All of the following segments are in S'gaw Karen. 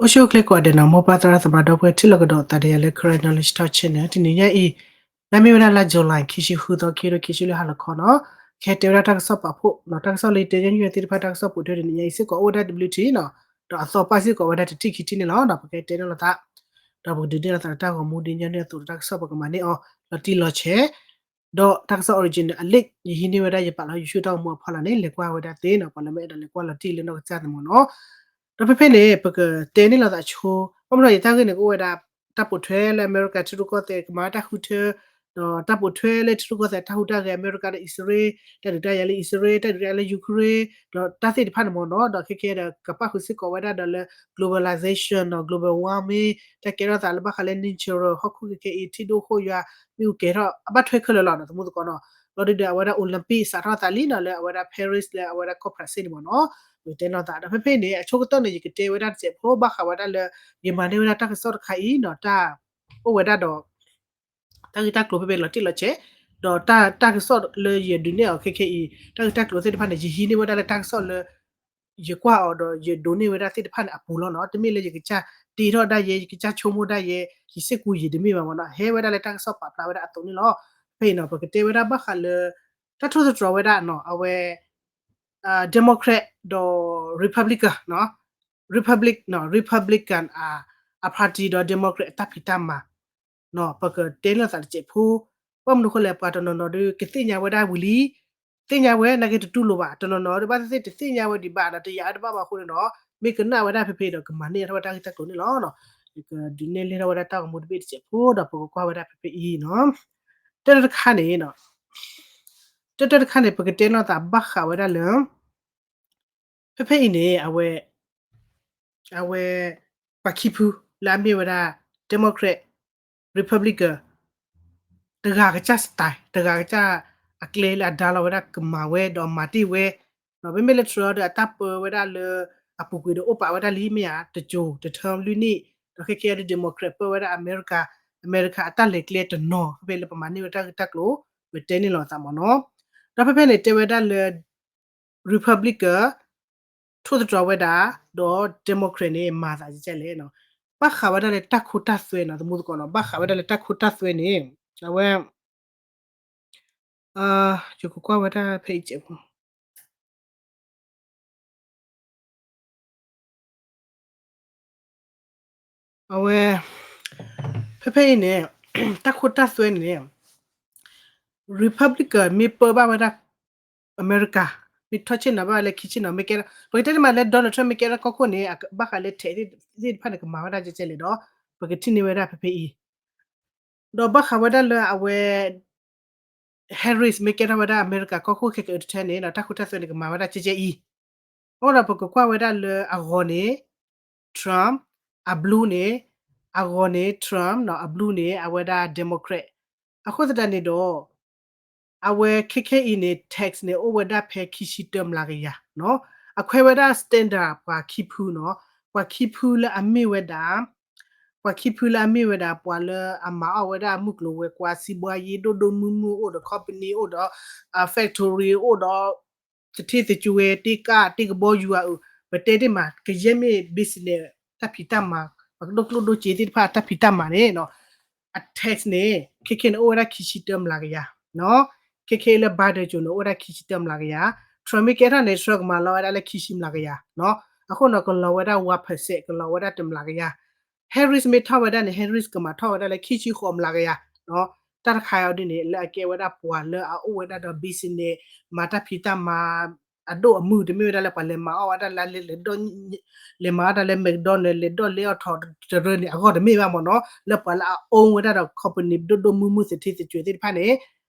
အိၣ်ဆူၣ်အိၣ်ချ့ကိးဂၤဒဲးနီၤ, မိၢ်ပၢ်သရၣ်သမါဒီပုၢ်ဝဲၢ် ထံၣ်လိာ်ကဒီးသးဒီးယၤလၢ Karen Knowledge Talk Channel တနံၤညါအံၤ, လၢမ့ၢ်ဝဲဒၣ်လါ July ခံဆံဃုသီ ခံကထိခံဆံလွံၢ် ဟါလီၤခီနီၤ, ကဟဲတဲဝဲဒၣ်တၢ်ကစီၣ်ပာ်ဖှိၣ်နီၤ, တၢ်ကစီၣ်လၢယတဲညီနုၢ်သ့ၣ်တဖၣ် တၢ်ကစီၣ်ပိာ်ထွဲတနံၤညါအံၤစ့ၢ်ကီးအိၣ်ဝဲဒၣ်တဘျုးထံၣ်နီၤ, ဒီးအသီပၢ်စ့ၢ်ကီးဝဲဒၣ်တထံၣ်ခံထံၣ်န့ၣ်လီၤ. ပကတဲန့ၢ်လိာ်သး ဒီးပကဒုးနဲၣ်လိာ်သးလၢတၢ်ဂီၤမူဒ်ညီနုၢ်အသိး တၢ်ကစီၣ်ပကမၤန့ၢ်အီၤ လီၤတံၢ်လီၤဆဲး ဒီးတၢ်ကစီၣ် original အ link ယဟံးန့ၢ်ဝဲဒၣ် ယပာ်လီၤ YouTube တၢ်ဂီၤမူအဖီလာ်န့ၣ် လဲၤကွၢ်ဝဲဒၣ်သ့နီၤ, ပှၤလၢမ့ၢ်အဲၣ်ဒိးလဲၤကွၢ်လီၤတံၢ်လၢနီၢ်ကစၢ်သမီၤနီၤ. ဒီးဖဲဖဲန့ၣ် ပကတဲန့ၢ်လိာ်သးဆိ, ဘၣ်မနုၤယတၢ်ဂ့ၢ်န့ၣ် ကအိၣ်ဝဲဒၣ် တၢ်ပိာ်ထွဲလၢအမဲရကၤထံရူၢ်ကီၢ်သဲးကမၤတၢ်ဃုထၢ, ဒီးတၢ်ပိာ်ထွဲလၢထံရူၢ်ကီၢ်သဲးတၢ်ဟူးတၢ်ဂဲၤ အမဲရကၤဒီးအံၣ်စရ့လး, တၢ်ဒုးတၢ်ယၤလၢအံၣ်စရ့လး, တၢ်ဒုးတၢ်ယၤလၢ Ukraine, ဒီးတၢ်သ့ၣ်တဖၣ်န့ၣ်မီၤနီၤ, ဒီးခဲကဲဒီးကပၣ်ဃုာ်စ့ၢ်ကီးဝဲဒၣ်ဒီးလၢ globalization နီၤ, global warming, တၢ်ကဲထီၣ်သးလၢဘၣ်ဃးလၢ nature ဟီၣ်ခိၣ်ခဲခဲအံၤ ထံဒိၣ်ခိၣ်ယွၤ မ့ၣ်အူကဲၤထီၣ် အဘၣ်ထွဲခဲလၢာ်လီၤနီၤ, သမူသကိးနီၤ. လီၤဒုးဒီးအဝဲဒၣ် Olympic စးထီၣ်သးလံနီၤ လၢအဝဲဒၣ် Paris လၢအဝဲဒၣ် conference န့ၣ်မီၤနီၤ, ပကတဲန့ၢ်သး ဒီးဖဲဖဲန့ၣ် အဆိကတၢၢ်န့ၣ် ယကတဲဝဲဒၣ်တစဲးဖိ ဘၣ်ဃးဝဲဒၣ်လၢ ယမၤန့ၢ်ဝဲဒၣ်တၢ်ကစီၣ်တခါအံၤနီၤ, တၢ်အိၣ်ဝဲဒၣ်ဒီး တၢ်ဂ့ၢ်တၢ်ကျိၤဖဲဖဲလီၤတံၢ်လီၤဆဲး, ဒီးတၢ် တၢ်ကစီၣ်လၢယဒုးနဲၣ်အီၤခဲခဲအံၤ တၢ်ဂ့ၢ်တၢ်ကျိၤသ့ၣ်တဖၣ်န့ၣ် ယဟံးန့ၢ်ဝဲဒၣ်လၢတၢ်ကစီၣ်လၢ ယကွၢ်အီၤဒီးယဒိးန့ၢ်ဝဲဒၣ်သ့ၣ်တဖၣ်န့ၣ်အပူၤလီၤနီၤ. တမ့ၢ်လၢယကစၢ်တ့ထီၣ်ဒၣ်ယဲ ယကစၢ်ဆိကမိၣ်ဒၣ်ယဲ ယစ့ၢ်ကီးယံာ်တမ့ၢ်ဘၣ်မီၤနီၤ, ဟဲဝဲဒၣ်လၢတၢ်ကစီၣ်ပာ်ဖျါဝဲဒၣ်အသိးန့ၣ်လီၤ. ဖဲအံၤနီၤ ပကတဲဝဲဒၣ်ဘၣ်ဃးလၢ တၢ်ထိၣ်သတြီၤဝဲဒၣ်နီၤ အဝဲ Democrat ဒီး Republican နီၤ, Republic နီၤ Republican အ အ party ဒီး Democrat အတၢ်ဖံးတၢ်မၤ ပကတဲန့ၢ်သးတစဲးဖိ, ဘၣ်မနုၤဃိလဲၣ် ပှၤတနီၤနီၤဒီး ကသ့ၣ်ညါဝဲဒၣ်ဝံၤလံ, သ့ၣ်ညါဝဲ နာ်က့တတူၢ်လိာ်ဘၣ်, တနီၤနီၤဒီး ဘၣ်သ့ၣ်သ့ၣ်တသ့ၣ်ညါဝဲဒံးဘၣ်ဒီး တယာ်ဝဲတဘၣ်ဘၣ်အဃိန့ၣ်ဒီး မ့ၢ်ကနၣ်ဝဲဒၣ်ဖဲဖဲဒီး ကမၤန့ၢ်ထီၣ်ဝဲတၢ်ဂ့ၢ်တၢ်ကျိၤန့ၣ်လီၤ. ယကဒုးနဲၣ်လံထီၣ်ဝဲဒၣ်တၢ်ဂီၤမူတဘ့ၣ်တစဲးဖိ ဒီးပကကွၢ်ဝဲဒၣ်ဖဲဖဲအံၤနီၤ. တၢ်တခါန့ၣ်, တၢ်တခါန့ၣ် ပကတဲန့ၢ်သးဘၣ်ဃးဝဲဒၣ်လၢ ဖဲဖဲအံၤန့ၣ် အဝဲ အဝဲ ပှၤခံဖုလၢအမ့ၢ်ဝဲဒၣ် Democrat, Republican တဂၤကစၢ် style တဂၤကစၢ်အကျဲလၢအဒါလီၤဝဲဒၣ် ကမၤဝဲဒီးမၤတ့ၢ်ဝဲ, မ့မ့ၢ်လၢ Trump ဒီးအတၢ်ပၢဝဲဒၣ်လၢအပူၤကွံာ်ဒီးအိၣ်ပာ်ဝဲဒၣ်လံမ့ၢ်ဧါ, တစိၤ တ term လွံၢ်နံၣ်, ဒီးခဲကဲဒီး Democrat ပၢဝဲဒၣ်အမဲရကၤ, အမဲရကၤအတၢ်လဲၤကျဲတနီၤ ဖဲဖဲလၢပမၤန့ၢ်ဝဲတၢ်ဂ့ၢ်တၢ်ကျိၤ ပတဲန့ၢ်လီၤသးမီၤနီၤ. ဒီးဖဲဖဲန့ၣ် တဲဝဲဒၣ်လၢ Republican ထိၣ်သတြီၤဝဲဒၣ်, ဒီး Democrat န့ၣ် မၤသးဒ်လဲၣ်နီၤ, ဘၣ်ဃးဝဲဒၣ်လၢတၢ်ခိတၢ်သွဲနီၤ သမူသကိးနီၤ, ဘၣ်ဃးဝဲဒၣ်လၢတၢ်ခိတၢ်သွဲန့ၣ် အဝဲ ယကကွၢ်ဝဲဒၣ်ဖဲအံၤကဲးဖိ အဝဲ ဖဲဖဲအံၤန့ၣ် တၢ်ခိတၢ်သွဲန့ၣ် Republican မ့ၢ်ပၢဘၣ်ဝဲဒၣ် အမဲရကၤ မ့ၢ်ထီၣ်ဆ့ၣ်နီၤဘၣ်ဝဲလၢခံဆ့ၣ်နီၤ မ့ၢ်ကဲထီၣ် ပကတဲတမံၤလၢ Donald Trump မ့ၢ်ကဲထီၣ်ကီၢ်ခိၣ်န့ၣ် ဘၣ်ဃးလၢ tax သ့ၣ်တဖၣ်န့ၣ် ကမၤဝဲဒၣ်ကဲကဲလဲၣ်ဒီး ပကထံၣ်န့ၢ်ဝဲဒၣ်ဖဲဖဲအံၤ ဒီးဘၣ်ဃးဝဲဒၣ်လၢအဝဲ Harris မ့ၢ်ကဲထီၣ်ဝဲဒၣ်အမဲရကၤကီၢ်ခိၣ်ခဲကတၢၢ်န့ၣ်ဒီး တၢ်ခိတၢ်သွဲန့ၣ် ကမၤဝဲဒၣ်ကဲကဲအံၤ, အဃိဒီးပကကွၢ်ဝဲဒၣ်လၢအဂီၤန့ၣ် Trump, အ blue န့ၣ်, အဂီၤန့ၣ် Trump နီၤ, အ blue န့ၣ် အဝဲဒၣ် Democrat, အဃိသတးန့ၣ်ဒီး အဝဲခဲခဲအံၤန့ၣ် tax န့ၣ် အိၣ်ဝဲဒၣ်ဖဲခံဆံတၢမျးကယၤနီၤ, အခွဲးဝဲဒၣ် standard ပှၤခံဖုနီၤ, ပှၤခံဖုလၢအမ့ၢ်ဝဲဒၣ် ပှၤခံဖုလၢအမ့ၢ်ဝဲဒၣ် ပှၤလၢအမၤအီၣ်ဝဲဒၣ်မုၢ်ကျိၤဝဲၤကွာ် စီးပွားရေး ဒိၣ်ဒိၣ်မုၢ်မုၢ် အိၣ်ဒီး company အိၣ်ဒီး factory အိၣ်ဒီး သထ့သကွဲၤ တ့ကါတ့ကဘီယူၤဧါ, ပတဲတ့ၢ်မး ကယဲၢ်မ့ၢ် business တၢ်ဖံးတၢ်မၤ ပှၤကဒိၣ်ကျိၣ်ဒိၣ်စ့သ့ၣ်တဖၣ်တၢ်ဖံးတၢ်မၤန့ၣ် အ tax န့ၣ် ခဲခဲန့ၣ် အိၣ်ဝဲဒၣ်ခံဆံတၢမျးကယၤ, ခဲခဲလၢ Biden ကၠိန့ၣ် အိၣ်ဝဲဒၣ်ခံဆံတၢမျးကယၤ, Trump မ့ၢ်ကဲထီၣ်န့ၣ် Trump ကမၤလီၤဝဲဒၣ်လၢခံဆံမျးကယၤ, အဃိန့ၣ် ကလီၤဝဲဒၣ် one percent ကလီၤဝဲဒၣ်တမျးကယၤ, Harris မ့ၢ်ထီၣ်ဝဲဒၣ်န့ၣ် Harris ကမၤထီၣ်ဝဲဒၣ်လၢခံဆံဃိးမျးကယၤ, တၢ်တခါအံၤဒ်န့ၣ် လၢအကဲဝဲဒၣ်ပှၤလၢအအိၣ်ဝဲဒၣ်ဒီး business မၤတၢ်ဖံးတၢ်မၤ အဒိၣ်အမုၢ် တမ့ၢ်ဝဲဒၣ်လၢပှၤလဲၤမၤအီၣ်ဝဲဒၣ်လၢ လဲၤမၤအီၣ်တၢ်လၢ McDonald လဲၤဒိးလဲအီၣ်ထီၣ်တရၢန့ၣ် အဂီၢ်တမ့ၢ်ဘၣ်မ့ၢ်နီၤ, လၢပှၤလၢအ own ဝဲဒၣ်ဒီး company ဒိၣ်ဒိၣ်မုၢ်မုၢ်သထ့သကွဲၤသ့ၣ်တဖၣ်န့ၣ်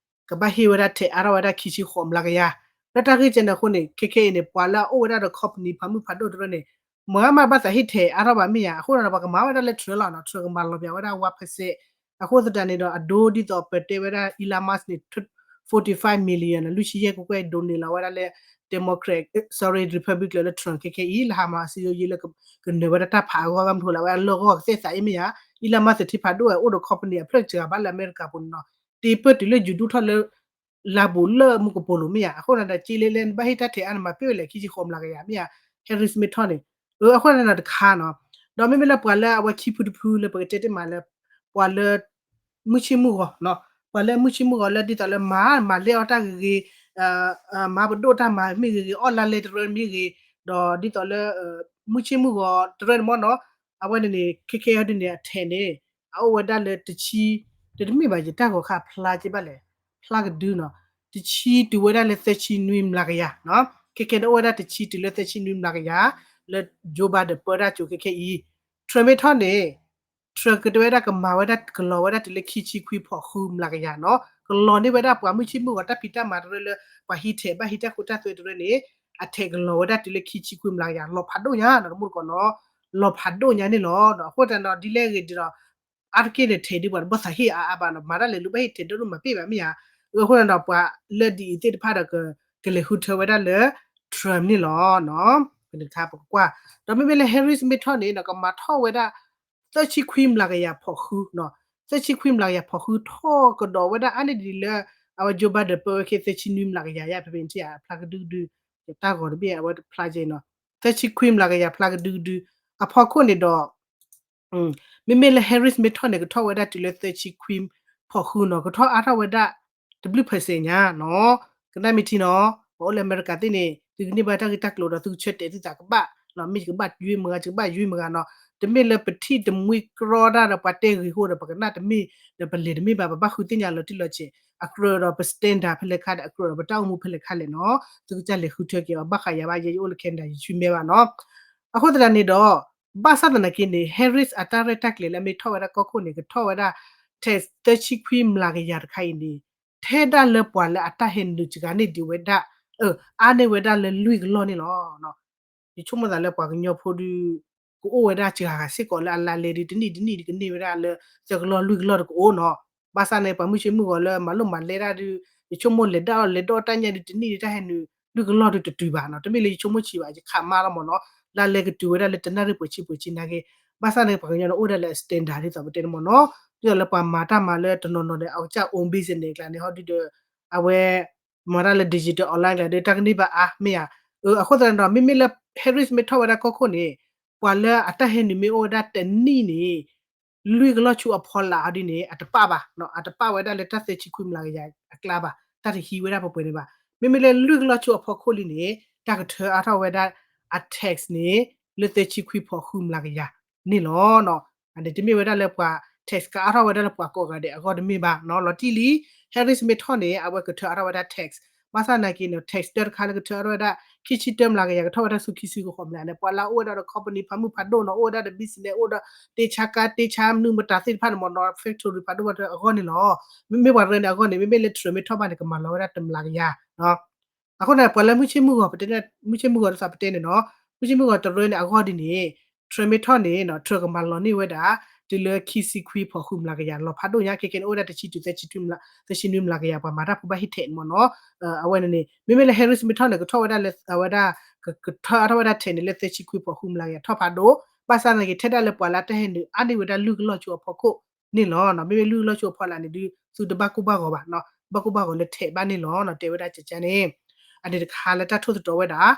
ကဘၣ်ဟ့ၣ်ဝဲဒၣ်ထဲးအါထီၣ်ဝဲဒၣ်ခံဆံဃိးမျးကယၤ, လၢတၢ်ဂ့ၢ်ကဲန့ၣ်အဃိန့ၣ် ခဲခဲအံၤန့ၣ် ပှၤလၢအအိၣ်ဝဲဒၣ်ဒီး company ဖးမုၢ်ဖးဒိၣ်တရၢန့ၣ် မၤမးဘၣ်သးဟ့ၣ်ထဲးအါထီၣ်ဘၣ်မ့ၢ်ဧါ, အဃိဒီးပှၤကမၤဝဲဒၣ်လၢ Trump လီၤနီၤ, Trump ကမၤလီၤပၠးဝဲဒၣ် one percent, အဃိသတးန့ၣ်ဒီး အဒိဒ်သိးပတဲဝဲဒၣ် Elon Musk န့ၣ် forty five million နီၤ, လွံၢ်ဆံယဲၢ်ကွဲၢ်ကွဲၢ် donate လီၤဝဲဒၣ်လၢ Democrat, sorry, Republican လၢ Trump ခဲခဲအံၤ လၢဟးမၤစံယိယ့လၢ ကနၢၤဝဲဒၣ်တၢ်ဖးအဂီၢ် ဘၣ်မနုၤဃိလဲၣ် အဝဲအလၢအဂီၢ်ကသ့ၣ်သးအံၤမ့ၢ်ဧါ, Elon Musk သထ့ဖးဒိၣ်ဝဲ အိၣ်ဒီး company အဖျၢၣ်စှၤဘၣ်လၢအမဲရကၤပူၤန့ၣ်နီၤ, တ့ပၢၢ်တုၤလၢယူၤဒူၣ်ထီၣ်လၢ လါဘူးလၢမူကပိာ်လိၤမ့ၢ်ဧါ, အဃိန့ၣ်ဒီး က့လၢလဲ နဘၣ်ဟ့ၣ်တၢ်ထဲးအါ နမၤပ့ၢ်ဝဲလဲၣ် ခံဆံဃိးမျးကယၤမ့ၢ်ဧါ, Harris မ့ၢ်ထီၣ်န့ၣ်, အဃိန့ၣ်ဒီးတခါနီၤ ဒီးမ့မ့ၢ်လၢပှၤလၢအဝဲခံဖုတဖုလၢပကတဲတ့ၢ်မးလၢ ပှၤလၢ မုၢ်ဆ့ၣ်မုၢ်ဂီၤ, ပှၤလၢမုၢ်ဆ့ၣ်မုၢ်ဂီၤလၢဒ်သိးလၢမၤ မၤလဲအီၣ်တၢ်ဂ့ၤဂ့ၤ, မၤပဒိၣ်တၢ်မၤမ့ၢ်ဂ့ၤဂ့ၤ, အီၣ်လါလဲတရၢမ့ၢ်ဂ့ၤ, ဒီးဒ်သိးလၢ မုၢ်ဆ့ၣ်မုၢ်ဂီၤတရၢန့ၣ်မ့ၢ်နီၤ, အဝဲန့ၣ်န့ၣ် ခဲခဲအံၤဒ်န့ၣ် အထဲးန့ၣ် အအိၣ်ဝဲဒၣ်လၢတဆံ, တမ့ၢ်ဘၣ်ယတၢ်ဂီၤခါဖျါက့ဘၣ်လဲၣ်, ဖျါကဒုနီၤ, တဆံတုၤဝဲဒၣ်လၢသၢဆံနွံမျးကယၤ, ခဲခဲန့ၣ်အိၣ်ဝဲဒၣ်တဆံတုၤလၢသၢဆံနွံမျးကယၤ, လၢ Joe Biden ပၢတၢ်ကၠိခဲခဲအံၤ, Trump မ့ၢ်ထီၣ်န့ၣ် Trump ကတဲဝဲဒၣ်ကမၤဝဲဒၣ်ကလီၤဝဲဒၣ်တုၤလၢခံဆံခွံဖီၣ်ဃုမျးကယၤနီၤ, ကလီၤန့ၢ်ဝဲဒၣ်ပှၤမုၢ်ဆ့ၣ်မုၢ်ဂီၤတၢ်ဖံးတၢ်မၤတရၢလၢ ပှၤဟံးထဲးဘၣ်ဟံးတၢ်ခိတၢ်သွဲတရၢန့ၣ် အထဲးကလီၤဝဲဒၣ်တုၤလၢခံဆံခွံမျးကယၤ လီၤဖးဒိၣ်ညါနီၤ တမူတကိးနီၤ, လီၤဖးဒိၣ်ညါန့ၣ်လီၤ. အဃိသတးဒီးဒ်လဲၣ်ဂ့ၤဒီး အါတက့ၢ်န့ၣ် ထဲးဒ်ပှၤတဘၣ်သးဟ့ၣ်အါအါဘၣ်နီၤ, မၤတၢ်လဲၤလူၤဘၣ်ဟ့ၣ်ထဲးဒိၣ်ဒိၣ်မၤပ့ၢ်ဘၣ်မ့ၢ်ဧါ, အဃိသတးဒီးပှၤလၢဒ်အံၤသ့ၣ်တဖၣ်ဒီး ကလဲၤဃုထၢဝဲဒၣ်လၢ Trump န့ၣ်လီၤ. ပကကွၢ်, ဒီးမ့မ့ၢ်လၢ Harris မ့ၢ်ထီၣ်န့ၣ်ဒီး ကမၤထီၣ်ဝဲဒၣ် သၢဆံခွံမျးကယၤဖီၣ်ဃု, သၢဆံခွံမျးကယၤဖီၣ်ဃုထီၣ်ကဒီးဝဲဒၣ်အါန့ၢ်ဒ်လၢ အဝဲ Joe Biden ပၢဝဲခဲသၢဆံနွံမျးကယၤယါ ဖဲဖဲန့ၣ်ထံၣ်အဖျါကဒုကဒု, ယတၢ်ဂီၤတဘ့ၣ်အဝဲဖျါကဲနီၤ, သၢဆံခွံမျးကယၤဖျါကဒုကဒု, အဖီခိၣ်န့ၣ်ဒီး မ့မ့ၢ်လၢ Harris မ့ၢ်ထီၣ်န့ၣ် ကထီၣ်ဝဲဒၣ်တုၤလၢသၢဆံခွံဖီၣ်ဃုနီၤ, ကထီၣ်အါထီၣ်ဝဲဒၣ် တဘျုးpercentညါနီၤ, ကနၣ်မ့ၢ်ထံနီၤ, ပှၤအိၣ်လၢအမဲရကၤသ့ၣ်န့ၣ် သုကန့ၢ်ဘၣ်တၢ်ဂ့ၢ်တၢ်ကျိၤဒီးသုကဆၢတဲာ်သုသးကဘၣ်, မ့ၢ်ယကဘၣ်ယွံမဂၤ ယကဘၣ်ယွံမဂၤနီၤ, တမ့ၢ်လၢပထံၣ်တမှံကြီတၢ်ဒီးပှၤတဲဂ့ၤဃိဒီး ပကနၣ်တမ့ၢ်ဒီးပလဲၤတမ့ၢ်ဘၣ်, ပဘၣ်ဃုသ့ၣ်ညါလီၤတံၢ်လီၤဆဲး, အကြၢးဒီးပ standard ဖဲလဲၣ်ခါဒီး အကြၢးဒီးပတၢ်အိၣ်မူဖဲလဲၣ်ခါလဲၣ်နီၤ, သုကစၢ်လဲၤဃုထၢက့ၤအီၤ, ဘၣ်ဃးယၤဘၣ်ယဲ ယအိၣ်လၢ Canada ယဆူမဲဘၣ်နီၤ. အဃိသတးန့ၣ်ဒီး ဘၣ်ဆၣ်သနာ်က့န့ၣ် Harris အတၢ်ရဲၣ်တၢ်ကျဲၤလၢအမ့ၢ်ထီၣ်ဝဲဒၣ်ကီၢ်ခိၣ်န့ၣ် ကထီၣ်ဝဲဒၣ် tax သၢဆံခွံမျးကယၤတခါအံၤန့ၣ် ထဲဒၣ်လၢပှၤလၢအတၢ်ဟဲနုာ်စှၤန့ၢ်ဒံးဝဲဒၣ် အါန့ၢ်ဝဲဒၣ်လၢလွံၢ်ကလီၢ်န့ၣ်လီၤ. ယဆိကမိၣ်သးလၢပှၤကညီဖိဒုး ကအိၣ်ဝဲဒၣ်စှၤဂၤစ့ၢ်ကီးလၢအလါလဲဒုး တနံၣ်တနံၣ်ဒုးကန့ၢ်ဝဲဒၣ်လၢ သၢကလီၢ်လွံၢ်ကလီၢ်တကအိၣ်နီၤ. ဘၣ်ဆၣ်န့ၣ် ပှၤမုၢ်ဆ့ၣ်မုၢ်ဂီၤလၢမၤလိမၤလဲတၢ်ဒုး ယဆိကမိၣ်လဲၤဒၣ်အီၣ်လဲၤဒိးတၢ်ညါဒုး တနံၣ်ဒုးတၢ်ဟဲနုာ် လွံၢ်ကလီၢ်ဒုးတတုၤဘၣ်နီၤ. တမ့ၢ်လၢယဆိကမိၣ်ဆံးဘၣ် ယခးမါလီၤမ့ၢ်နီၤ. လါလဲကတုၤဝဲဒၣ်လၢတနၣ်ရံၣ်ပှဲၤဆံပှဲၤဆံနာ်က့ ဘၣ်ဆၣ်န့ၣ် ပှၤကညီန့ၣ်အိၣ်ဒၣ်လၢ standard ဒ်သိးပတဲန့ၣ်မ့ၢ်နီၤ. ဒ်သိးလၢပှၤမၤတၢ်မၤလၢတနီၤနီၤဒီး အကစၢ် own business န့ၣ် အကျါန့ၣ် ဟီဒုဒီး အဝဲ မၤတၢ်လၢ digital online ကျါဒီး တၢ်ကန့ၢ်ဘၣ်အါမ့ၢ်ဧါ. အဃိသတးဒီး မ့မ့ၢ်လၢ Harris မ့ၢ်ထီၣ်ဝဲဒၣ်ကီၢ်ခိၣ်န့ၣ် ပှၤလၢအတၢ်ဟဲနုာ်မ့ၢ်အိၣ်ဝဲဒၣ်တနံၣ်န့ၣ် လွံၢ်ကလီၢ်ဆူအဖီလာ်ဟီဒ်န့ၣ် အတပာ်ဘၣ်, အတပာ်ဝဲဒၣ်လၢတၢ်သၢဆံခွံမျးကယၤအကျါဘၣ်, တၢ်တဟံးဝဲဒၣ်ပှဲၤပှဲၤန့ၣ်ဘၣ်. မ့မ့ၢ်လၢလွံၢ်ကလီၢ်ဆူအဖီခိၣ်လံန့ၣ် တၢ်ကထၢအါထီၣ်ဝဲဒၣ်အ tax န့ၣ် လၢသၢဆံခွံဖီၣ်ဃုမျးကယၤန့ၣ်လီၤ. န့ၣ်တမ့ၢ်ဝဲဒၣ်လၢပှၤ tax ကအါထီၣ်ဝဲဒၣ်လၢပှၤကိးဂၤဒဲးအဂီၢ်တမ့ၢ်ဘၣ်နီၤ. လီၤတံၢ်လံ Harris မ့ၢ်ထီၣ်န့ၣ် အဝဲကထၢအါထီၣ်ဝဲဒၣ် tax ဘၣ်ဆၣ်နာ်က့န့ၣ် tax တၢတခါလၢကထၢအါထီၣ်ဝဲဒၣ် ခံဆံတၢမျးကယၤ ကထီၣ်ဝဲဒၣ်ဆူခံဆံကဃိးမျးန့ၣ် ပှၤလၢအအိၣ်ဝဲဒၣ်ဒီး company ဖးမုၢ်ဖးဒိၣ်နီၤ အိၣ်ဝဲဒၣ်ဒီး business အိၣ်ဒီး တ့ဆါကါ တ့ဆါမနုၤမတၤသ့ၣ်တဖၣ်န့ၣ်မ့ၢ်နီၤ factory ဖးဒိၣ်ဝဲဒၣ်အဂီၢ်န့ၣ်လီၤ. မ့မ့ၢ်ပှၤတရၢန့ၣ်အဂီၢ်န့ၣ် မ့မ့ၢ်လၢ Trump မ့ၢ်ထီၣ်ဘၣ်န့ၣ် ကမၤလီၤဝဲဒၣ်တမျးကယၤ အဃိန့ၣ် ပှၤလၢမုၢ်ဆ့ၣ်မုၢ်ဂီၤပတဲ မုၢ်ဆ့ၣ်မုၢ်ဂီၤဒ်သိးပတဲန့ၣ်နီၤ မုၢ်ဆ့ၣ်မုၢ်ဂီၤတရၢန့ၣ်အဂီၢ်ဒ်န့ၣ် Trump မ့ၢ်ထီၣ်န့ၣ်နီၤ Trump ကမၤလီၤန့ၢ်ဝဲဒၣ် တုၤလၢခံဆံခွံဖီၣ်ဃုမျးကယၤ လီၤဖးဒိၣ်ညါ ခဲကဲန့ၣ် အိၣ်ဝဲဒၣ်တဆံတုၤ သၢဆံနွံမျးကယၤ ပှၤမၤတၢ်ဖိဘၣ်ဟ့ၣ်ထဲးန့ၣ်မ့ၢ်နီၤ. အဝဲန့ၣ်န့ၣ် မ့မ့ၢ်လၢ Harris မ့ၢ်ထီၣ်န့ၣ် ကထီၣ်ဝဲဒၣ်လၢအဝဲဒၣ် ကထၢအါထီၣ်ဝဲဒၣ်ထဲးန့ၣ်လၢသၢဆံခွံဖီၣ်ဃုမျးကယၤ ထီၣ်ဖးဒိၣ် ဘၣ်ဆၣ်နာ်က့ ထဲဒၣ်လၢပှၤလၢတၢ်ဟဲနုာ်အါန့ၢ်ဝဲဒၣ်လွံၢ်ကလီၢ်ဆူအဖီခိၣ်န့ၣ်လီၤ. မ့မ့ၢ်လွံၢ်ကလီၢ်ဆူအဖီလာ်န့ၣ်ဒုး သုတဘၣ်ကိၢ်ဘၣ်ဂီၤဘၣ် ဘၣ်ကိၢ်ဘၣ်ဂီၤလၢထဲးဘၣ်န့ၣ်လီၤ တဲဝဲဒၣ်ကကန့ၣ် အန့ၣ်တခါလၢတၢ်ထိၣ်သတြီၤဝဲဒၣ်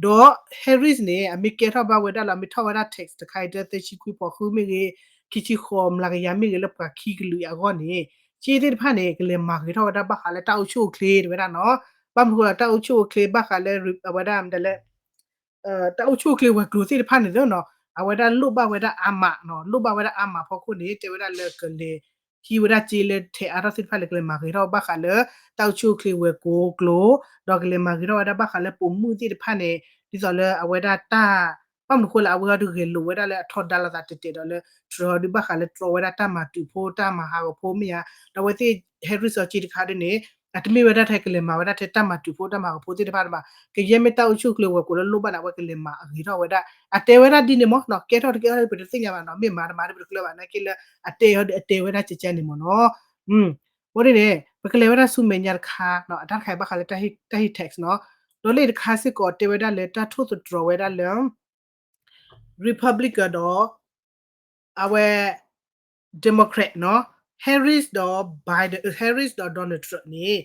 ဒီး Harris န့ၣ် အမ့ၢ်ကဲထီၣ်ဘၣ်ဝဲဒၣ်လၢ အမ့ၢ်ထီၣ်ဝဲဒၣ် tax တခါအံၤ တၢသၢဆံခွံဖီၣ်ဃုမ့ၢ်ဂ့ၤ ခံဆံဃိးမျးကယၤမ့ၢ်ဂ့ၤ လၢပှၤခံကလုာ်အဂီၢ်န့ၣ် က့သ့ၣ်တဖၣ်န့ၣ် ကလဲၤမၤဂ့ၤထီၣ်ဝဲဒၣ်ဘၣ်ဃးလၢတၢ်အိၣ်ဆူၣ်အိၣ်ချ့တဝဲဒၣ်နီၤ. ဘၣ်မနုၤဃိလၢတၢ်အိၣ်ဆူၣ်အိၣ်ချ့ဘၣ်ဃးလၢ အဝဲဒၣ်မတၤလဲၣ် တၢ်အိၣ်ဆူၣ်အိၣ်ချ့ဝဲၤကျိၤသ့ၣ်တဖၣ်န့ၣ်နီၤ အဝဲဒၣ်လိၣ်ဘၣ်ဝဲဒၣ်အါမးနီၤ လိၣ်ဘၣ်ဝဲဒၣ်အါမးဖီခိၣ်န့ၣ် တဲဝဲဒၣ်လၢကလဲၤ ဟံးဝဲဒၣ်စ့လၢထဲးအါထီၣ်သ့ၣ်တဖၣ်လၢကလဲၤမၤဂ့ၤထီၣ်ဘၣ်ဃးလၢ တၢ်အိၣ်ဆူၣ်အိၣ်ချ့ဝဲၤကျိၤကျိၤ ဒီးကလဲၤမၤဂ့ၤထီၣ်ဝဲဒၣ်ဘၣ်ဃးလၢပိာ်မုၣ်သ့ၣ်တဖၣ်န့ၣ် ဒ်သိးလၢအဝဲဒၣ်တၢ် ဘၣ်မနုၤဃိလၢအဝဲအံၤဒုးဂဲၤလိာ်ဝဲဒၣ်လၢအထီဒါလိာ်သးတဲာ်တဲာ်ဒီးလၢ Trump ဒုးဘၣ်ဃးလၢတြီဝဲဒၣ်တၢ်မၤတုၤဖိတၢ်မၤဟးဂီၤဖိမ့ၢ်ဧါ ဒီးအဝဲသ့ၣ် Harris အီၤက့တခါဒ်န့ၣ် အတမ့ၢ်ဝဲဒၣ်ထဲကလဲၤမၤဝဲဒၣ်ထဲတၢ်မၤတုၤဖိတၢ်မၤဟးဂီၤဖိသ့ၣ်တဖၣ်ဘၣ် ကယဲၢ်မ့ၢ်တၢ်အိၣ်ဆူၣ်အိၣ်ချ့ဝဲၤကျိၤလၢလိၣ်ဘၣ်န့ၣ် အဝဲကလဲၤမၤအဂ့ၤထီၣ်ဝဲဒၣ် အတဲဝဲဒၣ်ဒ်န့ၣ်မ့ၢ်နီၤ ကဲထီၣ်တကဲထီၣ်ပတသ့ၣ်ညါဘၣ်နီၤ မ့ၢ်မၤတမၤဒ်ပတကျၢၤဘၣ်နာ်က့လၢ အတဲအီၤဒုးအတဲဝဲဒၣ်ကကန့ၣ်မ့ၢ်နီၤ အဃိန့ၣ်န့ၣ် ပကလဲၤဝဲဒၣ်ဆူမဲာ်ညါတခါ အတၢ်တခါအံၤဘၣ်ဃးလၢတၢ်ဟ့ၣ် tax နီၤ ဒီးလၢတခါစ့ၢ်ကီးတဲဝဲဒၣ်လၢတၢ်ထိၣ်သတြီၤဝဲဒၣ်လၢ Republican ဒီး အဝဲ Democrat နီၤ Harris ဒီး Biden Harris ဒီး Donald Trump န့ၣ်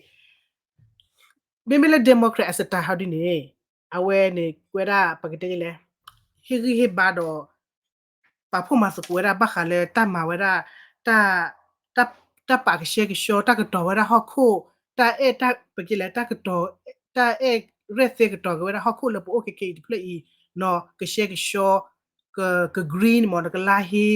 မ့မ့ၢ်လၢ Democrat အ style ဟီဒ်န့ၣ် အဝဲန့ၣ်ကွဲဒၣ်ပကတဲလဲၣ် ဟ့ၣ်ဂံၢ်ဟ့ၣ်ဘါဒီး ပာ်ဖှိၣ်မၤသကိးဝဲဒၣ်ဘၣ်ဃးလၢတၢ်မၤဝဲဒၣ် တၢ် တၢ်ပာ်ကဆှဲကဆှီ တၢ်ကတီၤဝဲဒၣ်ဟီၣ်ခိၣ် တၢ်အဲၣ်တၢ် ပကလဲၤတၢ်ကတီၤ တၢ်အဲၣ်ရဲၣ်သဲကတီၤက့ၤဝဲဒၣ်ဟီၣ်ခိၣ်လၢပအိၣ်ခဲခဲအံၤတဖျၢၣ်အံၤ နီၢ် ကဆှဲကဆှီ က က green မ့ၢ်နီၢ် ကလါဟ့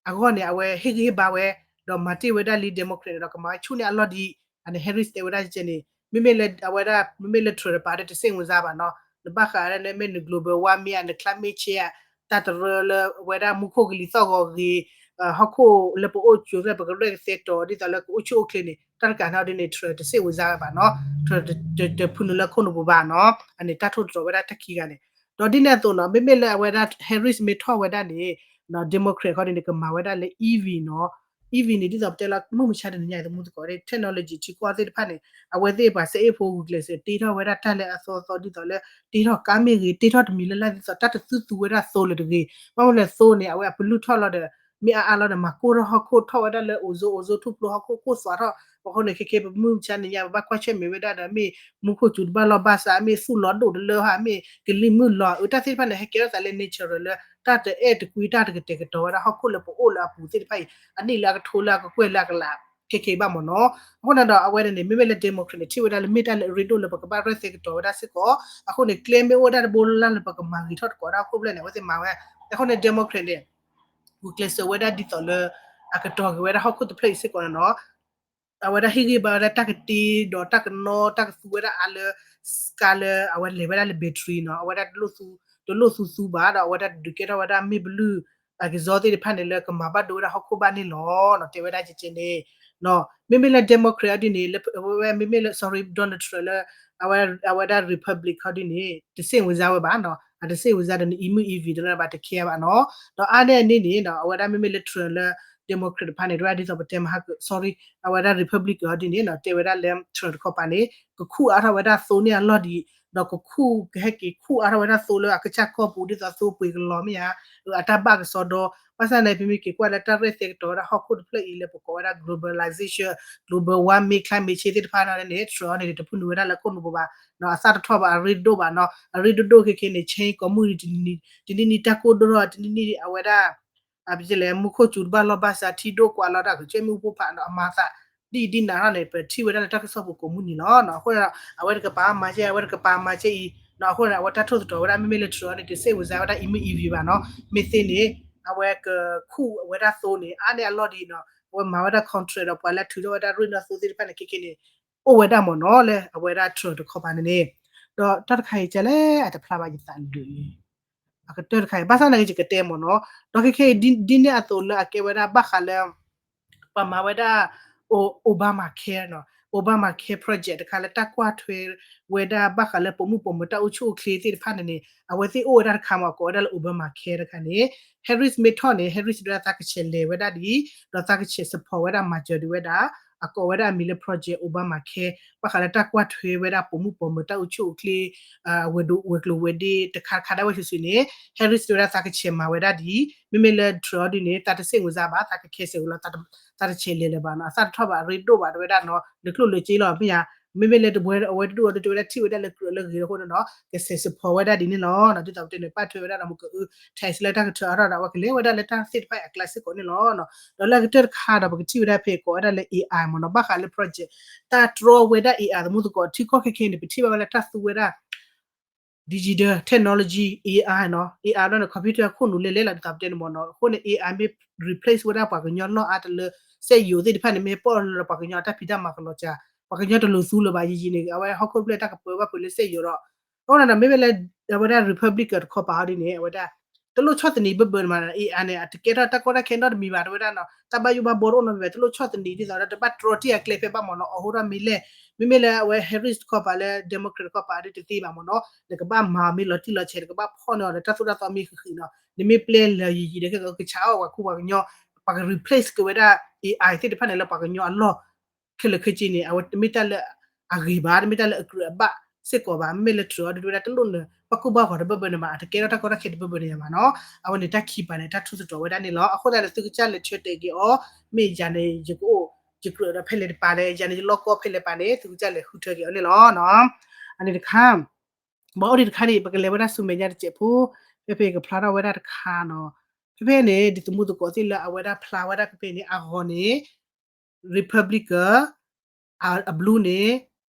အဂီၢ်န့ၣ် အဝဲဟ့ၣ်ဂံၢ်ဟ့ၣ်ဘါဝဲ ဒီးမၤတ့ၢ်ဝဲဒၣ်လံ Democrat န့ၣ်ဒီး ကမၤဝဲဆူၣ်န့ၢ်အလီၢ်ဒံး အန့ၣ် Harris တဲဝဲဒၣ်ကဲန့ၣ် မ့မ့ၢ်လၢအဝဲဒၣ် မ့မ့ၢ်လၢ Trump တပၤဒီး တသ့ၣ်ဝင်စားဘၣ်နီၢ် နဘၣ်ဃးဒၣ်လၢမ့ၢ်န global warming အန climate change အ တၢ်တရၢလၢအဝဲဒၣ်မူခိၣ်ကလံၤသီၣ်ဂီၤဂ့ၤ ဟီၣ်ခိၣ်လၢပအိၣ်ကၠိသ့ၣ် ပကရဲၣ်ကသဲကတီၤ ဒ်သိးလၢကအိၣ်ဆူၣ်အိၣ်ချ့န့ၣ် တၢ်တကးန့ၣ်ဒ်န့ၣ် Trump တသ့ၣ်ဝင်စားဝဲဘၣ်နီၢ် Trump တဖုနုာ်လၢခိၣ်နူာ်ပူၤဘၣ်နီၢ် အန့ၣ်တၢ်ထိၣ်သတြီၤဝဲဒၣ်တၢ်ခံဂၤန့ၣ် ဒီးဒ်န့ၣ်အသိးနီၢ် မ့မ့ၢ်လၢအဝဲဒၣ် Harris မ့ၢ်ထီၣ်ဝဲဒၣ်န့ၣ် Democrat ခီဒ်န့ၣ် ကမၤဝဲဒၣ်လၢ E V နီၢ် E V န့ၣ် ဒ်သိးပတဲလီၤ မုၢ်မဆါတနံၤညါအံၤသမူသကိး technology ထံကီၢ်သ့ၣ်တဖၣ်န့ၣ် အဝဲသ့ၣ်ပှၤစဲအ့ၣ်ဖိဂုာ်ကျဲးစၢး တ့ထီၣ်ဝဲဒၣ်တၢ်လၢအသီသီဒ်သိးလၢ တ့ထီၣ်ကါမ့ၢ်ဂ့ၤ တ့ထီၣ်တမံၤလၢ်လၢ်ဒ်သိး တၢ်တသူသူဝဲဒၣ်သိလၢၤတဂ့ၤ ဘၣ်မနုၤလဲၣ်သိန့ၣ် အဝဲအပလုၢ်ထီၣ်လီၤဒီး မ့ၢ်အါအါလီၤဒီး မၤကိၢ်ထီၣ်ဟီၣ်ခိၣ်ထီၣ်ဝဲဒၣ်လၢ ozone ozone ထူၣ်ဖျိဟီၣ်ခိၣ်ကိၢ်သွးထီၣ် အဃိန့ၣ် ခဲခဲပမုၢ်မဆါတနံၤညါ ပဘၣ်ကွၢ်ဆၢၣ်မဲာ်ဝဲဒၣ်ဒီး မ့ၢ်မူခိၣ်စူၤတဘၣ်လီၢ်ဘၣ်စး မ့ၢ်သူၣ်လီၤဒိၣ်တလၢဟါ မ့ၢ်ကလံၤမုၢ်လီၤ အတၢ်သ့ၣ်တဖၣ်န့ၣ် ဟဲကဲထီၣ်သးလၢ nature လၢ တၢ်တအဲၣ်တကွံ တၢ်တကတဲာ်ကတီၤဝဲဒၣ်ဟီၣ်ခိၣ်လၢပအိၣ်လၢအပူၤသ့ၣ်တဖၣ်အံၤ အနံၣ်လၢအကထိလၢအကကွဲၢ်လၢအကလး ခဲခဲအံၤဘၣ်မ့ၢ်နီၢ် အဃိန့ၣ်ဒီး အဝဲဒၣ်န့ၣ် မ့မ့ၢ်လၢ Democrat န့ၣ် ထံၣ်ဝဲဒၣ်လၢမ့ၢ်တၢ်လၢအရ့ဒိၣ်လၢပကဘၣ်ရဲၣ်သဲကတီၤဝဲဒၣ်စ့ၢ်ကီး အဃိန့ၣ် ကျဲမ့ၢ်အိၣ်ဝဲဒၣ်တဘိလၢ်လၢ်လၢပကမၤဂ့ၤထီၣ်သကိးဒၣ်ဟီၣ်ခိၣ်ဖျၢၣ်န့ၣ် အဝဲသ့ၣ်မၤဝဲ အဃိန့ၣ် Democrat န့ၣ် ဂုာ်ကျဲးစၢးဝဲဒၣ်ဒ်သိးလၢ အကတီၤက့ၤဝဲဒၣ်ဟီၣ်ခိၣ်တဖျၢၣ်အံၤစ့ၢ်ကီးန့ၣ်နီၢ် အဝဲဒၣ်ဟ့ၣ်ဂံၢ်ဘါဝဲဒၣ်တၢ်ကတ့ဒီးတၢ်ကနီတၢ်ကသူဝဲဒၣ်အါလၢ ကါလၢအဝဲလဲၤဝဲဒၣ်လၢ battery နီၢ် အဝဲဒၣ်တလိၣ်သူသူဘၣ်ဒီး အဝဲဒၣ်ဒုးကဲထီၣ်ဝဲဒၣ်မ့ၣ်ဘျုၣ် အကစီသ့ၣ်တဖၣ်န့ၣ်လၢကမၤဘၣ်ဒိဝဲဒၣ်ဟီၣ်ခိၣ်ဘၣ်န့ၣ်လီၤနီၢ် တဲဝဲဒၣ်ကဲကဲန့ၣ် မ့မ့ၢ်လၢ Democrat အီၤဒ်န့ၣ် လၢဝဲမ့မ့ၢ်လၢ sorry Donald Trump လၢ အဝဲဒၣ် Republic ခီဒ်န့ၣ် တသ့ၣ်ဝင်စားဝဲဘၣ်နီၢ် အတသ့ၣ်ဝင်စားဒီးန E မုၢ် E V တလၢဘၣ်တခဲဘၣ်နီၢ် ဒီးအါန့ၢ်အန့ၣ်န့ၣ်နီၢ် အဝဲဒၣ်မ့မ့ၢ်လၢ Trump လၢ Democrat တဖၣ်န့ၣ် တဝဲဒၣ်ဒ်သိးပတဲမဟါက sorry အဝဲဒၣ် Republic အီၤဒ်န့ၣ်နီၢ် တဲဝဲဒၣ်လၢ Trump တခီပၤန့ၣ် ကခူၣ်အါထီၣ်ဝဲဒၣ်သိန့ၢ်အလီၢ်ဒံး ဒီးကခူၣ်ကဟဲက့ၤခူၣ်အါထီၣ်ဝဲဒၣ်သိလၢအကစၢ်ကီၢ်ပူၤဒ်သိးသိပှ့ၤကလီၤမ့ၢ်ဧါ အတၢ်ဘၣ်ကစီဒီ ဘၣ်ဆၣ်န့ၣ် ပမ့ၢ်က့ၤကွၢ်လၢတၢ်ရဲၣ်သဲကတီၤဝဲဒၣ်ဟီၣ်ခိၣ်တဖျၢၣ်အံၤလၢပကိးဝဲဒၣ် globalization global warming climate change သ့ၣ်တဖၣ်န့ၣ် Trump န့ၣ် တဖုနုာ်ဝဲဒၣ်လၢခိၣ်နူာ်ပူၤဘၣ်နီၢ် အသၣ်တထီၣ်ဘၣ်အရ့ဒိၣ်ဘၣ်နီၢ် အရ့ဒိၣ်ဒိၣ်ခဲခဲန့ၣ် change ကိးမုၢ်နံၤ တနံၤနံၤတၢ်ကိၢ်ဒိၣ်ထီၣ် တနံၤနံၤအဝဲဒၣ် အပလဲၣ် မူခိၣ်စူၤတဘၣ်လီၢ်ဘၣ်စး ထံဒိၣ်ကွၢ်လီၤတၢ်ကဆၢမုၢ်ဖိဖးဒီးအမၤသး ဒ်အံၤဒ်နၤထီၣ်န့ၣ် ပထံၣ်ဝဲဒၣ်လၢတၢ်ကစီၣ်ပူၤကိးမုၢ်နံၤလီၤ. အဃိဒီး အဝဲတကပၤမၤကဲအံၤ အဝဲတကပၤမၤကဲအံၤနီၢ် အဃိဒီး အဝဲတၢ်ထိၣ်သတြီၤဝဲဒၣ် မ့မ့ၢ်လၢ Trump န့ၣ် တသ့ၣ်ဝင်စားဝဲဒၣ် E မုၢ် E V ဘၣ်နီၢ် မ့ၢ်သ့န့ၣ် အဝဲကခူၣ်ဝဲဒၣ်သိန့ၣ် အါန့ၢ်အလီၢ်ဒ်အံၤနီၢ် အဝဲမၤဝဲဒၣ် contract ဒီးပှၤလၢထုးထီၣ်ဝဲဒၣ်ရ့ၣ်နီၢ်သိသ့ၣ်တဖၣ်န့ၣ် ခဲခဲန့ၣ် အိၣ်ဝဲဒၣ်မ့ၢ်နီၢ် လၢအဝဲဒၣ် Trump တခီပၤန့ၣ်န့ၣ် ဒီးတၢ်တခါအံၤကလဲၣ် အတဖျါဘၣ်ယသးဒုး အကတၢၢ်တခါအံၤ ဘၣ်ဆၣ်သနာ်က့ ယကတဲမ့ၢ်နီၢ် ဒီးခဲခဲအံၤ ဒ်န့ၣ်အသိးလၢအကဲဝဲဒၣ်ဘၣ်ဃးလၢ ပှၤမၤဝဲဒၣ် Obamacare နီၢ် Obamacare project တခါလၢတၢ်ကွၢ်ထွဲဝဲဒၣ် ဘၣ်ဃးလၢပိာ်မုၣ်ပိာ်မၢၤတၢ်အိၣ်ဆူၣ်အိၣ်ချ့သ့ၣ်တဖၣ်န့ၣ်န့ၣ် အဝဲသ့ၣ်အိၣ်ဝဲဒၣ်တခါမ့ၢ် အကိးဝဲဒၣ်လၢ Obamacare တခါန့ၣ် Harris မ့ၢ်ထီၣ်န့ၣ် Harris ဒၣ်သးကဆဲးလဲၤဝဲဒၣ်ဒ် ဒီးသးကဆဲး support ဝဲဒၣ် မၤစၢၤဒံးဝဲဒၣ် အကိးဝဲဒၣ်အမံၤလၢ Project Obamacare ဘၣ်ဃးလၢတၢ်ကွၢ်ထွဲဝဲဒၣ်ပိာ်မုၣ်ပိာ်မၢၤတၢ်အိၣ်ဆူၣ်အိၣ်ချ့ ဝဲၤဒိးဝဲၤကျိၤဝဲၤဒ့တခါတခါဒၣ်ဝဲစုာ်စုာ်န့ၣ် Harris တဲဝဲဒၣ်သးကဆဲးမၤဝဲဒၣ်ဒ် မ့မ့ၢ်လၢ Trump အီၤဒ်န့ၣ် သးတသ့ၣ်ဝင်စားဘၣ် သးကခဲစဲးဝဲလီၤ သးတဆဲးလဲၤလၢၤဘၣ်နီၢ် အသၣ်တထီၣ်ဘၣ်အရ့ဒိၣ်ဘၣ်တဲဝဲဒၣ်နီၢ် လၢကျိၣ်လၢစ့လီၤမ့ၢ်ဧါ မ့မ့ၢ်လၢတဝဲအဝဲတဒူၣ်အီၤဒ်တဲဝဲဒၣ် ထံၣ်ဝဲဒၣ်လၢကြၢးလၢဂ့ၤအဃိန့ၣ်နီၢ် ကဆဲး support ဝဲဒၣ်ဒ်န့ၣ်လီၤ ဒ်သိးပတဲန့ၣ် ပာ်ထွဲဝဲဒၣ်ဒီးမ့ၢ်ကအု tax လၢတၢ်ကထၢအါထီၣ်ဒီး အဝဲကလဲၤဝဲဒၣ်လၢတၢ်သ့ၣ်တဖၣ်အံၤအကျါစ့ၢ်ကီးန့ၣ်လီၤ. ဒီးလၢအကတၢၢ်တခါဒီး ပကထံၣ်ဝဲဒၣ်ဖဲကိးဝဲဒၣ်လၢ A I မ့ၢ်နီၢ် ဘၣ်ဃးလၢ project တၢ်တြီဝဲဒၣ် A I သမူသကိး ထံကီၢ်ခဲခဲန့ၣ် ပထံၣ်ဘၣ်ဝဲလၢတၢ်သူဝဲဒၣ် digital technology AI နီၢ် AI ဒီးန့ၣ် computer အခိၣ်နူာ်လဲၣ်လဲၣ်လီၤ ဒ်သိးပတဲန့ၣ်မ့ၢ်နီၢ် အဃိန့ၣ် AI မ့ၢ် replace ဝဲဒၣ်ပှၤကညီလီၢ်အါတလၢ စက်ရုပ်သ့ၣ်တဖၣ်န့ၣ် မ့ၢ်ပီၣ်လၢပှၤကညီတၢ်ဖံးတၢ်မၤကလီၤစှၤ ပှၤကညီတလိၣ်သူလၢၤဘၣ်ယံာ်ယံာ်န့ၣ် အဝဲဟီၣ်ခိၣ်ဖျၢၣ်တၢ်ကပၢဘၣ်ဖုးလၢစက်ရုပ်ဒီး အဃိန့ၣ်ဒီး မ့မ့ၢ်လၢ အဝဲဒၣ် Republican တခီပၤအီၤဒ်န့ၣ် အဝဲဒၣ် တလိၣ်ဆီၣ်သနံးဘၢဘၢန့ၣ်မး AI န့ၣ် အတကဲထီၣ်တၢ်ကီတၢ်ခဲနီတမံၤဘၣ် တဲဝဲဒၣ်နီၢ် တၢ်ဘၣ်ယိၣ်ဘၣ်ဘီတအိၣ်နီတမံၤဘၣ် တလိၣ်ဆီၣ်သနံးဒ်သိးဒီး တဘၣ်တြီတံၢ်အကျဲဖဲဘၣ်မ့ၢ်နီၢ် အဟိထီၣ်မ့ၢ်လဲၣ် မ့မ့ၢ်လၢအဝဲ Harris တခီပၤလၢ Democrat တခီပၤဒ်တသ့ဘၣ်မ့ၢ်နီၢ် နကဘၣ်မၤမ့ၢ်လီၤတံၢ်လီၤဆဲး နကဘၣ်ဖီၣ်န့ၢ်အီၤဒီး တၢ်သိၣ်တၢ်သီမ့ၢ်ဃံးဃံးနီၢ် နမ့ၢ်ပျဲလၢာ်ယံာ်ယံာ်ဒီး ခဲကကဆါအီၣ်ပှၤခူပှၤကညီ ပှၤက replace က့ၤဝဲဒၣ် AI သ့ၣ်တဖၣ်န့ၣ်လၢပှၤကညီအလီၢ် ခဲလၢာ်ခဲဆ့န့ၣ် အဝဲတမ့ၢ်တၢ်လၢအဂ့ၤဘၣ် တမ့ၢ်တၢ်လၢအကြၢးအဘၣ်စ့ၢ်ကီးဘၣ် မ့မ့ၢ်လၢ Trump အီၤဒ်တဲဝဲဒၣ် တလိၣ်လၢ ဘၣ်ကိၢ်ဘၣ်ဂီၤတဘၢဘၢန့ၣ်မး အတကဲထီၣ်တၢ်ကီတၢ်ခဲတဘၢဘၢန့ၣ်မးနီၢ် အဝဲန့ၣ်တၢ်ခံပၤန့ၣ် တၢ်ထိၣ်သတြီၤဝဲဒၣ်န့ၣ်လီၤ အဃိသတးဒီး သုကစၢ်လဲၤဆၢတဲာ်က့ၤအီၤ မ့ၢ်ယၤန့ၣ် ယကအိၣ် ယကြၢးဒီးဖဲလဲၣ်တပၤလဲၣ် ယၤန့ၣ် ယလီၢ်ကီဖဲလဲၣ်ပၤန့ၣ် သုကစၢ်လဲၤဃုထၢက့ၤအီၤန့ၣ်လီၤ အန့ၣ်တခါ ဘၣ်အိၣ်ဒံးတခါန့ၣ် ပကလဲၤဝဲဒၣ်ဆူမဲာ်ညါတစဲးဖိ ဖဲဖဲကဖျါထီၣ်ဝဲဒၣ်တခါနီၢ် ဖဲဖဲန့ၣ် ဒ်သမူသကိးသ့ၣ်လၢအဝဲဒၣ်ဖျါဝဲဒၣ်ဖဲဖဲန့ၣ် အဂီၢ်န့ၣ် Republican အ blue န့ၣ်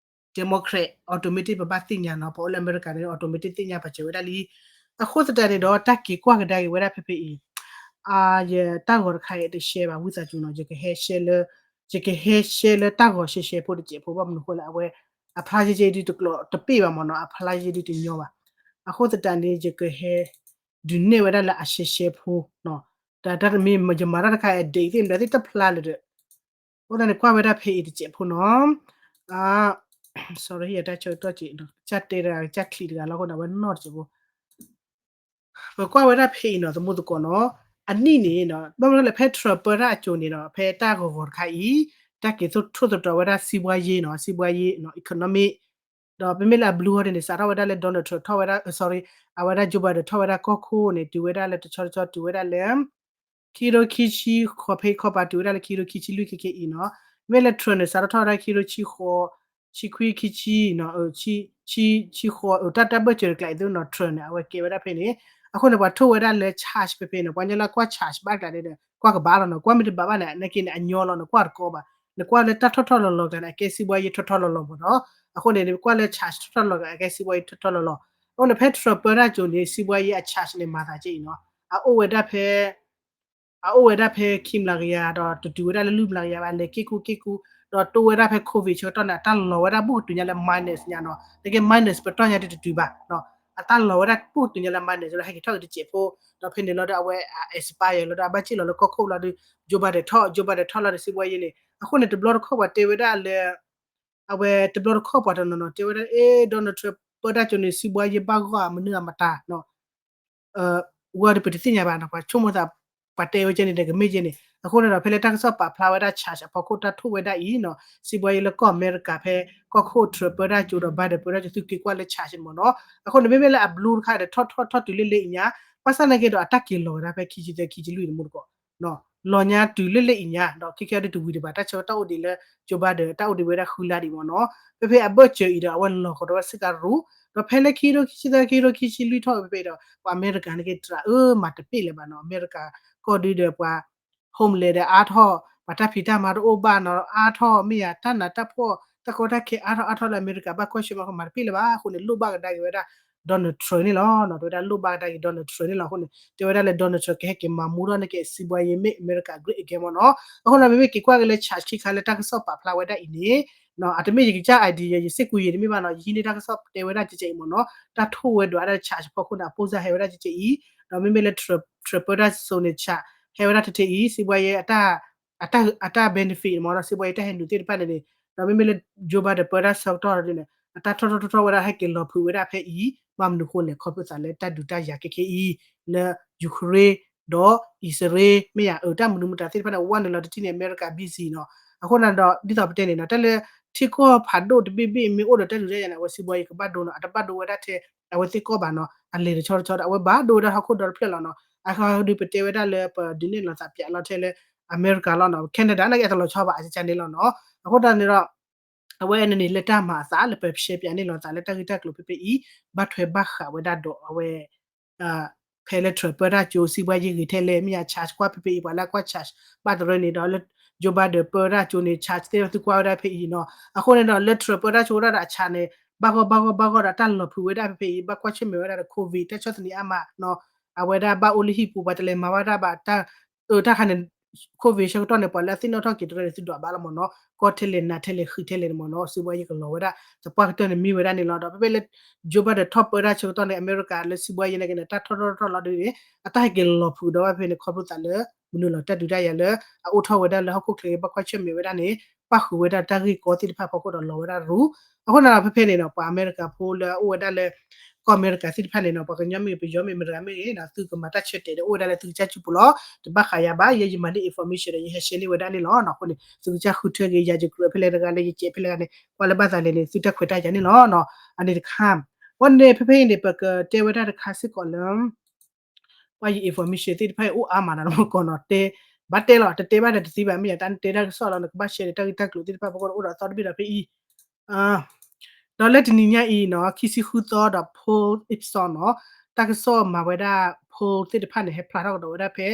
Democrat automatic ပဘၣ်သ့ၣ်ညါနီၤ, ပှၤအိၣ်လၢအမဲရကၤန့ၣ် automatic သ့ၣ်ညါပာ်စၢၤဝဲဒၣ်လံ. အဃိသတးန့ၣ်ဒီး တၢ်က့ၤကွၢ်ကဒါက့ၤဝဲဒၣ်ဖဲဖဲအံၤ အ ယတၢ်ဂီၤတခါအံၤတရှဲဘၣ် ဝံသးစူၤနီၤ, ယကဟဲရှဲလၢ ယကဟဲရှဲလၢတၢ်ဂီၤရှဲရှဲဖိတစဲးဖိ ဘၣ်မနုၤဃိလဲၣ် အဝဲ အဖျါယဲယဲဒုတကျိးတပ့ၢ်ဘၣ်မ့ၢ်နီၤ, အဖျါယဲဒုတညီဘၣ်. အဃိသတးန့ၣ် ယကဟဲ ဒုးနဲၣ်ဝဲဒၣ်လၢအရှဲရှဲဖိနီၤ, တၢ်တမ့ၢ်ယမၤတၢ်တခါအဒ့ၣ်သ့ၣ်မတၤသ့ၣ်တဖျါလၢၤဒီး အဃိသတးန့ၣ် ကွၢ်ဝဲဒၣ်ဖဲအံၤတစဲးဖိနီၤ, အ sorry ယတၢ်ဆၢကတီၢ်က့ၤ ကစၢ်တဲတဂၤ ကစၢ်ချံးတဂၤလီၤအဃိန့ၣ် အဝဲနီၢ်တစဲးဖိ ပကွၢ်ဝဲဒၣ်ဖဲအံၤနီၤ သမူသကိးနီၤ, အနံၣ်န့ၣ်နီၤ ဘၣ်မနုၤလဲၣ် ဖဲ Trump ပၢတၢ်အစိၤန့ၣ်နီၤ ဖဲတၢ်ဂီၤဂီၤတခါအံၤ တၢ်က့ၤထိၣ်သတြီၤဝဲဒၣ် စံးဘှါယ့နီၤ, စံးဘှါယ့နီၤ economic ဒီးပမ့ၢ်လၢအ blue ဟီဒ်န့ၣ် စးထီၣ်ဝဲဒၣ်လၢ Donald Trump ထီၣ်ဝဲဒၣ် sorry အဝဲဒၣ် Joe Biden ထီၣ်ဝဲဒၣ်ကီၢ်ခိၣ်န့ၣ် တုၤဝဲဒၣ်လၢတဆီတဆီ တုၤဝဲဒၣ်လၢ ခံကထိခံဆံဃိးဖဲခီပၤ တုၤဝဲဒၣ်လၢခံကထိခံဆံလွံၢ်ခဲကနံၣ်အံၤနီၤ, မ့ၢ်လၢ Trump န့ၣ် စးထီၣ်ထီၣ်ဝဲဒၣ်ခံကထိဆံဃိး ဆံခွံ ခံဆံနီၤ, ဆံဃိး တၢ်တၢ်ဘၢၣ်စၢၤတကျါအံၤသ့ၣ်နီၤ Trump န့ၣ် အဝဲကဲဝဲဒၣ်ဖဲန့ၣ်, အဃိန့ၣ် ပှၤထိၣ်ဝဲဒၣ်လၢ charge ဖဲဖဲန့ၣ် ပှၤညီလၢကွၢ် charge ဘၣ်ကျါန့ၣ်ဒီး ကွၢ်ကဘၣ်လီၤနီၤ, ကွၢ်မ့ၢ်တဘၣ်ဘၣ်န့ၣ် နာ်က့န့ၣ် အညီလီၤနီၤ, ကွၢ်တကီဘၣ်, နကွၢ်လၢတၢ်ထီၣ်ထီၣ်လီၤလီၤကျါန့ၣ် အကဲစံးဘှါယ့ထီၣ်ထီၣ်လီၤလီၤမ့ၢ်နီၤ, အဃိန့ၣ် နကွၢ်လၢ charge ထီၣ်ထီၣ်လီၤကျါ အကဲစံးဘှါယ့ထီၣ်ထီၣ်လီၤလီၤ, အဃိန့ၣ် ဖဲ Trump ပၢတၢ်စိၤန့ၣ် စံးဘှါယ့အ charge န့ၣ် မၤသးကဲအံၤနီၤ, အအိၣ်ဝဲဒၣ်ဖဲ အအိၣ်ဝဲဒၣ်ဖဲခံမျးကယၤ ဒီးတတုၤဝဲဒၣ်လၢလွံၢ်မျးကယၤဘၣ် လဲၤက့ၢ်ကူက့ၢ်ကူ, ဒီးတိၢ်ဝဲဒၣ်ဖဲ COVID ဆၢကတီၢ်န့ၣ် အတၢ်လီၤဝဲဒၣ်ဘူးကတုၤညါလၢ minus ညါနီၤ, နကဲ minus ပတီၢ်ညါတတုၤဘၣ်, အတၢ်လီၤဝဲဒၣ်ဘူးကတုၤညါလၢ minus လၢဟဲက့ၤထီၣ်က့ၤတစဲးဖိ, ဒီးဖဲန့ၣ်လီၤဒီးအဝဲ expire လီၤဒီးအဘၣ်စ့ၢ်လီၤလၢကီၢ်ခိၣ်လီၤဒီး Joe Biden ထီၣ် Joe Biden ထီၣ်လီၤဒီးစံးဘှါယ့န့ၣ် အဃိန့ၣ် တဘျီတခီၣ်ပှၤတဲဝဲဒၣ်လၢ အဝဲတဘျီတခီၣ်ပှၤတနီၤနီၤ တဲဝဲဒၣ် အဲ Donald Trump ပၢတၢ်စိၤန့ၣ် စံးဘှါယ့ဘၣ်ဂီၢ်မနုၤအမတၤနီၤ ဝဲဒီးပတသ့ၣ်ညါဘၣ်နီၤ ပှၤဆိကမိၣ်သး ပှၤတဲဝဲကဲန့ၣ်ဒီးကမ့ၢ်ကဲန့ၣ် အဃိန့ၣ်ဒီး ဖဲလၢတၢ်ကစီၣ်ပာ်ဖျါဝဲဒၣ် charge အဖီခိၣ်တၢ်ထိၣ်ဝဲဒၣ်အံၤနီၤ စံးဘှါယ့လၢကီၢ်အမဲရကၤဖဲ ကီၢ်ခိၣ် Trump ပၢတၢ်စိၤဒီး Biden ပၢတၢ်စိၤ သုက့ၤကွၢ်လၢ charge န့ၣ်မ့ၢ်နီၤ အဃိန့ၣ် မ့မ့ၢ်လၢအ blue တခါဒီး ထီၣ်ထီၣ်ထီၣ်တုၤလၢလၢအံၤညါ ဘၣ်ဆၣ်နာ်က့ဒီး အတၢ်က့ၤလီၤဝဲဒၣ်ဖဲခံဆံသၢ ခံဆံလွံၢ်န့ၣ်မ့ၢ်တကီး လီၤညါတုၤလၢလၢအံၤညါ ဒီးခဲကဲဒ်တဝံၤဒံးဘၣ် တၢ်ဆၢကတီၢ်အိၣ်ဒံးလၢ Joe Biden တၢ်အိၣ်ဒံးဝဲဒၣ်ဃုလါဒံးမ့ၢ်နီၤ ဖဲဖဲအဘၢၣ်စၢၤအံၤဒီး အဝဲလီၤကဒီးဝဲစ့ၢ်ကီးရူၤ ဒီးဖဲလၢခံကထိခံဆံသၢ ခံကထိခံဆံလွံၢ်ထီၣ်ဖဲဖဲဒီး ပှၤအမဲရကၤနာ်က့တြးအၢမၤတပ့ၢ်လၢၤဘၣ်နီၤ အမဲရကၤကီၢ်ဒုဒီးပှၤ homeless ဒီးအါထီၣ် ပှၤတၢ်ဖံးတၢ်မၤတအိၣ်ဘၣ်နီၤ အါထီၣ်မ့ၢ်ယၤ တၢ်နးတၢ်ဖှီၣ် တၢ်ကီတၢ်ခဲအါထီၣ်အါထီၣ်လၢအမဲရကၤဘၣ်ကွၢ်ဆၢၣ်မဲာ်မၤတပ့ၢ်လၢၤဘၣ် အဃိန့ၣ် လိၣ်ဘၣ်ကဒါက့ၤဝဲဒၣ် Donald Trump န့ၣ်လီၤ တဲဝဲဒၣ်လိၣ်ဘၣ်ကဒါက့ၤ Donald Trump န့ၣ်လီၤ အဃိန့ၣ် တဲဝဲဒၣ်လၢ Donald Trump ကဟဲက့ၤမၤမူထီၣ်နာ်က့ စံးဘှါယ့ make America great again မ့ၢ်နီၤ အဃိန့ၣ် မ့မ့ၢ်က့ၤကွၢ်က့ၤလၢ charge ခံခါလၢတၢ်ကစီၣ်ပာ်ဖျါဝဲဒၣ်အံၤန့ၣ် အတမ့ၢ်ယကစၢ် idea ယစ့ၢ်ကီးယံာ်တမ့ၢ်ဘၣ်နီၤ ယဟံးန့ၢ်တၢ်ကစီၣ်တဲဝဲဒၣ်ကဲကဲအံၤမ့ၢ်နီၤ တၢ်ထိၣ်ဝဲဒွးဒၣ် charge အဖီခိၣ်န့ၣ် အပိၢ်စၢ်ဟဲဝဲဒၣ်ကဲကဲအံၤ ဒီးမ့မ့ၢ်လၢ Trump ပၢတၢ်စိၤန့ၣ် charge ဟဲဝဲဒၣ်ထဲထဲအံၤ စံးဘှါယ့ အတၢ် အတၢ် benefit မ့ၢ်နီၤ စံးဘှါယ့တၢ်ဟဲနုာ်သ့ၣ်တဖၣ်န့ၣ်န့ၣ် ဒီးမ့မ့ၢ်လၢ Joe Biden ပၢတၢ်ဆၢကတီၢ်န့ၣ် အတၢ်ထီၣ်ထီၣ်ထီၣ်ထီၣ်ဝဲဒၣ် ဟဲက့ၤလီၤဖုးဝဲဒၣ်ဖဲအံၤ ဘၣ်မနုၤဃိလဲၣ် ခီဖျိသးလၢတၢ်ဒုးတၢ်ယၤခဲခဲအံၤ လၢ Ukraine ဒီး အံၣ်စရ့လး မ့ၢ်ယၤ အတၢ်မနုၤမတၤသ့ၣ်တဖၣ်န့ၣ် ဝဲနုာ်လီၤတထံၣ်န့ၣ် အမဲရကၤ busy နီၤ အဃိန့ၣ်ဒီး ဒ်သိးပတဲန့ၣ်နီၤ တၢ်လၢ ထံကီၢ်ဖးဒိၣ်တဘ့ၣ်ဘ့ၣ်မ့ၢ်အိၣ်ဒီးတၢ်ဒုးတၢ်ယၤန့ၣ် အဝဲစံးဘှါယ့ကဘၣ်ဒိနီၤ အတဘၣ်ဒိဝဲဒၣ်ထဲ အဝဲသ့ၣ်ကီၢ်ဘၣ်နီၤ အလဲၤတဆီတဆီဒီး အဝဲဘၣ်ဒိဝဲဒၣ်ဟီၣ်ခိၣ်ဒီတဖျၢၣ်လီၤနီၤ အခါဒုးပတဲဝဲဒၣ်လၢပဒုးနဲၣ်လိာ်သးပၠးလီၤထဲလၢ အမဲရကၤလီၤနီၤ Canada နာ်က့အတလီၤဆီဘၣ် အကကန့ၣ်လီၤနီၤ အဃိသတးန့ၣ်ဒီး အဝဲန့ၣ်န့ၣ် လၢတၢ်မၤအသး လၢပရှဲပၠးန့ၢ်လိာ်သးလၢတၢ်ဂ့ၢ်တၢ်ကျိၤဖဲဖဲအံၤ ဘၣ်ထွဲဘၣ်ဃးဝဲဒၣ်ဒီးအဝဲ ဖဲလၢ Trump ပၢတၢ်ကၠိ စံးဘှါယ့ဂ့ၤထဲလဲၣ် မ့ၢ်ယၤ charge ကွၢ်ဖဲဖဲအံၤ ပှၤလၢကွၢ် charge ဘၣ်တရၢန့ၣ်ဒီးလၢ Joe Biden ပၢတၢ်ကၠိန့ၣ် charge သ့ၣ်ဒီးသုကွၢ်ဝဲဒၣ်ဖဲအံၤနီၤ အဃိန့ၣ်ဒီးလၢ Trump ပၢတၢ်ကၠိဝဲဒၣ်ဒီးအ charge န့ၣ် ဘၣ်ဂီၢ်ဘၣ်ဂီၢ်ဘၣ်ဂီၢ်ဒီးတၢ်လီၤဖုးဝဲဒၣ်ဖဲဖဲအံၤ ဘၣ်ကွၢ်ဆၢၣ်မဲာ်ဝဲဒၣ်ဒီး COVID တၢ်ဆီၣ်သနံးအါမးနီၤ အဝဲဒၣ်ဘၣ်အိၣ်လၢဟံၣ်ပူၤ ပှၤတလဲၤမၤဘၣ်တၢ်ဘၣ်တၢ် အတၢ်ခါန့ၣ် COVID ဆၢကတီၢ်န့ၣ် ပှၤလၢအသ့ၣ်နီၣ်ထီၣ်က့ၤတရၢန့ၣ် သုဒွးဘၣ်လီၤမ့ၢ်နီၤ ကီထဲလဲၣ်နးထဲလဲၣ်ဃံထဲလဲၣ်န့ၣ်မ့ၢ်နီၤ စံးဘှါယ့ကလီၤဝဲဒၣ် သပှၢ်ကတၢၢ်န့ၣ်မ့ၢ်ဝဲဒၣ်န့ၣ်လီၤ ဒီးဖဲဖဲလၢ Joe Biden ထီၣ်ပၢတၢ်ဆၢကတီၢ်န့ၣ် အမဲရကၤလၢစံးဘှါယ့နာ်က့န့ၣ် တၢ်ထီၣ်ထီၣ်ထီၣ်ထီၣ်လီၤဒ်န့ၣ် အတၢ်ဟဲက့ၤလီၤဖုးဒီးဝဲဖဲန့ၣ် ခီဖျိသးလၢ မနုၤလီၤတၢ်ဒုးတၢ်ယၤလၢ အအိၣ်ထီၣ်ဝဲဒၣ်လၢဟီၣ်ခိၣ်ချၢက့ၤဘၣ်ကွၢ်ဆၢၣ်မဲာ်ဝဲဒၣ်န့ၣ် ပၣ်ဃုာ်ဝဲဒၣ်တၢ်ဂ့ၢ်ကီသ့ၣ်တဖၣ်ဖီခိၣ်ဒီးလီၤဝဲဒၣ်ရူ အဃိန့ၣ်ဒီးဖဲဖဲန့ၣ်နီၤ ပှၤအမဲရကၤဖိလၢအအိၣ်ဝဲဒၣ်လၢ ကီၢ်အမဲရကၤသ့ၣ်တဖၣ်န့ၣ်နီၤ ပှၤကညီမ့ၢ်ဂ့ၤ ပယီၤမ့ၢ်ဂ့ၤ မတၤမ့ၢ်ဂ့ၤနီၤ သုကမၤတၢ်ဆၢတဲာ်ဒီးအိၣ်ဝဲဒၣ်လၢသုကစၢ်စုပူၤလီၤ တဘၣ်ဃးယၤဘၣ် ယဲယမၤန့ၢ် information ဒီးယဟဲ share န့ၢ်ဝဲဒၣ်န့ၣ်လီၤနီၤ အဃိန့ၣ် သုကစၢ်ဃုထၢက့ၤ ယၤယကြၢးဖဲလဲၣ်တဂၤလၢယစဲးဖဲလဲၣ်တဂၤန့ၣ် ကွၢ်လၢဘၣ်သးလဲၣ်န့ၣ် သုတၢ်ခွဲးတၢ်ယာ်န့ၣ်လီၤနီၤ အန့ၣ်တခါ ဝဲန့ၣ်ဖဲဖဲအံၤန့ၣ် ပကတဲဝဲဒၣ်တခါစ့ၢ်ကီးလၢ ပှၤယ information သ့ၣ်တဖၣ်အံၤအိၣ်အါမးနီၤ နမ့ၢ်ကီးနီၤ တဲ ဘၣ်တဲလီၤ တတဲဘၣ်ဒီးတသ့ဘၣ် မ့ၢ်ယၤတၢ်နတဲတၢ်ကစီၣ်လီၤ နကဘၣ် share ဒီးတၢ်ဂ့ၢ်တၢ်ကျိၤသ့ၣ်တဖၣ် ပကအိၣ်ဒီးအသီတဘ့ၣ်ဒီးဖဲအံၤ ဒီးလၢတနံၤညါအံၤနီၤ ခံဆံဃုသီဒီး poll episode နီၤ တၢ်ကစီၣ်မၤဝဲဒၣ် poll သ့ၣ်တဖၣ်န့ၣ် ဟဲဖျါထီၣ်ကဒီးဝဲဒၣ်ဖဲ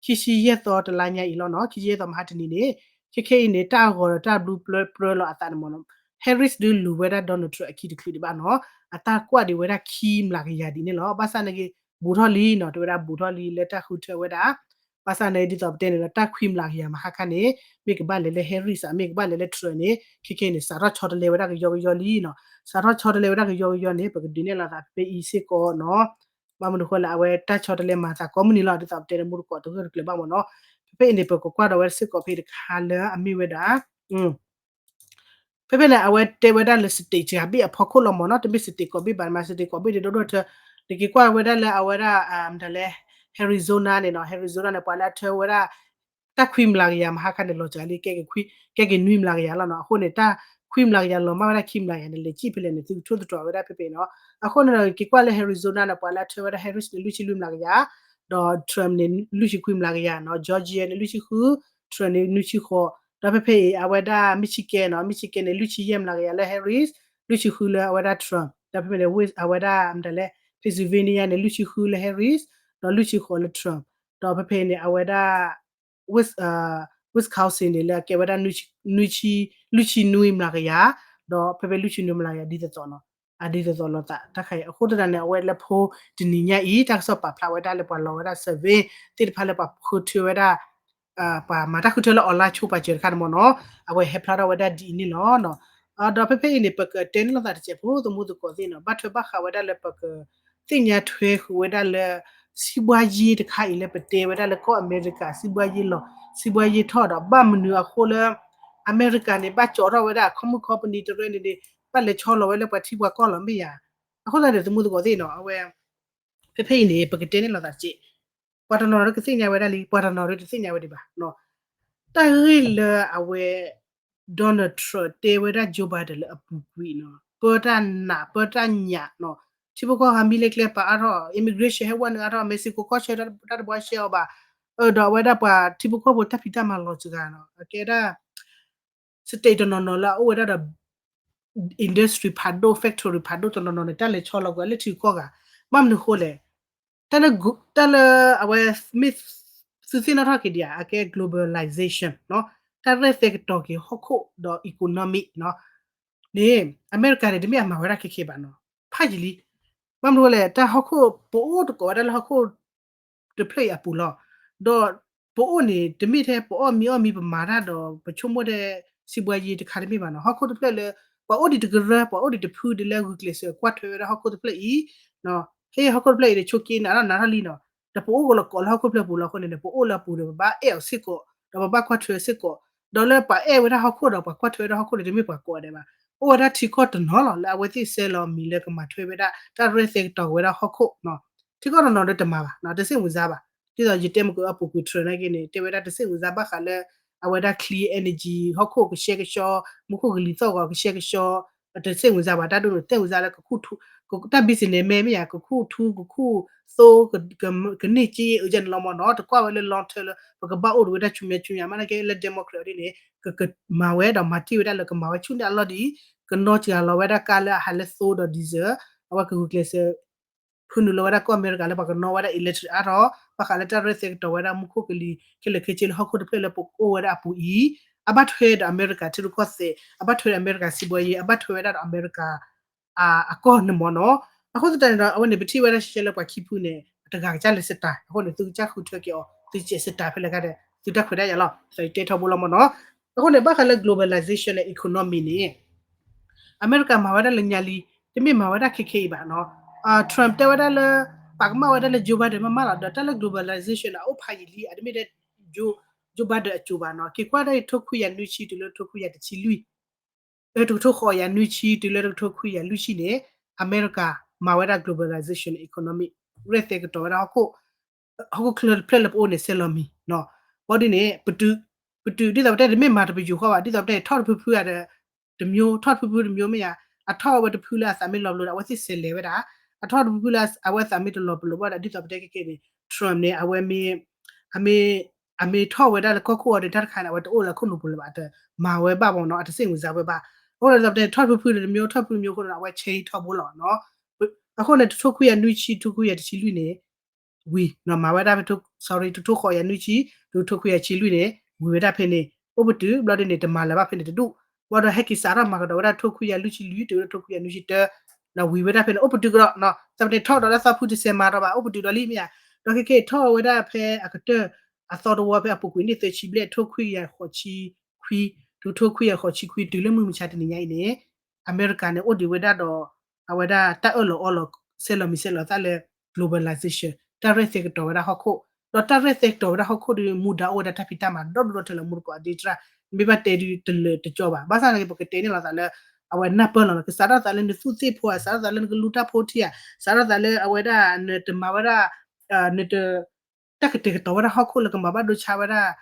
ခံဆံယဲၢ်သီတလါညါအံၤလီၤနီၤ, ခံဆံယဲၢ်သီမဟါတနံၤန့ၣ်, ခဲခဲအံၤန့ၣ် တၢ်အဂီၤဒီးတၢ်ဘျုးပျၢ်ပြၢလီၤအသးန့ၣ်မ့ၢ်နီၤ, Harris ဒုးလူၤဝဲဒၣ် Donald Trump အခံတချုးဒံးဘၣ်နီၤ, အတၢ်ကွၢ်ဒံးဝဲဒၣ်ခံမျးကယၤဒ်န့ၣ်လီၤ. ဘၣ်ဆၣ်နာ်က့ ဘူးထီၣ်လံနီၤ, တဲဝဲဒၣ်ဘူးထီၣ်လံလၢတၢ်ဃုထၢဝဲဒၣ်, ဘၣ်ဆၣ်နာ်က့ဒ်သိးပတဲန့ၣ်ဒီး တၢ်ခွံမျးကယၤမဟါခါန့ၣ် မ့ၢ်ကဘၣ်လဲၤလၢ Harris ဧါ, မ့ၢ်ကဘၣ်လဲၤလၢ Trump န့ၣ် ခဲခဲအံၤန့ၣ် စးထီၣ်ဆီတလဲဝဲဒၣ်ကယီကယီလံနီၤ, စးထီၣ်ဆီတလဲဝဲဒၣ်ကယီကယီန့ၣ် ပကဒုးနဲၣ်လိာ်သးဖဲဖဲအံၤစ့ၢ်ကီးနီၤ, ဘၣ်မနုၤဃိလဲၣ် အဝဲတၢ်ဆီတလဲမၤသးကိးမုၢ်နံၤလီၤ, ဒ်သိးပတဲန့ၣ် မူတကိးတဂၢၢ်တကျၢၤဘၣ်မ့ၢ်နီၤ, ဖဲဖဲအံၤန့ၣ် ပကကွၢ်ဒီးဝဲစ့ၢ်ကီးဖဲတခါလၢအမ့ၢ်ဝဲဒၣ် ဖဲဖဲန့ၣ် အဝဲတဲဝဲဒၣ်လၢ state တဂၤဘ့ၣ်အဖီခိၣ်လီၤမ့ၢ်နီၤ, တမ့ၢ် state ကိးဘ့ၣ်ဘၣ်မး, state ကိးဘ့ၣ်န့ၣ် ဒိၣ်ဒိၣ်ထၢ, နက့ၤကွၢ်ဝဲဒၣ်လၢအဝဲဒၣ် မတၤလဲၣ် Arizona န့ၣ်နီၤ, Arizona န့ၣ် ပှၤလၢအထၢဝဲဒၣ် တၢ်ခွံမျးကယၤမဟါခါန့ၣ် လီၤစှၤလံ ကဲက့ၤနွံမျးကယၤလီၤနီၤ, အဃိန့ၣ် တၢ်ခွံမျးကယၤလီၤမၢ်ဝဲဒၣ်ခံမျးကယၤန့ၣ် လဲၤစံၣ်ဖဲလဲၣ်န့ၣ် သုကထိၣ်သတြီၤဝဲဒၣ်ဖဲဖဲနီၤ, အဃိန့ၣ်ဒီး က့ၤကွၢ်လၢ Arizona န့ၣ် ပှၤလၢအထၢဝဲဒၣ် Harris န့ၣ် လွံၢ်ဆံလွံၢ်မျးကယၤ, ဒီး Trump န့ၣ် လွံၢ်ဆံခွံမျးကယၤနီၤ, Georgia န့ၣ် လွံၢ်ဆံဃု, Trump န့ၣ် နွံဆံဃိး, ဒီးဖဲဖဲအံၤ အဝဲဒၣ် Michigan နီၤ, Michigan န့ၣ် လွံၢ်ဆံယဲၢ်မျးကယၤလၢ Harris, လွံၢ်ဆံဃုလၢအဝဲဒၣ် Trump, ဒီးဖဲဖဲန့ၣ် အဝဲဒၣ် မတၤလဲၣ် Pennsylvania န့ၣ် လွံၢ်ဆံဃုလၢ Harris, ဒီးလွံၢ်ဆံဃိးလၢ Trump, ဒီးဖဲဖဲန့ၣ် အဝဲဒၣ် Wisconsin န့ၣ် လၢအကဲဝဲဒၣ် နွံဆံ, လွံၢ်ဆံနွံမျးကယၤ, ဒီးဖဲဖဲလွံၢ်ဆံနွံမျးကယၤ ဒ်သိးသိးနီၤ, အဒ်သိးသိးလိာ်သးတၢ်ခါအံၤ, အဃိသတးန့ၣ် အဝဲလၢဖိတနံၤညါအံၤ တၢ်ကစီၣ်ပာ်ဖျါဝဲဒၣ်လၢပှၤလီၤဝဲဒၣ် survey သ့ၣ်တဖၣ်လၢပှၤဃုထၢဝဲဒၣ် ပှၤမၤတၢ်ဃုထၢလၢ online ဆိပာ်စၢၤတခါန့ၣ်မ့ၢ်နီၤ, အဝဲဟဲဖျါထီၣ်ဝဲဒၣ်ဒ်အံၤန့ၣ်လီၤ. ဒီးဖဲဖဲအံၤန့ၣ် ပကတဲန့ၢ်လိာ်သးတစဲးဖိ သမူသကိးသ့ၣ်နီၤ, ဘၣ်ထွဲဘၣ်ဃးဝဲဒၣ်လၢပက သ့ၣ်ညါထွဲဃုာ်ဝဲဒၣ်လၢ စံးဘှါယ့တခါအံၤလၢပတဲဝဲဒၣ်လၢကီၢ်အမဲရကၤ စံးဘှါယ့လီၤ, စံးဘှါယ့ထီၣ်ဒီး ဘၣ်မနုၤအဃိလၢ အမဲရကၤန့ၣ် ဘၣ်ကၠီထီၣ်ဝဲဒၣ် company တရၢန့ၣ်န့ၣ် ဘၣ်လဲၤဆီလီၤဝဲလၢပှၤထံပှၤကီၢ်လီၤမ့ၢ်ယၤ, အဃိသတးန့ၣ် သမူသကိးသ့ၣ်နီၤ, အဝဲ ဖဲဖဲအံၤန့ၣ် ပကတဲန့ၢ်လိာ်သးတစဲး, ပှၤတနီၤနီၤကသ့ၣ်ညါဝဲဒၣ်လံ, ပှၤတနီၤနီၤတသ့ၣ်ညါဝဲဒံးဘၣ်. တၢ်ဂ့ၢ်လၢအဝဲ Donald Trump တဲဝဲဒၣ် Joe Biden လၢအပူၤကွံာ်နီၤ, ပၢတၢ်နးပၢတၢ်ညၣ်နီၤ, ထံဖိကီၢ်ဖိမံၤလၢကျဲပာ်အါထီၣ်, immigration ဟဲဝဲနုာ်အါထီၣ်, Mexico ကီၢ်ဆၢတၢ်တဘှါရှဲအီၤဘၣ်, ဒီးအဝဲဒၣ်ပှၤထံဖိကီၢ်ဖိတၢ်ဖံးတၢ်မၤလီၤစှၤနီၤ, အကဲဒၣ် state တနီၤနီၤလၢအအိၣ်ဝဲဒၣ်ဒီး industry ဖးဒိၣ် factory ဖးဒိၣ်တနီၤနီၤန့ၣ် တၢ်လဲၤဆီလီၤကွံာ်အီၤလၢထံကီၢ်ဂၤ, ဘၣ်မနုၤဃိလဲၣ်, တၢ်လၢ တၢ်လၢအဝဲမ့ၢ် သုသ့ၣ်နီၣ်ထီၣ်က့ၤဒံးဧါ, အကဲ globalization နီၤ, တၢ်ရဲၣ်သဲကတီၤက့ၤဟီၣ်ခိၣ်ဒီး economic နီၤ, န့ၣ် အမဲရကၤန့ၣ် တမ့ၢ်အမၤဝဲဒၣ်ခဲခဲဘၣ်နီၤ, ဖးယံာ်လံ, ဘၣ်မနုၤဃိလဲၣ် တၢ်ဟီၣ်ခိၣ် ပအိၣ်တကိးဝဲဒၣ်လၢဟီၣ်ခိၣ် တဖျၢၣ်အံၤအပူၤလီၤ. ဒီးပအိၣ်န့ၣ် တမ့ၢ်ထဲပအီၣ်မံအီၣ်မံ ပမၤတၢ်ဒီး ပဆိကမိၣ်ထဲ စံးဘှါယ့တခါတမ့ၢ်ဘၣ်နီၤ. ဟီၣ်ခိၣ်တဖျၢၣ်လၢ ပှၤအိၣ်ဒံးတကရၢ ပှၤအိၣ်ဒံးတဖုဒ်လၢဂုာ်ကျဲးစၢးကွၢ်ထွဲဝဲဒၣ်ဟီၣ်ခိၣ်တဖျၢၣ်အံၤ, ဟ့ၣ်ဟီၣ်ခိၣ်တဖျၢၣ်အံၤန့ၣ် ဆိက့နးထီၣ်နးထီၣ်လံနီၤ. ဒီးပအိၣ်ကလီၤကိးလၢဟီၣ်ခိၣ်တဖျၢၣ်ပူၤလီၤအဃိန့ၣ် ပအိၣ်လၢအပူၤဒီး ပဘၣ်အဲၣ်အီၤစ့ၢ်ကီး ဒီးပဘၣ်ကွၢ်ထွဲစ့ၢ်ကီး, ဒီးလၢပှၤအဲၣ်ဝဲဒၣ်ဟီၣ်ခိၣ်ဒီးပှၤကွၢ်ထွဲဝဲဒၣ်ဟီၣ်ခိၣ်န့ၣ် တမ့ၢ်ပှၤကိးဂၤဒဲးဘၣ်. အိၣ်ဝဲဒၣ်ထံကီၢ်တနီၤလီၤ လၢအဝဲသ့ၣ်ဆဲးလီၤမံၤလၢကမၤထွဲဝဲဒၣ် တၢ်ရဲၣ်သဲကတီၤက့ၤဝဲဒၣ်ဟီၣ်ခိၣ်နီၤ. ထံကီၢ်တနီၤဒီးတမၤဘၣ်နီၤ, တစ့ၣ်မုာ်စါဘၣ်. ဒ်သိးယတဲမုၢ်ကၢအပူၤကွံာ် Trump နာ်က့န့ၣ် တဲဝဲဒၣ်တစ့ၣ်မုာ်စါဘၣ်ဃးလၢ အဝဲဒၣ် clean energy ဟီၣ်ခိၣ်ကဆှဲကဆှီ, မူခိၣ်ကလံၤသီၣ်ဂီၤကဆှဲကဆှီ, တစ့ၣ်မုာ်စါဘၣ်. တၢ်ဒိၣ်န့ၣ် တစ့ၣ်မုာ်စါလၢကခူၣ်ထူ, တၢ် business man မ့ၢ်ယါ ကခူၣ်ထူ ကခူၣ်သိ ကန့ၢ်စ့ အၢယါန့ၣ်လီၤမ့ၢ်နီၤ. တကွၢ်ဝဲလၢ long term လၢ ပကဘၣ်အိၣ်ဒီးဝဲဒၣ်ဆူမဲာ်ဆူမဲာ် မ့ၢ်နာ်က့လၢ democrat ဒ်န့ၣ် ကကမၤဝဲဒီးမၤတ့ၢ်ဝဲဒၣ်လၢကမၤဝဲဆူၣ်န့ၢ်အလီၢ်ဒ်အံၤ, ကနီၢ်စှၤလီၤဝဲဒၣ်ကါလၢအဟးလၢသိဒီး diesel, အဝဲကဂုာ်ကျဲးစၢး ဖုနုာ်လီၤဝဲဒၣ်ကီၢ်အမဲရကၤလၢပှၤကနီၣ်ဝဲဒၣ် electric အါထီၣ်, ဘၣ်ဃးလၢတၢ်ရဲၣ်သဲကတီၤဝဲဒၣ်မူခိၣ်ကလံၤ ခဲလၢာ်ခဲဆ့လၢဟီၣ်ခိၣ်တဖျၢၣ်လၢပအိၣ်ဝဲဒၣ်အပူၤအံၤ, အဘၣ်ထွဲဒီးအမဲရကၤထံရူၢ်ကီၢ်သဲး, အဘၣ်ထွဲဒီးအမဲရကၤစံးဘှါယ့, အဘၣ်ထွဲဝဲဒၣ်ဒီးအမဲရကၤ အကီၢ်န့ၣ်မ့ၢ်နီၤ. အဃိသတးန့ၣ်ဒီး အဝဲန့ၣ်ပထံၣ်ဝဲဒၣ်ရှဲရှဲလၢပှၤခံဖုန့ၣ် အတဂၤကစၢ်လဲၤစတၢး, အဃိန့ၣ် သုကစၢ်ဃုထၢက့ၤအီၤ, သုကစဲးစတၢးဖဲလဲၣ်ဂ့ၤဒီး သုတၢ်ခွဲးတၢ်ယာ်လီၤ, သုတဲထီဘိလီၤမ့ၢ်နီၤ. အဃိန့ၣ် ဘၣ်ဃးလၢ globalization လၢ economy န့ၣ် အမဲရကၤမၤဝဲဒၣ်လၢညါလံ, တမ့ၢ်မၤဝဲဒၣ်ခဲခဲအံၤဘၣ်နီၤ. Trump တဲဝဲဒၣ်လၢ ပာ်ကမၣ်ဝဲဒၣ်လၢ Joe Biden မ့ၢ်မးလီၤ, ဒီးတၢ်လၢ globalization န့ၣ် အအိၣ်ဖးယံာ်လံ, အတမ့ၢ်ထဲ Joe, Joe Biden အစိၤဘၣ်နီၤ. က့ၤကွၢ်ဒၣ်အံၤ ထိခွံယၤနွံဆံတုၤလၢထိခွံယၤတဆံလွံၢ် တကထိဃိးယၤနွံဆံ တုၤလၢတကထိခွံယၤလွံၢ်ဆံန့ၣ် အမဲရကၤမၤဝဲဒၣ် globalization economy, ရဲၣ်သဲကတီၤဝဲဒၣ်ဟီၣ်ခိၣ်, ဟီၣ်ခိၣ်ချၢတဖျၢၣ်လၢပအိၣ်န့ၣ် ဆဲးလီၤမံၤနီၤ. ဘၣ်ဒ်န့ၣ် ပတုာ်, ပတုာ်ဒ်သိးပတဲတမ့ၢ်မၤတပယူာ်ဃီဘၣ်, ဒ်သိးပတဲထီၣ်တဖုဖုဧါဒီး တမျိုး, ထီၣ်တဖုဖုတမျိုးမ့ၢ်ယါ, အထီၣ်ဝဲတဖုလၢအသးမ့ၢ်လီၤပလိာ်ဒီး အဝဲသ့ၣ်ဆဲးလဲၤဝဲဒၣ်, အထီၣ်တဖုဖုလၢအဝဲသးမ့ၢ်တလီၤပလိာ်ဘၣ်ဒီး ဒ်သိးပတဲခဲခဲန့ၣ် Trump န့ၣ် အဝဲမ့ၢ် အမ့ၢ်, အမ့ၢ်ထီၣ်ဝဲဒၣ်လၢကီၢ်ခိၣ်အီၤဒီး တၢ်တခါန့ၣ် အဝဲတအိၣ်လၢခိၣ်နူာ်ပူၤလၢၤဘၣ်, အတမၤဝဲဘၣ်မ့ၢ်နီၤ, အတစ့ၣ်မုာ်စါဝဲဘၣ်. အဃိဒီး ဒ်သိးပတဲ ထီၣ်တဖုဖုဒီးတမျိုး, ထီၣ်တဖုတမျိုးအဃိဒီး အဝဲ change ထီဘိလီၤနီၤ. အဃိန့ၣ် တထိခွံကယၤနွံဆံ ထိခွံကယၤတဆံလွံၢ်န့ၣ် ဝံၤနီၤ မၤဝဲဒၣ်ဖဲ sorry တထိဃိးကယၤနွံဆံ တထိခွံကယၤဆံလွံၢ်န့ၣ် ဝံၤဝဲဒၣ်ဖဲန့ၣ် အိၣ်ပတုာ် ဘျီဒ်န့ၣ် တမၤလၢၤဘၣ်ဖဲန့ၣ်တဒူၣ် ဘျီဒီး ဟဲက့ၤစးထီၣ်မၤကဒီးဝဲဒၣ်ထိခွံကယၤလွံၢ်ဆံလွံၢ် တုၤဝဲဒၣ်ထိခွံကယၤနွံဆံတၢ ဒီးဝံၤဝဲဒၣ်ဖဲန့ၣ် အိၣ်ပတုာ်ကဒီးနီၤ သးပန့ၣ်ထီၣ်ကဒီးလၢသီဖုတစဲးမၤဒီးဘၣ် အိၣ်ပတုာ်ဒီးလံမ့ၢ်ဧါ ဒီးခဲကနံၣ်အံၤထီၣ်ဝဲဒၣ်ဖဲအကတၢၢ် အသီတဝီဖဲအပူၤကွံာ်နံၣ်သၢဆံဘျဲၣ် ထိခွံကယၤဃိးဆံခွံ တုၤထိခွံကယၤဃိးဆံခွံ တုၤလၢမုၢ်မဆါတနံၤညါအံၤန့ၣ် အမဲရကၤန့ၣ် အိၣ်ဒံးဝဲဒၣ်ဒီး အဝဲဒၣ်တၢ်အၢၣ်လီၤအီလီၤ ဆဲးလီၤမံၤဆဲးလီၤသးလၢ globalization တၢ်ရဲၣ်သဲကတီၤဝဲဒၣ်ဟီၣ်ခိၣ် ဒီးတၢ်ရဲၣ်သဲကတီၤဝဲဒၣ်ဟီၣ်ခိၣ်ဒီး မူဒါအိၣ်ဝဲဒၣ်တၢ်ဖံးတၢ်မၤဒီဒူၣ်ဒီထၢလၢမူတကိးအဒ့တြၢ် မ့ၢ်ဘၣ်တဲဒုးတလၢာ်တကၠီဘၣ် ဘၣ်ဆၣ်သနာ်က့ ပကတဲန့ၢ်လီၤသးလၢ အဝဲနၢ်ပၢၢ်လီၤနီၤ ကစးထီၣ်သးလၢနသူၣ်သ့ၣ်ဖိဧါ စးထီၣ်သးလၢနကလူတၢ်ဖိထံဧါ စးထီၣ်သးလၢအဝဲဒၣ် နတမၤဝဲဒၣ် နတ တၢ်ကတဲာ်ကတီၤဝဲဒၣ်ဟီၣ်ခိၣ်လၢကမၤဘၣ်ဒိဆါဝဲဒၣ်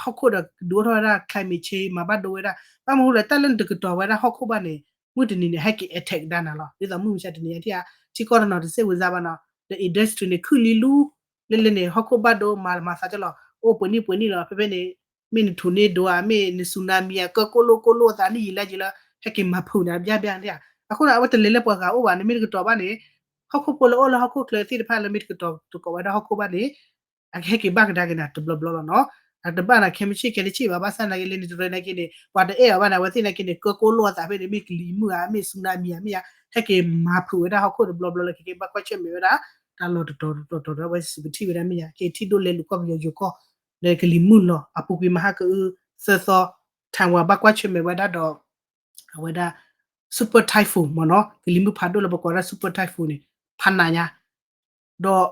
ဟီၣ်ခိၣ်ဒီးဒုးအိၣ်ထီၣ်ဝဲဒၣ် climate change မၤဘၣ်ဒိဝဲဒၣ် ဘၣ်မနုၤဃိလဲၣ် တၢ်လၢနတကတီၤဝဲဒၣ်ဟီၣ်ခိၣ်ဘၣ်န့ၣ် မုၢ်တနံၤန့ၣ် ဟဲက့ၤ attack ကဒါနၤလီၤ ဒ်သိးမုၢ်မဆါတနံၤညါ ထံၣ်ဧါ ထံကီၢ်တနီၤတစဲးဝံၤစါဘၣ်နီၤ ဒီး industry န့ၣ် ခုၣ်လံလူ လၢလၢန့ၣ် ဟီၣ်ခိၣ်ဘၣ်ဒိမၤလီၤမၤသးကလီၤ အိၣ်ပှဲၤနံၣ်ပှဲၤနံၣ်လီၤ ဖဲဖဲန့ၣ် မ့ၢ်န tornado ဧါ မ့ၢ်န tsunami ဧါ ကၢကိၣ်လိၣ်ကိၣ်လိၣ်အသးနံၣ်ယံာ်လၢယံာ်လၢ ဟဲက့ၤမၤဖုးနၤဘၣ်ဘၣ်န့ၣ်ဧါ အဃိန့ၣ် အဝဲတလဲၤလၢပှၤဂၤအိၣ်ဘၣ် နမ့ၢ်တကတီၤဘၣ်န့ၣ် ဟီၣ်ခိၣ်ဖိလၢအိၣ်လၢဟီၣ်ခိၣ်ချၢသ့ၣ်တဖၣ်လၢမ့ၢ်တကတီၤတကိးဝဲဒၣ်ဟီၣ်ခိၣ်ဘၣ်န့ၣ် အကဟဲက့ၤဘၣ်ကဒါက့ၤနၤတဘျီဘျီလီၤနီၤ အတဘၣ်နၤခဲမုၢ်ဆ့ၣ်ခဲတဆ့ၣ်ဘၣ် ဘၣ်ဆၣ်သနာ်က့လၢနတရၢနာ်က့န့ၣ် ပှၤတအဲၣ်အီၤဘၣ်န့ၣ် အဝဲသ့ၣ်နာ်က့န့ၣ် ကၢကိၣ်လိၣ်အသးဖဲန့ၣ် မ့ၢ်ကလံၤမုၢ်ဧါ မ့ၢ် tsunami ဧါ မ့ၢ်ဧါ ဟဲက့ၤမၤဖုးဝဲဒၣ်ဟီၣ်ခိၣ်တဘျီဘျီလၢ ခဲက့ၤဘၣ်ကွၢ်ဆၢၣ်မဲာ်ဝဲဒၣ် တၢ်လီၢ်တတီၤတတီၤတတီၤဒီး အဝဲစံးပထံၣ်ဝဲဒၣ်မ့ၢ်ဧါ က့ၤထံၣ်ဒိၣ်လဲၤလူၤကီၢ်ပယီၤယိၤကီၢ် လၢကလံၤမုၢ်လီၤ အပူၤကွံာ်မဟါကအုသၢသီ Taiwan ဘၣ်ကွၢ်ဆၢၣ်မဲာ်ဝဲဒၣ်ဒီး အဝဲဒၣ် super typhoon မ့ၢ်နီၤ ကလံၤမုၢ်ဖးဒိၣ်လၢပကိးဝဲဒၣ် super typhoon န့ၣ် ဖးနးညါ ဒီး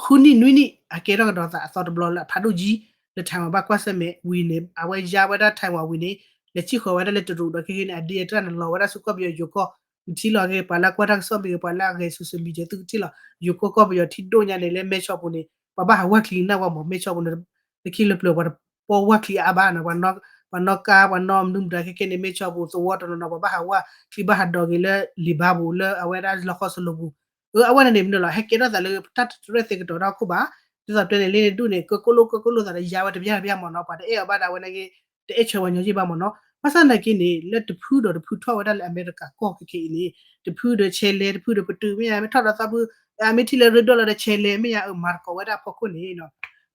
ဃုနံၣ်နွံနံၣ် အကဲထီၣ်ကဒီးသးအသီတဘျီလၢအဖးဒိၣ်ကံ လၢ Taiwan ဘၣ်ကွၢ်ဆၢၣ်မဲာ်ဝံၤန့ၣ် အဝဲယါဝဲဒၣ် Taiwan ဝံၤန့ၣ် လဲၤစံၣ်ဃီၤဝဲဒၣ်လၢတရူးဒီး ခဲကနံၣ်န့ၣ် အဒ့အတြၢ်န့ၣ် လီၤဝဲဒၣ်ဆူကီၢ်ပယီၤယိၤကီၢ် နထံၣ်လီၤက့ၤ ပှၤလၢအကွၢ်တၢ်ကစီၣ်မ့ၢ်ဂ့ၤ ပှၤလၢအဂဲၤ social media သုကထံၣ်လီၤ ယိၤကီၢ်ကီၢ်ပယီၤထံဒိၣ်ညါန့ၣ် လၢမဲဆီးပူၤန့ၣ် ပှၤဘၣ်ဟးဝၢ်ချံနၢ်ဝဲမ့ၢ် မဲဆီးပူၤန့ၣ် လၢခံလၢပျၢၤပှၤတပီၢ်ဝၢ်ချံအါဘၣ်နီၤ ပှၤနီၣ်ကါ ပှၤနီၣ်မနုၤမတၤခဲကဲန့ၣ် မဲဆီးပူၤသဝီတနီၤနီၤ ပှၤဘၣ်ဟးဝၢ်ချံဘၣ်ဟးဒိးက့ၤလၢလံာ်ဘါပူၤ လၢအဝဲဒၣ်လီၢ်ဃီစလိၤပူၤ အဝဲန့ၣ်န့ၣ် မနုၤလီၤ ဟဲကဲထီၣ်သးလၢတၢ်တရဲၣ်သဲကတီၤတၢ်ဟီၣ်ခိၣ်ဘၣ် ဒ်သိးတဲန့ၣ် လၢန့ၣ်ဒူၣ်န့ၣ် ကၢကိၣ်လိၣ်ကၢကိၣ်လိၣ်သးဒီးယါဝဲတဘျီတဘျီမ့ၢ်နီၤ ပှၤတအဲၣ်အီၤဘၣ်ဒၣ်ဝဲနာ်က့ တအဲၣ်ဆၢဝဲညီယ့ၢ်ဘၣ်မ့ၢ်နီၤ ဘၣ်ဆၣ်သနာ်က့န့ၣ် လၢတဖုဒီးတဖုထီၣ်ဝဲဒၣ်လၢအမဲရကၤကီၢ်ခဲကနံၣ်အံၤန့ၣ် တဖုဒီးဆဲးလဲၤ တဖုဒီးပတုာ်မ့ၢ်ဧါ မ့ၢ်ထီၣ်ဒီးသီဖု အမ့ၢ်ထံၣ်လၢရ့ဒိၣ်လီၤဒီးဆဲးလဲၤမ့ၢ်ဧါ အမၤသကိးဝဲဒၣ်အဖီခိၣ်န့ၣ်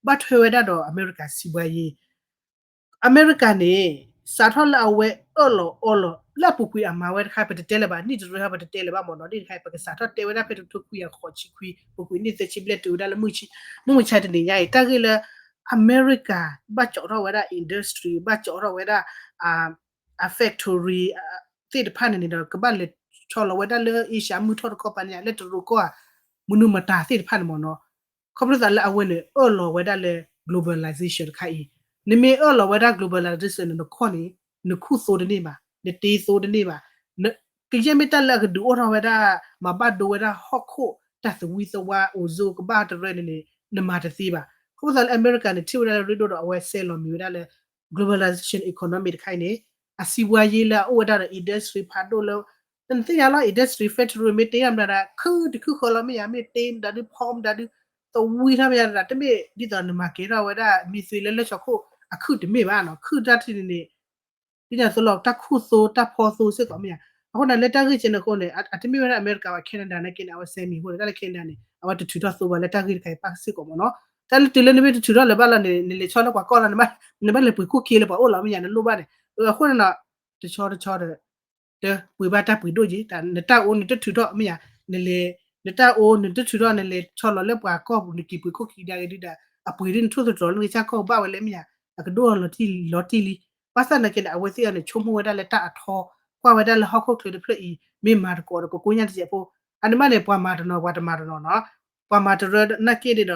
ဘၣ်ထွဲဝဲဒၣ်ဒီးအမဲရကၤစံးဘှါယ့ အမဲရကၤန့ၣ် စးထီၣ်လၢအဝဲအၢၣ်လီၤအီလီၤ လၢအပူၤကွံာ်အမၤဝဲတခါ ပတတဲလၢၤဘၣ် နံၣ်တရၢပတတဲလၢၤဘၣ်မ့ၢ်နီၤ ဒ်တခါ ပကစးထီၣ်တဲဝဲဒၣ်ဖဲတထိခွံကယၤဃိးဆံခွံ ပူၤကွံာ်နံၣ်သၢဆံဘျဲၣ်တုၤဝဲဒၣ်လၢ မုၢ်မဆါတနံၤညါအံၤ တၢ်ဂ့ၢ်လၢ အမဲရကၤ ဘၣ်ကၠီးထီၣ်ဝဲဒၣ် industry ဘၣ်ကၠီးထီၣ်ဝဲဒၣ် အ factory သ့ၣ်တဖၣ်န့ၣ်န့ၣ်ဒီး ကဘၣ်လဲၤဆီလီၤဝဲဒၣ်လၢ Asia မုၢ်ထီၣ်တခီပၤန့ၣ် လၢတရူးကီၢ်ဧါ မနုၤမတၤသ့ၣ်တဖၣ်န့ၣ်မ့ၢ်နီၤ ခီဖျိသးလၢအဝဲန့ၣ် အၢၣ်လီၤဝဲဒၣ်လၢ globalization တခါအံၤ နမ့ၢ်အၢၣ်လီၤဝဲဒၣ် globalization န့ၣ် နခီၣ်န့ၣ် နခူၣ်သိတန့ၢ်ဘၣ် နတ့သိတန့ၢ်ဘၣ် ကယဲၢ်မ့ၢ်တၢ်လၢအကဒုးအိၣ်ထီၣ်ဝဲဒၣ် မၤဘၣ်ဒိဝဲဒၣ်ဟီၣ်ခိၣ် တၢ်သဝံသဝါ အိၣ်စိကဘၣ်တရၢန့ၣ်န့ၣ် နမၤတသ့ဘၣ် ခီဖျိသးလၢအမဲရကၤန့ၣ် ထံၣ်ဝဲဒၣ်လၢရ့ဒိၣ်ဒီးအဝဲဆဲးလီၤမံၤဝဲဒၣ်လၢ globalization economy တခါအံၤန့ၣ် အစံးဘှါယ့လၢအအိၣ်ဝဲဒၣ်ဒီး industry ဖးဒိၣ်လၢ နသ့ၣ်ညါလီၤ industry factory မ့ၢ်တ့မတၤဒၣ် ခုၣ်တခုၣ်ဃီလီၤ မ့ၢ်ယၤ မ့ၢ်တ့မတၤဒု ဖီမတၤဒု သဝံထီၣ်မ့ၢ်ယၤဒၣ် တမ့ၢ်ဒ်သိးနမၤကဲထီၣ်ဝဲဒၣ် မံသွံလၢလၢၢ်ဆီခိၣ် အခုၣ်တမ့ၢ်ဘၣ်နီၤ ခုၣ်တၢ်ထံၣ်န့ၣ်န့ၣ် ဒ်န့ၣ်အသိးလီၤ တၢ်ခူၣ်သိ တၢ်ဖီသိစ့ၢ်ကီးမ့ၢ်ယၤ အဃိန့ၣ် လၢတၢ်ဂ့ၢ်ကဲန့ၣ်အဃိန့ၣ် အတမ့ၢ်ဝဲဒၣ်အမဲရကၤဘၣ် Canada နာ်က့န့ၣ် အဝဲဆဲးမံၤအဃိန့ၣ် တၢ်လၢ Canada န့ၣ် အဝဲတထုးထီၣ်သိဘၣ်လၢတၢ်ဂ့ၢ်တခါအံၤပၣ်စ့ၢ်ကီးမ့ၢ်နီၤ တၢ်လၢတုၤလၢနမ့ၢ်တထုးထီၣ်လၢၤဘၣ်လီၤန့ၣ် နလဲၤဆီလၢပှၤကီၢ်လီၤ နဘၣ်လဲၤပှ့ၤခိၣ်ခံလၢပှၤအိၣ်လီၤမ့ၢ်ယၤ နလိၣ်ဘၣ်န့ၣ် အဃိန့ၣ်နီၤ တဆီတဆီဒီး တပှ့ၤဘၣ်တၢ်ပှ့ၤဒိၣ်က့ၤ နတၢ်အိၣ်နတထုးထီၣ်မ့ၢ်ယၤ နလဲၤ နတၢ်အိၣ်နတထုးထီၣ် နလဲၤဆီလီၤလၢပှၤကီၢ်ပူၤ နက့ၤပှ့ၤခိၣ်ခံဒၣ်ဂ့ၤဒုဒီး အပှ့ၤဒ်နထိၣ်သတြီၤလၢနကစၢ်ကီၢ်ဘၣ်ဝဲလဲၣ်မ့ၢ်ယၤ အကဒိၣ်လီၤတံၢ်လီၤတံၢ်လံ ဘၣ်ဆၣ်သနာ်က့န့ၣ် အဝဲသ့ၣ်အီၤန့ၣ် ဆိကမိၣ်ဝဲဒၣ်လၢတၢ်အထီ ကွၢ်ဝဲဒၣ်လၢဟီၣ်ခိၣ်ချၢတဖျၢၣ်အံၤ မ့ၢ်မၤသကိးဒီးကကိညၢ်တစဲးဖိ အန့ၣ်မးန့ၣ် ပှၤမၤတနီၤ ပှၤတမၤတနီၤနီၤ ပှၤမၤတရၢနာ်က့န့ၣ်ဒီး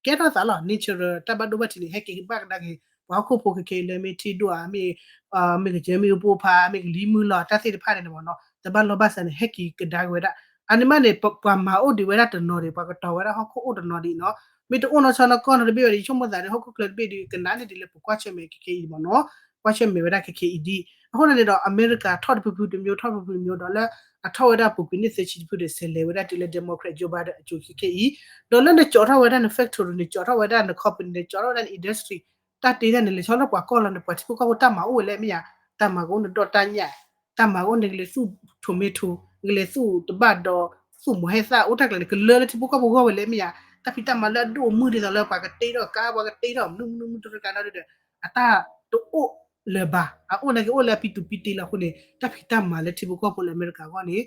ကဲထီၣ်သးလီၤ nature တၢ်ဘၣ်ဒိဘၣ်ထံးန့ၣ် ဟဲက့ၤကဘၣ်ကဒါက့ၤ ပှၤဟီၣ်ခိၣ်ဖိခဲကဲလၢမ့ၢ်ထံဒိၣ်ဧါ မ့ၢ် မ့ၢ်ကစၢၢ်မ့ၢ်အူပိဖး မ့ၢ်ကလံၤမုၢ်လီၤ တၢ်သ့ၣ်တဖၣ်န့ၣ်မ့ၢ်နီၤ တဘၣ်လီၢ်ဘၣ်စးန့ၣ် ဟဲက့ၤကဒါက့ၤဝဲဒၣ် အန့ၣ်မးန့ၣ် ပှၤမၤအိၣ်ဒံးဝဲဒၣ်တနီၤဒံး ပှၤကတီၤဝဲဒၣ်ဟီၣ်ခိၣ်အိၣ်တနီၤဒံးနီၤ မ့ၢ်တအိၣ်နီၢ်ဆီနီၢ်ကီၢ်နီတဘ့ၣ်ဝဲဒီး ယဆိကမိၣ်သးဒီး ဟီၣ်ခိၣ်ချၢတဘ့ၣ်ဒီး ကနၣ်န့ၢ်ဒံးလၢပကွၢ်ဆၢၣ်မဲာ်ခဲကဲအံၤမ့ၢ်နီၤ ကွၢ်ဆၢၣ်မဲာ်ဝဲဒၣ်ခဲကဲအံၤဒံး အဃိန့ၣ်န့ၣ်ဒီး အမဲရကၤထီၣ်တဖုဖုတမျိုး ထီၣ်တဖုဖုတမျိုးဒီးလၢ အထီၣ်ဝဲဒၣ်ပူၤကွံာ်နံၣ်သၢဆံတဖုဒီး ဆဲးလဲၤဝဲဒၣ်တုၤလၢ democrat ကၠိဘါဒီးအကၠိခဲကဲအံၤ ဒီးလၢနကၠီးထီၣ်ဝဲဒၣ်န factory နကၠီးထီၣ်ဝဲဒၣ်န company နကၠီးထီၣ်ဝဲဒၣ်န industry တၢ်တ့တၢ်န့ၣ် လဲၤဆီလၢပှၤကီၢ်လီၤန့ၣ် ပှၤထံဖိကီၢ်ဖိတၢ်မၤအိၣ်ဝဲလဲၣ်မ့ၢ်ယၤ တၢ်မၤကအိၣ်နဒီၣ်တၢ်ညၣ် တၢ်မၤကအိၣ်နကလဲၤသူၣ် tomato နကလဲၤသူၣ်တဘၣ်ဒီး သူၣ်မီၤဟဲသၣ်အိၣ်တၢ်ကျါန့ၣ် ကလၢလၢထံဖိကီၢ်ဖိဂီၢ်ဝဲလဲၣ်မ့ၢ်ဧါ, တၢ်ဖံးတၢ်မၤလၢအဒိၣ်အမုၢ်ဒ်သိးလၢပှၤကတ့ထီၣ်ကါ ပှၤကတ့ထီၣ်မနုၤမနုၤမနုၤတရၢကါဒီး အတၢ်တအိၣ်လၢၤဘၣ်, အအိၣ်နာ်က့အိၣ်လၢအပံတူပံတ့လီၤအဃိန့ၣ် တၢ်ဖံးတၢ်မၤလၢထံဖိကီၢ်ဖိလၢအမဲရကၤအဂီၢ်န့ၣ်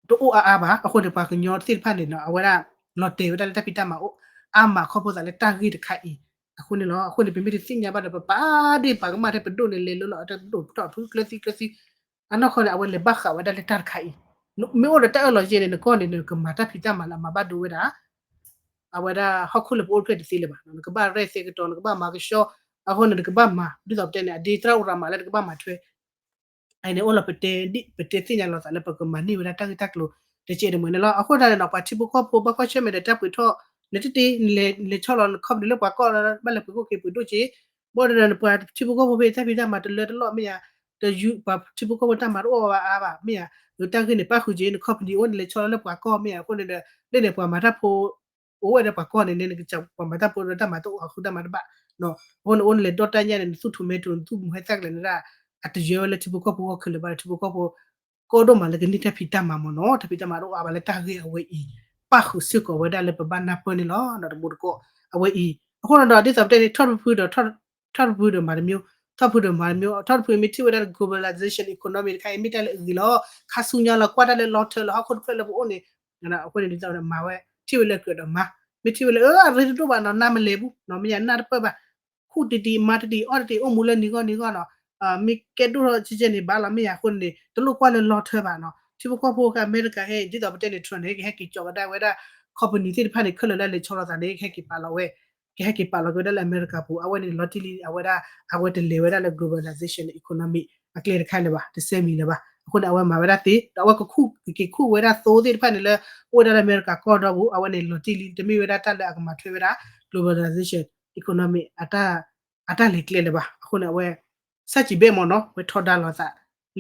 တအိၣ်အါအါဘၣ်. အဃိန့ၣ် ပှၤကညီသ့ၣ်တဖၣ်န့ၣ်နီၤ အဝဲဒၣ် လီၤတဲာ်ဝဲဒၣ်လၢတၢ်ဖံးတၢ်မၤအိၣ် အါမးခီဖျိသးလၢတၢ်ဂ့ၢ်တခါအံၤ အဃိန့ၣ်လီၤ. အဃိန့ၣ် ပမ့ၢ်တသ့ၣ်ညါဘၣ်ဒီး ပပာ်ဒ့ၣ်ပာ်ကမၣ်ထဲပဒိၣ်န့ၣ် လဲၤလၢလီၤ တဒိၣ်ပတီၢ်ဖုကျၢသံကျၢသံ အနီၢ်ခီန့ၣ် အဝဲလဲၤဘၣ်ဃးဝဲဒၣ်လၢတၢ်တခါအံၤ, မ့ၢ်အိၣ်ဒီးတၢ်အၢၣ်လီၤယဲၢ်န့ၣ် နကီၢ်န့ၣ် နကမၤတၢ်ဖံးတၢ်မၤလၢအမၤဘၣ်ဒိဝဲဒၣ် အဝဲဒၣ်ဟီၣ်ခိၣ်လၢပအိၣ်တဖျၢၣ်တသ့လၢၤဘၣ်, နကဘၣ်ရဲၣ်သဲကတီၤ နကဘၣ်မၤကဆှီ, အဃိန့ၣ် နကဘၣ်မၤ ဒ်သိးပတဲန့ၣ် အဒ့တရၣ်အိၣ်ရၤမးလၢနကဘၣ်မၤထွဲ အန့ၣ်အိၣ်လီၤ ပတဲသ့ၣ်ညါလီၤသးလၢပကမၤန့ၢ်ဝဲဒၣ်တၢ်ဂ့ၢ်တၢ်ကျိၤ တကဲးတမှဲၤန့ၣ်လီၤ. အဃိသတးန့ၣ်နီၤ ပှၤထံဖိကီၢ်ဖိဘၣ်ကွၢ်ဆၢၣ်မဲာ်ဒီးတၢ်ပှ့ၤထီၣ် နတတ့ နလဲၤဆီလီၤန company လၢပှၤကီၢ် ဘၣ်လဲၤပှ့ၤခိၣ်က့ၤပှ့ၤဒိၣ်က့ၤ, ဘၣ်ဒီးပှၤထံဖိကီၢ်ဖိဖဲတၢ်ဖံးတၢ်မၤတလၢတလီၢ်မ့ၢ်ဧါ, တယူးပှၤထံဖိကီၢ်ဖိတၢ်မၤတအိၣ်အါဘၣ်မ့ၢ်ဧါ, တၢ်ဂ့ၢ်န့ၣ် ပၣ်ဃုာ်က့ၤ န company အိၣ်န့ၣ် လဲၤဆီလီၤလၢပှၤကီၢ်မ့ၢ်ဧါ, အဃိန့ၣ်ဒီး လၢန့ၣ်ပှၤမၤတၢ်ဖိ အိၣ်ဝဲဒီးပှၤကီၢ်န့ၣ် နကပှၤမၤတၢ်ဖိဒီးတၢ်မၤတအိၣ်အဃုတၢ်မၤတဘၣ်, အဃိန့ၣ် အိၣ်နလဲၤဒီၣ်တၢ်ညၣ်န့ၣ် နသူၣ်ထီၣ်မဲာ်ထီၣ် နသူၣ်မီၤဟဲသၣ်ကျဲန့ၣ်ဒၣ် အတယၢဝဲလၢထံဖိကီၢ်ဖိဂီၢ်ခဲလၢာ်ဘၣ်ဒီး ထံဖိကီၢ်ဖိ ကီဒိၣ်မးလၢကန့ၢ်တၢ်ဖံးတၢ်မၤမ့ၢ်နီၤ, တၢ်ဖံးတၢ်မၤတအိၣ်အါဘၣ်လၢတၢ်ဂ့ၢ်အဝဲအံၤ ပၣ်ဃုာ်စ့ၢ်ကီးဝဲဒၣ်လၢပဘၣ်နၢ်ပၢၢ်န့ၣ်လီၤ. ဒီးတမူတကိး အဝဲအံၤ အဃိန့ၣ်ဒီး ဒ်သိးပတဲန့ၣ် ထီၣ်တဖုဖုဒီး ထီၣ်တဖုဒီးမၤတမျိုး, ထီၣ်တဖုဒီးမၤတမျိုး, ထီၣ်တဖုမ့ၢ်ထံၣ်ဝဲဒၣ်လၢ globalization economy တခါအံၤ မ့ၢ်တၢ်လၢအဂ့ၤလီၤ. ခါဆူညါလီၤ ကွၢ်တၢ်လၢလီၤထၢလီၤ ဟီၣ်ခိၣ်တဖျၢၣ်လၢပအိၣ်န့ၣ်, အဃိန့ၣ် ဒ်သိးမၤဝဲ ထံၣ်ဝဲလၢကြၢးဒီးမၤ, မ့ၢ်ထံၣ်ဝဲလၢ အရ့တဒိၣ်ဘၣ်နီၤ နၢ်မလဲၤဘူးနီၤ မ့ၢ်ညါနၢ်တပၢၢ်ဘၣ် ခူၣ်တံၢ်တံၢ် မၤတံၢ်တံၢ် အီၣ်တံၢ်တံၢ် အိၣ်မူလၢနံၤဂီၢ်နံၤဂီၢ်နီၤ, မ့ၢ်ကဲဒိၣ်ထီၣ်ကဲကဲန့ၣ် ဘၣ်လီၤမ့ၢ်ဧါ, အဃိန့ၣ် တလိၣ်ကွၢ်လၢလီၤထၢဘၣ်နီၤ. ထံဖိကီၢ်ဖိကဲအမဲရကၤဟဲ ဒ်သိးပတဲန့ၣ် Trump န့ၣ် ကဟဲက့ၤကၠီးဝဲဒၣ်ဝဲဒၣ် company သ့ၣ်တဖၣ်န့ၣ် ခဲလၢာ်လၢလဲၤဆီလီၤသးန့ၣ် ကဟဲက့ၤပာ်လီၤဝဲ ကဟဲက့ၤပာ်လီၤက့ၤဝဲဒၣ်လၢအမဲရကၤပူၤ အဝဲန့ၣ် လီၤတံၢ်လံ အဝဲဒၣ် အဝဲတလဲၤဝဲဒၣ်လၢ globalization economy အကျဲတခါလၢၤဘၣ် တစဲမံၤလၢၤဘၣ်. အဃိန့ၣ် အဝဲမၤဝဲဒၣ်သ့ ဒီးအဝဲကခူၣ်ကက့ၤခူၣ်ဝဲဒၣ်သိသ့ၣ်တဖၣ်န့ၣ်လၢ အိၣ်ဝဲဒၣ်လၢအမဲရကၤကီၢ်ဒီးပူၤ အဝဲန့ၣ် လီၤတံၢ်လံ တမ့ၢ်ဝဲဒၣ်တၢ်လၢအကမၤထွဲဝဲဒၣ် globalization economy အတၢ် အတၢ်လဲၤကျဲလၢၤဘၣ်. အဃိန့ၣ် အဝဲ ဆန့်ကျင်ဘက်မ့ၢ်နီၤ ဝဲထီဒါလိာ်သး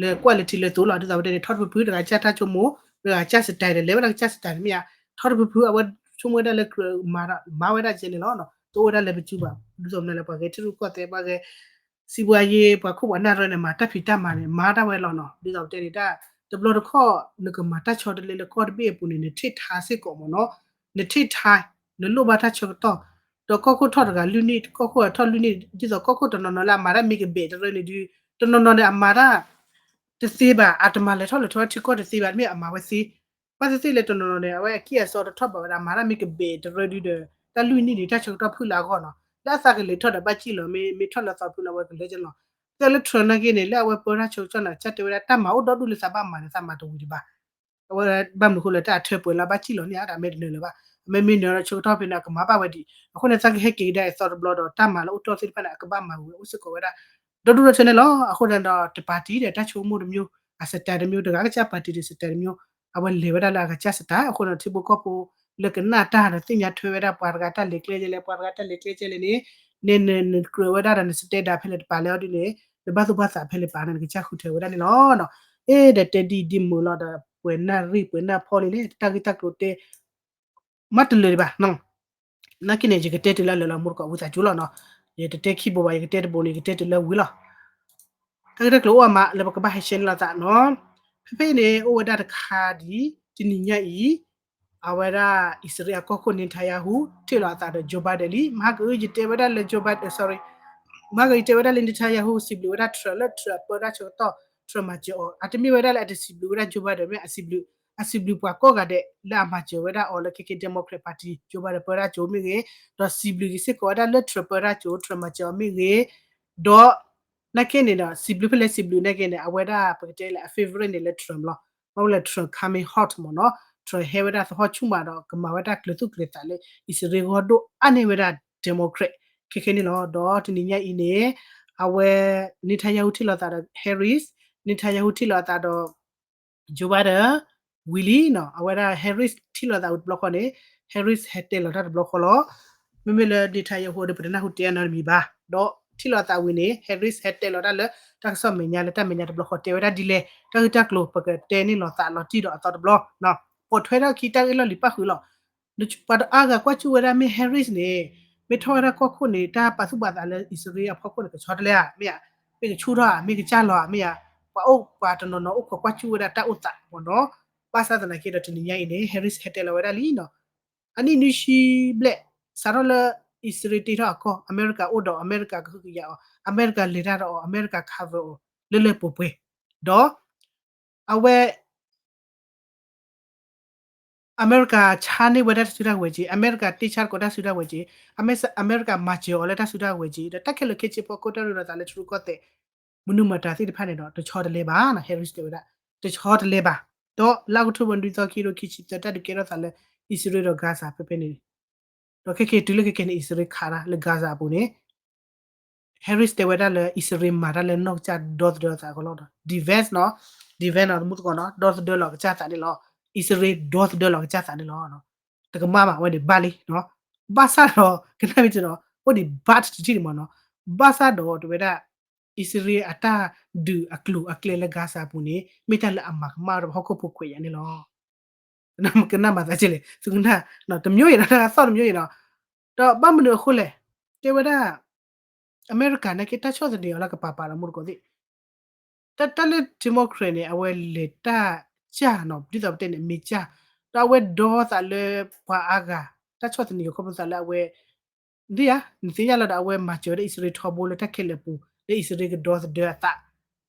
လၢကွၢ်လၢထံလၢသိလီၤ. ဒ်သိးပတဲန့ၣ် ထီၣ်တဖုဖု တဂၤကစၢ်တၢ်ဆိကမိၣ် တဂၤကစၢ် style ဒီး လဲၤဝဲဒၣ်ကစၢ် style မ့ၢ်ဧါ. ထီၣ်တဖုဖု အဝဲဆိကမိၣ်ဝဲဒၣ်လၢကြၢးမၤဒီး မၤဝဲဒၣ်ကဲန့ၣ်လီၤ. တအိၣ်ဝဲဒၣ်လၢပစုဘၣ် ဒ်သိးမနုၤလဲၣ် ပှၤဂဲၤထံရူၢ်ကီၢ်သဲး ပှၤဂဲၤ စံးဘှါယ့ ပှၤခိၣ်ပှၤနၢ်ရၢန့ၣ် မၤတၢ်ဖံးတၢ်မၤန့ၣ် မၤတၢ်ဝဲလီၤနီၤ. ဒ်သိးပတဲန့ၣ် တၢ်တဘျီတခီၣ် နကမၤတၢ်ဆီတလဲလၢကီၢ်တဘ့ၣ်အပူၤန့ၣ် နထံၣ်ထါစ့ၢ်ကီးမ့ၢ်နီၤ နထံၣ်ထါ နလိၣ်ဘၣ်တၢ်ဆၢကတီၢ် ဒီးကီၢ်ခိၣ်ထီၣ်တဂၤလွံၢ်နံၣ် ကီၢ်ခိၣ်ထီၣ်လွံၢ်နံၣ် ဒ်သိးကီၢ်ခိၣ်တနီၤနီၤလၢအမၤတၢ်မ့ၢ်ကဘဲၣ်တရၢန့ၣ်ဒုး တနီၤနီၤန့ၣ် အမၤတၢ် တသ့ဘၣ် အတမၤလဲၤထီၣ်လဲၤထီထံကီၢ်တသ့ဘၣ် တမ့ၢ်အမၤဝဲသ့ ဘၣ်သ့ၣ်သ့ၣ်လၢတနီၤနီၤန့ၣ် အဝဲအကံၢ်အစီတထီၣ်ဘၣ်ဝဲဒၣ် မၤတၢ်မ့ၢ်ကဘဲၣ်တရၢဒုးဒီး တၢ်လွံၢ်နံၣ်န့ၣ် တၢ်ဆၢကတီၢ်ဖုၣ်လၢအဂီၢ်နီၤ လၢအသးကလဲၤထီၣ်ဒီးဘၣ်စံၣ်လီၤ မ့ၢ်ထီၣ်လၢသီဖုလၢအဝဲကလဲၤကလီၤ သၢလၢ Trump နာ်က့န့ၣ် လၢအဝဲပၢတၢ်ဆၢကတီၢ်န့ၣ် ကစၢ်တဲဝဲဒၣ် တၢ်မၤအိၣ်ဒီဒူၣ်လၢသးဘၣ်မၤန့ၣ် သးမၤတဝံၤဒံးဘၣ် အဝဲဘၣ်မနုၤအဃိလဲၣ် တၢ်အထၢပှဲၤလၢအဘၣ်စံၣ်လီၤန့ၣ် အတၢ်မ့ၢ်တနၢၤလၢၤဘၣ် အမ့ၢ်မ့ၢ်နၢၤဒီးဆၢကတီၢ်ဖဲန့ၣ် အကမၤဘၣ်ဝဲဒံး အဃိန့ၣ် သးကဟဲက့ၤကဒါအသီတဘျီဒီး တၢ်မၤလၢအိၣ်တီၢ်သ့ၣ်တဖၣ်န့ၣ် အကဘၣ်မၤဝံၤဝဲအိၣ်စ့ၢ်ကီးဝဲဒၣ် ဒီဒူၣ်ဒီထၢန့ၣ်လီၤ. အဃိန့ၣ်ဒီး တ party ဒီးတၢ်ဆိကမိၣ်တမျိုး အ style တမျိုး တဂၤကစၢ် party ဒီး style တမျိုး အဝဲလဲၤဝဲဒၣ်လၢအကစၢ် style အဃိန့ၣ် ထံဖိကီၢ်ဖိလၢကနၣ်တၢ်ဒီးသ့ၣ်ညါထွဲဝဲဒၣ် ပှၤတဂၤတၢ်လဲၤကျဲကဲလဲၣ် ပှၤတဂၤတၢ်လဲၤကျဲကဲလဲၣ်န့ၣ် န့ၣ်နကြၢးဝဲဒၣ်ဒီးန style ဖဲလဲၣ်တပာ်လဲၣ်အီၤဒ်န့ၣ် နဘၣ်သူၣ်ဘၣ်သးဖဲလဲၣ်ပာ်န့ၣ် နကစၢ်ဃုထၢဝဲဒၣ်န့ၣ်လီၤ. အဲ ဒီးတဲဒ်အံၤဒ်မုာ်လီၤဒီး ပှဲၤနၢ်ရံၣ်ပှဲၤနၢ်ဖီလံလဲၣ် တၢ်ဂ့ၢ်တၢ်ကျိၤတဲ မ့ၢ်တလၢာ်ဒံးဘၣ် နာ်က့န့ၣ် ယကတဲတုၤလၢလၢာ်လီၤ မိၢ်တကိးဝံသးစူၤလီၤနီၤ. ယတတဲခံဘိဘၣ် ယကတဲတဘိန့ၣ် ယကတဲတုၤလၢဝံၤလီၤ. တၢ်ဂ့ၢ်တၢ်ကျိၤအိၣ်အါမးလၢပကဘၣ်ဟဲရှဲန့ၢ်လိာ်သးနီၤ. ဖဲဖဲအံၤန့ၣ် အိၣ်ဝဲဒၣ်တခါဒ် တနံၤညါအံၤ အဝဲဒၣ် အံၣ်စရ့လးအကီၢ်ခိၣ် Netanyahu ထံၣ်လိာ်အသးဒီး Joe Biden လံ. မဟါကယတဲဝဲဒၣ်လၢ Joe Biden sorry မဟါကယတဲဝဲဒၣ်လၢ Netanyahu စံးဘျုးဝဲဒၣ် Trump လၢ Trump အပၢတၢ်ဆၢကတီၢ် Trump မၤစၢၤအီၤ အတမ့ၢ်ဝဲဒၣ်လၢအတစံးဘျုးဝဲဒၣ် Joe Biden မ့ၢ်အစံးဘျုး အစံးဘျုးပှၤကိးဂၤဒဲးလၢအမၤစၢၤဝဲဒၣ်အီၤလၢ ခဲကဲ Democrat Party Joe Biden ပၢတၢ်ကၠိမ့ၢ်ဂ့ၤ ဒီးစံးဘျုးဂ့ၤစ့ၢ်ကီးဝဲဒၣ်လၢ Trump ပၢတၢ်ကၠိ Trump မၤစၢၤအီၤမ့ၢ်ဂ့ၤ ဒီး နာ်က့န့ၣ်ဒီး စံးဘျုးဖဲလဲၣ်စံးဘျုးနာ်က့န့ၣ် အဝဲဒၣ်ပကတဲလၢအ favorite န့ၣ်လၢ Trump လီၤ. ဘၣ်ဝဲလၢ Trump coming hot မ့ၢ်နီၤ Trump ဟဲဝဲဒၣ်သဟီၣ်ဆူၣ်မးဒီး ကမၤဝဲဒၣ်ကျဲၤသူၣ်ကျဲၤသးလၢ အံၣ်စရ့လးဂီၢ်ဒိၣ်အါန့ၢ်ဝဲဒၣ် Democrat ခဲခဲန့ၣ်လီၤ. ဒီးတနံၤညါအံၤန့ၣ် အဝဲ Netanyahu ထံၣ်လိာ်သးဒီး Harris Netanyahu ထံၣ်လိာ်အသးဒီး Joe Biden ဝံၤလံနီၤ အဝဲဒၣ် Harris ထံၣ်လိာ်သးဝံၤတဘျီဃီန့ၣ် Harris ဟဲတဲလီၤတၢ်တဘျီဃီလီၤ. မ့မ့ၢ်လၢ Netanyahu ဒီး ပတနၢ်ဟူတဲအနီတမံၤဘၣ် ဒီးထံၣ်လိာ်သးဝံၤန့ၣ် Harris ဟဲတဲလီၤတၢ်လၢ တၢ်ကစီၣ်မဲာ်ညါလၢတၢ်မဲာ်ညါတဘျီဃီတဲဝဲဒၣ်ဒ်လဲၣ် တၢ်ဂ့ၢ်တၢ်ကျိၤ ပကတဲန့ၢ်လိာ်သးလီၤတံၢ်ဒီးအသီတဘျီ ပိာ်ထွဲထီၣ်ခံတၢ်ဂ့ၢ်လီၢ်လံၤပၣ်ဃုာ်လီၤ. ပှၤတအါဂၤကွၢ်စူၣ်ဝဲဒၣ်မ့ၢ် Harris န့ၣ် မ့ၢ်ထီၣ်ဝဲဒၣ်ကီၢ်ခိၣ်န့ၣ် တၢ်ပာ်သူၣ်ပာ်သးလၢအံၣ်စရ့လးအဖီခိၣ်န့ၣ် ကဆီတလဲဧါ မ့ၢ်ဧါ, မ့ၢ်ကဆူၣ်ထီၣ်ဧါ မ့ၢ်ကစၢ်လီၤဧါ မ့ၢ်ဧါ, ပှၤအိၣ်ပှၤတနီၤနီၤအိၣ်ခိးကွၢ်စူၣ်ဝဲဒၣ်တၢ်အိၣ်သးမ့ၢ်နီၤ. ဘၣ်ဆၣ်သနာ်က့ဒီးတနံၤညါအံၤန့ၣ် Harris ဟဲတဲလီၤဝဲဒၣ်လံနီၤ, အနံၣ်နွံဆံဘျဲၣ် စးထီၣ်လၢအံၣ်စရ့လးတ့ထီၣ်အကီၢ် အမဲရကၤအိၣ်ဒီး အမဲရကၤကဟုကယာ်အီၤ အမဲရကၤလဲၤတၢ်ဒီးအီၤ အမဲရကၤ cover အီၤ လၢလၢပှဲၤပှဲၤ ဒီး အဝဲ အမဲရကၤဆါန့ၢ်ဝဲဒၣ်တၢ်စုတၢ်ကဝဲၤက့ အမဲရကၤတ့ဆါတကိးတၢ်စုတၢ်ကဝဲၤက့ အမဲရကၤမၤစၢၤအီၤလၢတၢ်စုတၢ်ကဝဲၤက့ ဒီးတၢ်ခဲလၢာ်ခဲဆ့ဖီခိၣ်တၢ်ရ့ဒီးသးလၢထံရူၢ်ကီၢ်သဲး မနုၤမတၤသ့ၣ်တဖၣ်န့ၣ်ဒီး တဆီတလဲဘၣ်နီၤ Harris တဲဝဲဒၣ် တဆီတလဲဘၣ် ဒီးလါအီးကထိဘၢၣ်နွံသီခံကထိခံဆံသၢ တၢ်ဒုးကဲထီၣ်သးလၢအံၣ်စရ့လးဒီး Gaza ဖဲဖဲန့ၣ် ဒီးခဲက့ၤတုၤလၢခဲက့ၤန့ၣ် အံၣ်စရ့လးခးတၢ်လၢ Gaza အပူၤန့ၣ် Harris တဲဝဲဒၣ်လၢ အံၣ်စရ့လးမၤတၢ်လၢနီၢ်ကစၢ်ဒီသဒၢအသးအဂီၢ်လီၤ. Defense နီၤ defense နီၤ သမူသကိးနီၤ ဒီသဒၢလီၤကစၢ်သးန့ၣ်လီၤ. အံၣ်စရ့လးဒီသဒၢလီၤကစၢ်သးန့ၣ်လီၤ. တကမၣ်ဘၣ် အဝဲန့ၣ်ဘၣ်လံနီၤ. ဘၣ်ဆၣ်ဒီး ကနၣ်မ့ၢ်စ့ၢ်နီၤ အိၣ်ဒံး but တထံၣ်န့ၣ်မ့ၢ်နီၤ. ဘၣ်ဆၣ်ဒီးတဲဝဲဒၣ် အံၣ်စရ့လးအတၢ်ဒုးအကျိၤအကျဲလၢ Gaza အပူၤန့ၣ် မ့ၢ်တၢ်လၢအမၤကမၣ်ဝဲဒၣ်ပှၤဟီၣ်ခိၣ်ဖိခွဲးယာ်န့ၣ်လီၤ. ကနၣ်မၤသးကလဲၣ် သုကနၣ် တမျိုးအံၤနီၤ တၢ်သီၣ်တမျိုးအံၤနီၤ. ဒီးဘၣ်မနုၤအဃိလဲၣ် တဲဝဲဒၣ် အမဲရကၤနာ်က့ တၢ်ဆီၣ်သနံးအီၤလၢကပၤပၤဒီး မူတကိးသ့ၣ် တၢ်လၢ democrat န့ၣ် အဝဲလဲၤတၢ်ကၢ်နီၤ ဒ်သိးပတဲန့ၣ် မ့ၢ်ကၢ် ဒီးအဝဲဒီသးလၢပှၤအါဂၤ တၢ်ဆီၣ်သနံးအီၤခီဖျိသးလၢအဝဲ ဒ်ယါ နသ့ၣ်ညါလီၤဒီး အဝဲမၤစၢၤဝဲဒၣ်အံၣ်စရ့လးထီဘိလၢတၢ်ခဲလၢာ်အပူၤ လၢအံၣ်စရ့လးကဒီသဒၢအသး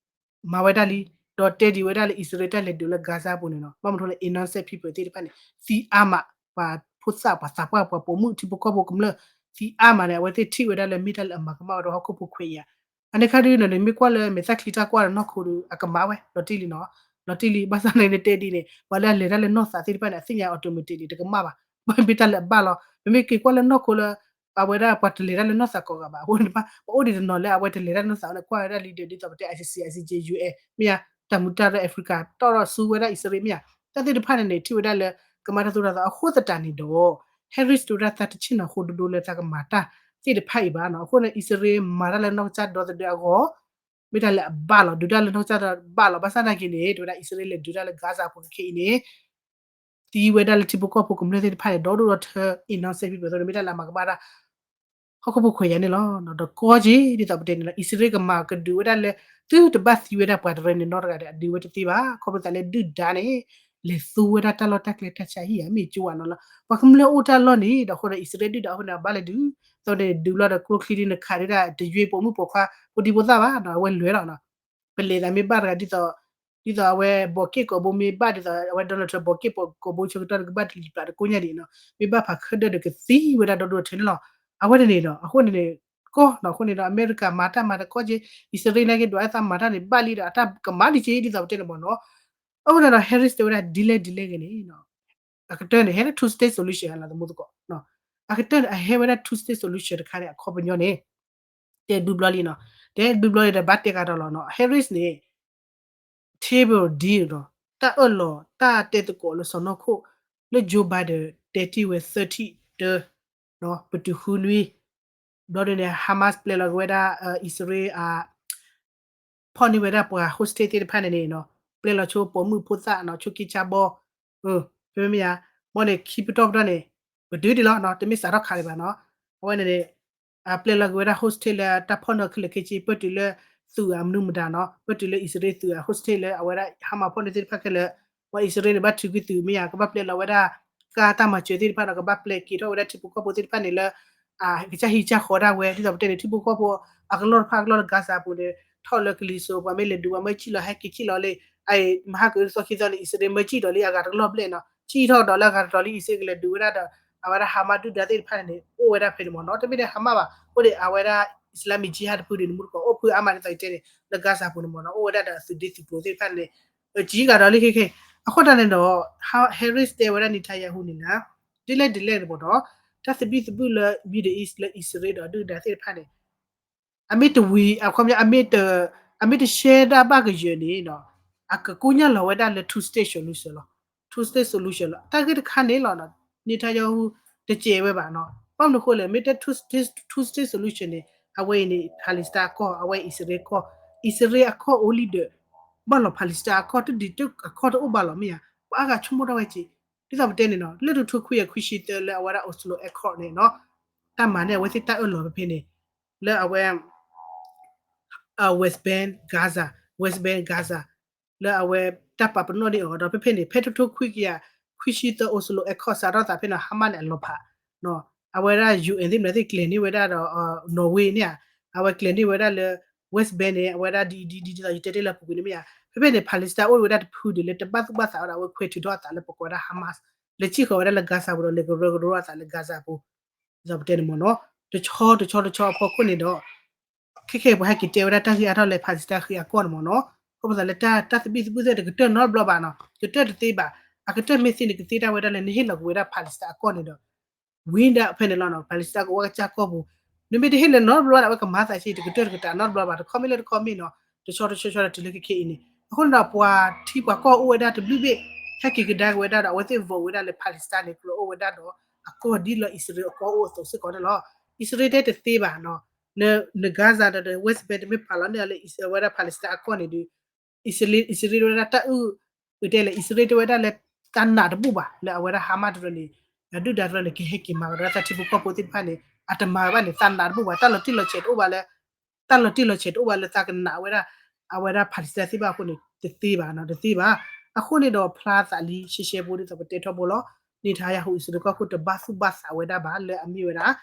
မၤဝဲဒၣ်လံ ဒီးတဲဒံးဝဲဒၣ်လၢအံၣ်စရ့လးတၢ်လဲၤဒုးလၢ Gaza အပူၤန့ၣ်နီၤ ဘၣ်မနုၤအဃိလဲၣ် innocent people သ့ၣ်တဖၣ်န့ၣ် သံအါမး ပှၤဖိသၣ်ပှၤသးပှၢ်ပှၤပိာ်မုၣ်ထံဖိကီၢ်ဖိကမျၢၢ် သံအါမးန့ၣ် အဝဲသ့ၣ်ထံၣ်ဝဲဒၣ်လၢမ့ၢ်တၢ်လၢအမၤကမၣ်ဝဲဒၣ်ဟီၣ်ခိၣ်ဖိခွဲးယာ် အန့ၣ်ခါဒုးနီၤန့ၣ် မ့ၢ်ကွၢ်လၢမဲာ်သၣ်ချံတၢ်ကွၢ်ဒီးနီၢ်ခိဒုး အကမၣ်ဝဲ လီၤတံၢ်လံနီၤ လီၤတံၢ်လံ ဘၣ်ဆၣ်န့ၣ်နတဲဒ်န့ၣ် ပှၤလၢအလဲၤတၢ်လၢနီၢ်သးသ့ၣ်တဖၣ်န့ၣ် အသ့ၣ်ညါ automatic န့ၣ် တကမၣ်ဘၣ် ဘၣ်မ့ၢ်တၢ်လၢအဘၣ်လီၤ ပမ့ၢ်က့ၤကွၢ်လၢနီၢ်ခိလၢ အဝဲဒၣ်ပှၤတလဲၤတၢ်လၢနီၢ်သးကိးဂၤဘၣ် အဃိန့ၣ် ပအိၣ်ဒံးတနီၤလၢအဝဲတလဲၤတၢ်လၢနီၢ်သးန့ၣ် ကွၢ်ဝဲဒၣ်လံဒီး ဒ်သိးပတဲ ICC ICJ UN မ့ၢ်ဧါ တၢ်မူတၢ်ရဲၣ် Africa တီၢ်ထီၣ်ဆူဝဲဒၣ်အံၣ်စရ့လးမ့ၢ်ဧါ တၢ်သ့ၣ်တဖၣ်န့ၣ်န့ၣ် ထံၣ်ဝဲဒၣ်လၢ ကမၤတၢ်သိၣ်တၢ်သီအဃိသတးန့ၣ်ဒီး Harris တဲဝဲဒၣ်သးတဆ့ၣ်နီၤဃိဒိဒိလၢသးကမၤတၢ်သ့ၣ်တဖၣ်အံၤဘၣ်နီၤ အဃိန့ၣ် အံၣ်စရ့လးမၤတၢ်လၢနီၢ်ကစၢ်ဒီသဒၢအဂီၢ် မ့ၢ်တၢ်လၢအဘၣ်လီၤ ဒုးတၢ်လၢနီၢ်ကစၢ်ဒီဘၣ်လီၤ ဘၣ်ဆၣ်သနာ်က့န့ၣ် တဲဝဲဒၣ်အံၣ်စရ့လးလဲၤဒုးတၢ်လၢ Gaza အပူၤခဲအံၤန့ၣ် သံဝဲဒၣ်လၢထံဖိကီၢ်ဖိကမျၢၢ်သ့ၣ်တဖၣ်န့ၣ် ဒီဒိၣ်ဒီထၢ innocent people အသိးန့ၣ် မ့ၢ်တၢ်လၢအမၤကမၣ်ဒၣ် ဟီၣ်ခိၣ်ဖိခွဲးယာ်န့ၣ်လီၤ. ဒီးကီက့ၤ ဒ်သိးပတဲန့ၣ်လီၤ အံၣ်စရ့လးကမၤကဒုးဝဲဒၣ်လၢ သုတဘၣ်သံဝဲဒၣ်ပှၤတရၢန့ၣ်နီတဂၤဒီး အဒုးဝဲတသ့ဘၣ် ခီဖျိသးလၢဒုၣ်ဒါန့ၣ် လဲၤသူဝဲဒၣ်တၢ်လီၢ်တၢ်ကျဲတၢ်ဆါဟံၣ်ဧါ မ့ၢ်ကၠိဧါနီၤလီၤ ပှၤကမျၢၢ်အိၣ်တၢ်လီၢ်န့ၣ် ဒီးအဃိဒီးအံၣ်စရ့လးဒုၣ်ဒါအဃိန့ၣ် အဘၣ်လဲၤဒုး သိးန့ၣ်ဒုးဘျီဒီးကျိချံဒ်နခးဒ်ဒၣ် တယွ့ပိာ်မုၣ်ပိာ်ခွါ ဖိဒံဖိသၣ်ဘၣ်နီၤ အဝဲလဲၤလီၤနီၤ ပလဲၤသးမ့ၢ်ဘၣ်တဂၤဒ်သိး ဒ်သိးအဝဲဘီးက့ၣ်ကိာ်ဘိမ့ၢ်ဘၣ်ဒ်သိး အဝဲ Donald Trump ဘီးက့ၣ်ကိာ်ဘိဆၢကတီၢ်ကဘၣ်တလံၤပျၢ်တကိးညါဒံးနီၤ မ့ၢ်ဘၣ်ဖးခၢၣ်ဒၢၣ်ဒီးကသံဝဲဒၣ်ဒီဒိၣ်ထၢန့ၣ်လီၤ. အဝဲန့ၣ်န့ၣ်ဒီး အဃိန့ၣ်န့ၣ် ကီၢ်နီၤ အဃိန့ၣ်ဒီး အမဲရကၤမၤတၢ်မၤတကီက့ၤ အံၣ်စရ့လးက့ၤဒွးအသးမၤတၢ်န့ၣ် ဘၣ်လံဒီးအတၢ်ကမၤဒံးက့ၤဒ်သိးပတဲန့ၣ်မ့ၢ်နီၤ အဃိန့ၣ်ဒီး Harris တဲဝဲဒၣ်ဒ်လဲၣ်ဒ်လဲၣ်ဂ့ၤန့ၣ် အကတၢၢ်န့ၣ် ဟဲလၢ two state solution လီၤ သမူသကိး အကတၢၢ်န့ၣ် အဟဲဝဲဒၣ် two state solution တခါန့ၣ် အခီပညီန့ၣ် တဲဒူဘျီလံနီၤ တဲဒူဘျီလံဒီးဘၣ်တဲကဒီးလီၤနီၤ Harris န့ၣ် table deal နီၤ တၢ်အၢၣ်လီၤ တၢ်တဲသကိးလၢစီၢ်နီၤခိၣ် လၢ Joe Biden တဲတ့ၢ်ဝဲသၢထံၣ်တၢ ပတုၤဃုနွံ ဘျီဒ်န့ၣ် Hamas ပျဲလီၤက့ၤဝဲဒၣ် အံၣ်စရ့လး ဖီၣ်န့ၢ်ဝဲဒၣ်ပှၤ hostage သ့ၣ်တဖၣ်န့ၣ်န့ၣ် ပျဲလီၤဆိပိာ်မုၣ်ဖိသၣ်နီၤ ဆိက့ဆါဘီ ဖဲမ့ၢ်ဧါ မ်န့ၣ် ခံပတီၢ်ပတီၢ်န့ၣ် ပတုၤဒံးလီၤနီၤ တမ့ၢ်စးထီၣ်ခးဒံးဘၣ်နီၤ အဝဲန့ၣ်န့ၣ် ပျဲလီၤက့ၤဝဲဒၣ် hostage လၢတၢ်ဖီၣ်န့ၢ်ခဲလၢာ်ခဲဆ့ ပတုၤလၢ သုးအမနုၤမတၤနီၤ ပတုၤလၢအံၣ်စရ့လးသုးအ hostage လၢအဝဲဒၣ် Hamas ဖီၣ်န့ၢ်သ့ၣ်တဖၣ်ခဲလၢာ် ပှၤအံၣ်စရ့လးန့ၣ် ဘၣ်ထုးကွံာ်သုးမ့ၢ်ဧါ ကဘၣ်ပျဲလီၤဝဲဒၣ် ကါတၢ်မၤစၢၤသ့ၣ်တဖၣ်ဒီး ကဘၣ်ပျဲက့ၤထီၣ်ဝဲဒၣ်ထံဖိကီၢ်ဖိသ့ၣ်တဖၣ်န့ၣ်လၢ ကစၢ်ဟံးကစၢ်ဃီဒၣ်ဝဲ ဒ်သိးပတဲန့ၣ် ထံဖိကီၢ်ဖိ အကလီၢ်တဖၣ်အကလီၢ်လၢ Gaza အပူၤန့ၣ် ထီၣ်လၢကလံၤစိး ပှၤမ့ၢ်လဲၤဒုး ပှၤမ့ၢ်စံၣ်လီၤဟဲက့ၤစံၣ်လီၤလံ မဟါကသီခံသီန့ၣ် အံၣ်စရ့လးမ့ၢ်စံၣ်ဒီးလံ အဂၤတကလီၢ်ဘျဲၣ်နီၤ စံၣ်ထီၣ်ဒီးလၢအဂၤတတီၤလံ အံၣ်စရ့လးကလဲၤဒုးဝဲဒၣ်ဒီး အဝဲဒၣ် Hamas ဒုၣ်ဒါသ့ၣ်တဖၣ်န့ၣ်န့ၣ် အိၣ်ဝဲဒၣ်ဖဲန့ၣ်မ့ၢ်နီၤ တမ့ၢ်ထဲ Hamas ဘၣ် အိၣ်ဒီးအဝဲဒၣ် Islamic Jihad တဖုန့ၣ် မူတကိး အိၣ်ဖုအါမးဒ်သိးယတဲန့ၣ် လၢ Gaza ပူၤန့ၣ်မ့ၢ်နီၤ အိၣ်ဝဲဒၣ်ဒီးအသုးဒ့သုးကျိၤသ့ၣ်တဖၣ်န့ၣ် စံၣ်ဂၤဒီးလံခဲခဲ အဃိသတးန့ၣ်ဒီး Harris တဲဝဲဒၣ် Netanyahu န့ၣ်လၢ ဒ်လဲၣ်ဒ်လဲၣ်န့ၣ်မ့ၢ်နီၤ တၢ်သဘံၣ်သဘုၣ်လၢ Middle East လၢအံၣ်စရ့လးဒီးအဒုၣ်ဒါသ့ၣ်တဖၣ်န့ၣ် အမ့ၢ်တဝံၤ အခီပညီ အမ့ၢ်တ အမ့ၢ်တရှဲဒၣ်ဘၣ်ကယၢၤန့ၣ်နီၤ အကကိညၢ်လီၤဝဲဒၣ်လၢ two state solution လီၤ two state solution လီၤ တၢ်ဂ့ၢ်တခါန့ၣ်လီၤ Netanyahu တစဲးဝဲဘၣ်နီၤ ဘၣ်မနုၤအဃိလဲၣ် မ့ၢ်တဲ two state solution န့ၣ် အဝဲအံၤန့ၣ် Palestine အကီၢ် အဝဲအံၣ်စရ့လးကီၢ် အံၣ်စရ့လးအကီၢ်အိၣ်လံဒီး ဘၣ်လီၤ Palestine အကီၢ် တဒံးအကီၢ်တအိၣ်ဘၣ်လီၤမ့ၢ်ဧါ ပှၤအါဂၤဆိကမိၣ်တၢ်ဝဲက့ၤ ဒ်သိးပတဲန့ၣ်နီၤ လၢတကထိခွံကယၤခွံဆံသၢလၢအဝဲဒၣ် Oslo Accord န့ၣ်နီၤ တၢ်မၤန့ၢ်အဝဲသ့ၣ်တၢ်အၢၣ်လီၤဖဲဖဲန့ၣ် လၢအဝဲ West Bank Gaza West Bank Gaza လၢအဝဲတၢ်ပာ်ပနီၣ်ဒံးအီၤဒီး ဖဲဖဲန့ၣ် ဖဲထိထိခွံကယၤ ခွံဆံသၢ Oslo Accord စးထီၣ်သးဖဲန့ၣ် Hamas န့ၣ် အလီၤဖး အဝဲဒၣ် ယူၣ်အဲၣ် သ့ၣ်မနုၤသ့ၣ်ကျဲၤန့ၢ်ဝဲဒၣ်ဒီး Norway န့ၣ်ဧါ, အဝဲကျဲၤန့ၢ်ဝဲဒၣ်လၢ West Bank န့ၣ် အဝဲဒၣ်ဒ်အံၤဒ်အံၤဒ်သိးယတဲတ့ၢ်လၢအပူၤကွံာ်န့ၣ်မ့ၢ်ဧါ, ဖဲဖဲန့ၣ် Palestine အိၣ်ဝဲဒၣ်တဖုဒံးလၢတဘၣ်သူၣ်ဘၣ်သးဝဲဒီး အဝဲခွဲးထုးထီၣ်အသးလၢပကိးဝဲဒၣ် Hamas လဲၤစံၣ်ဃီၤဝဲဒၣ်လၢ Gaza ပူၤဒီး လဲၤကရၢကရိအသးလၢ Gaza ပူၤ ဒ်သိးပတဲန့ၣ်မ့ၢ်နီၤ, တဆီတဆီတဆီအဖီခိၣ်န့ၣ်ဒီး ခဲခဲအံၤပှၤဟဲက့ၤတဲဝဲဒၣ်တၢ်ဂ့ၢ်အါထီၣ်လၢ Palestine ဃ့အကီၢ်န့ၣ်မ့ၢ်နီၤ, ခီဖျိသးလၢတၢ်သဘံၣ်သဘုၣ်သ့ၣ်တကတၢၢ်နီတဘျီဘၣ်နီၤ, ကတၢၢ်တသ့ဘၣ်, အကတၢၢ်မ့ၢ်သ့န့ၣ် ကသ့တၢ်ဝဲဒၣ်လၢနဟ့ၣ်လီၤကွံာ်ဝဲဒၣ် Palestine အကီၢ်န့ၣ်ဒီး ဝံၤဒၣ်ဖဲန့ၣ်လီၤနီၤ, Palestine ကအိၣ်ဝဲကစၢ်ကီၢ်ပူၤ, နမ့ၢ်တဟ့ၣ်လၢနီတဘျီန့ၣ် အဝဲကမၤသးဆံး တကတၢၢ်တကတၢၢ်နီတဘျီဘၣ်, တခီမ့ၢ်လၢတခီမ့ၢ်နီၤ, တဆီတဆီတဆီဒီးတုၤလၢခဲခဲအံၤန့ၣ်, အဃိန့ၣ်ဒီးပှၤထံပှၤကီၢ်အိၣ်ဝဲဒၣ်တဘျုးဘ့ၣ် ဟဲက့ၤကဒါက့ၤဝဲဒၣ်ဒီး အဝဲသ့ၣ် vote ဝဲဒၣ်လၢ Palestine န့ၣ် ကြၢးအိၣ်ဝဲဒၣ်ဒီး အကီၢ်ဒ်လၢအံၣ်စရ့လးအကီၢ်အိၣ်အသိးစ့ၢ်ကီးန့ၣ်လီၤ. အံၣ်စရ့လးတဲတသ့ဘၣ်နီၤ, န Gaza ဒီး West Bank တမ့ၢ်ပာ်လီၤန့ၢ်အီၤလၢအံၣ်စရ့လး ဝဲဒၣ် Palestine အကီၢ်န့ၣ်ဒီး အံၣ်စရ့လးတဲဝဲဒၣ်တၢ်အုၣ် ပတဲလဲၣ် အံၣ်စရ့လးတဲဝဲဒၣ်လၢ သးနာ်တဘူၣ်ဘၣ် လၢအဝဲဒၣ် Hamas တရၢန့ၣ် ဒုၣ်ဒါတရၢန့ၣ် ကဟဲက့ၤမၤကဒီးတၢ်ထံဖိကီၢ်ဖိသ့ၣ်တဖၣ်န့ၣ် အတမၤဝဲဘၣ်န့ၣ် သးနာ်တဘူၣ်ဘၣ် တၢ်လီၤတံၢ်လီၤဆဲးတအိၣ်ဘၣ်လၢ တၢ်လီၤတံၢ်လီၤဆဲးတအိၣ်ဘၣ်လၢသးကနာ်ဝဲဒၣ် အဝဲဒၣ် Palestine သ့ၣ်တဖၣ်အဃိန့ၣ် တသ့ဘၣ်နီၤ တသ့ဘၣ်. အဃိန့ၣ်ဒီးဖျါသးလံ ရှဲရှဲဖိဒ်သိးပတဲထီဘိလီၤ. Netanyahu အံၣ်စရ့လးကီၢ်ခိၣ်တဘၣ်သူၣ်ဘၣ်သးဝဲဒၣ်ဘၣ် လၢအမ့ၢ်ဝဲဒၣ်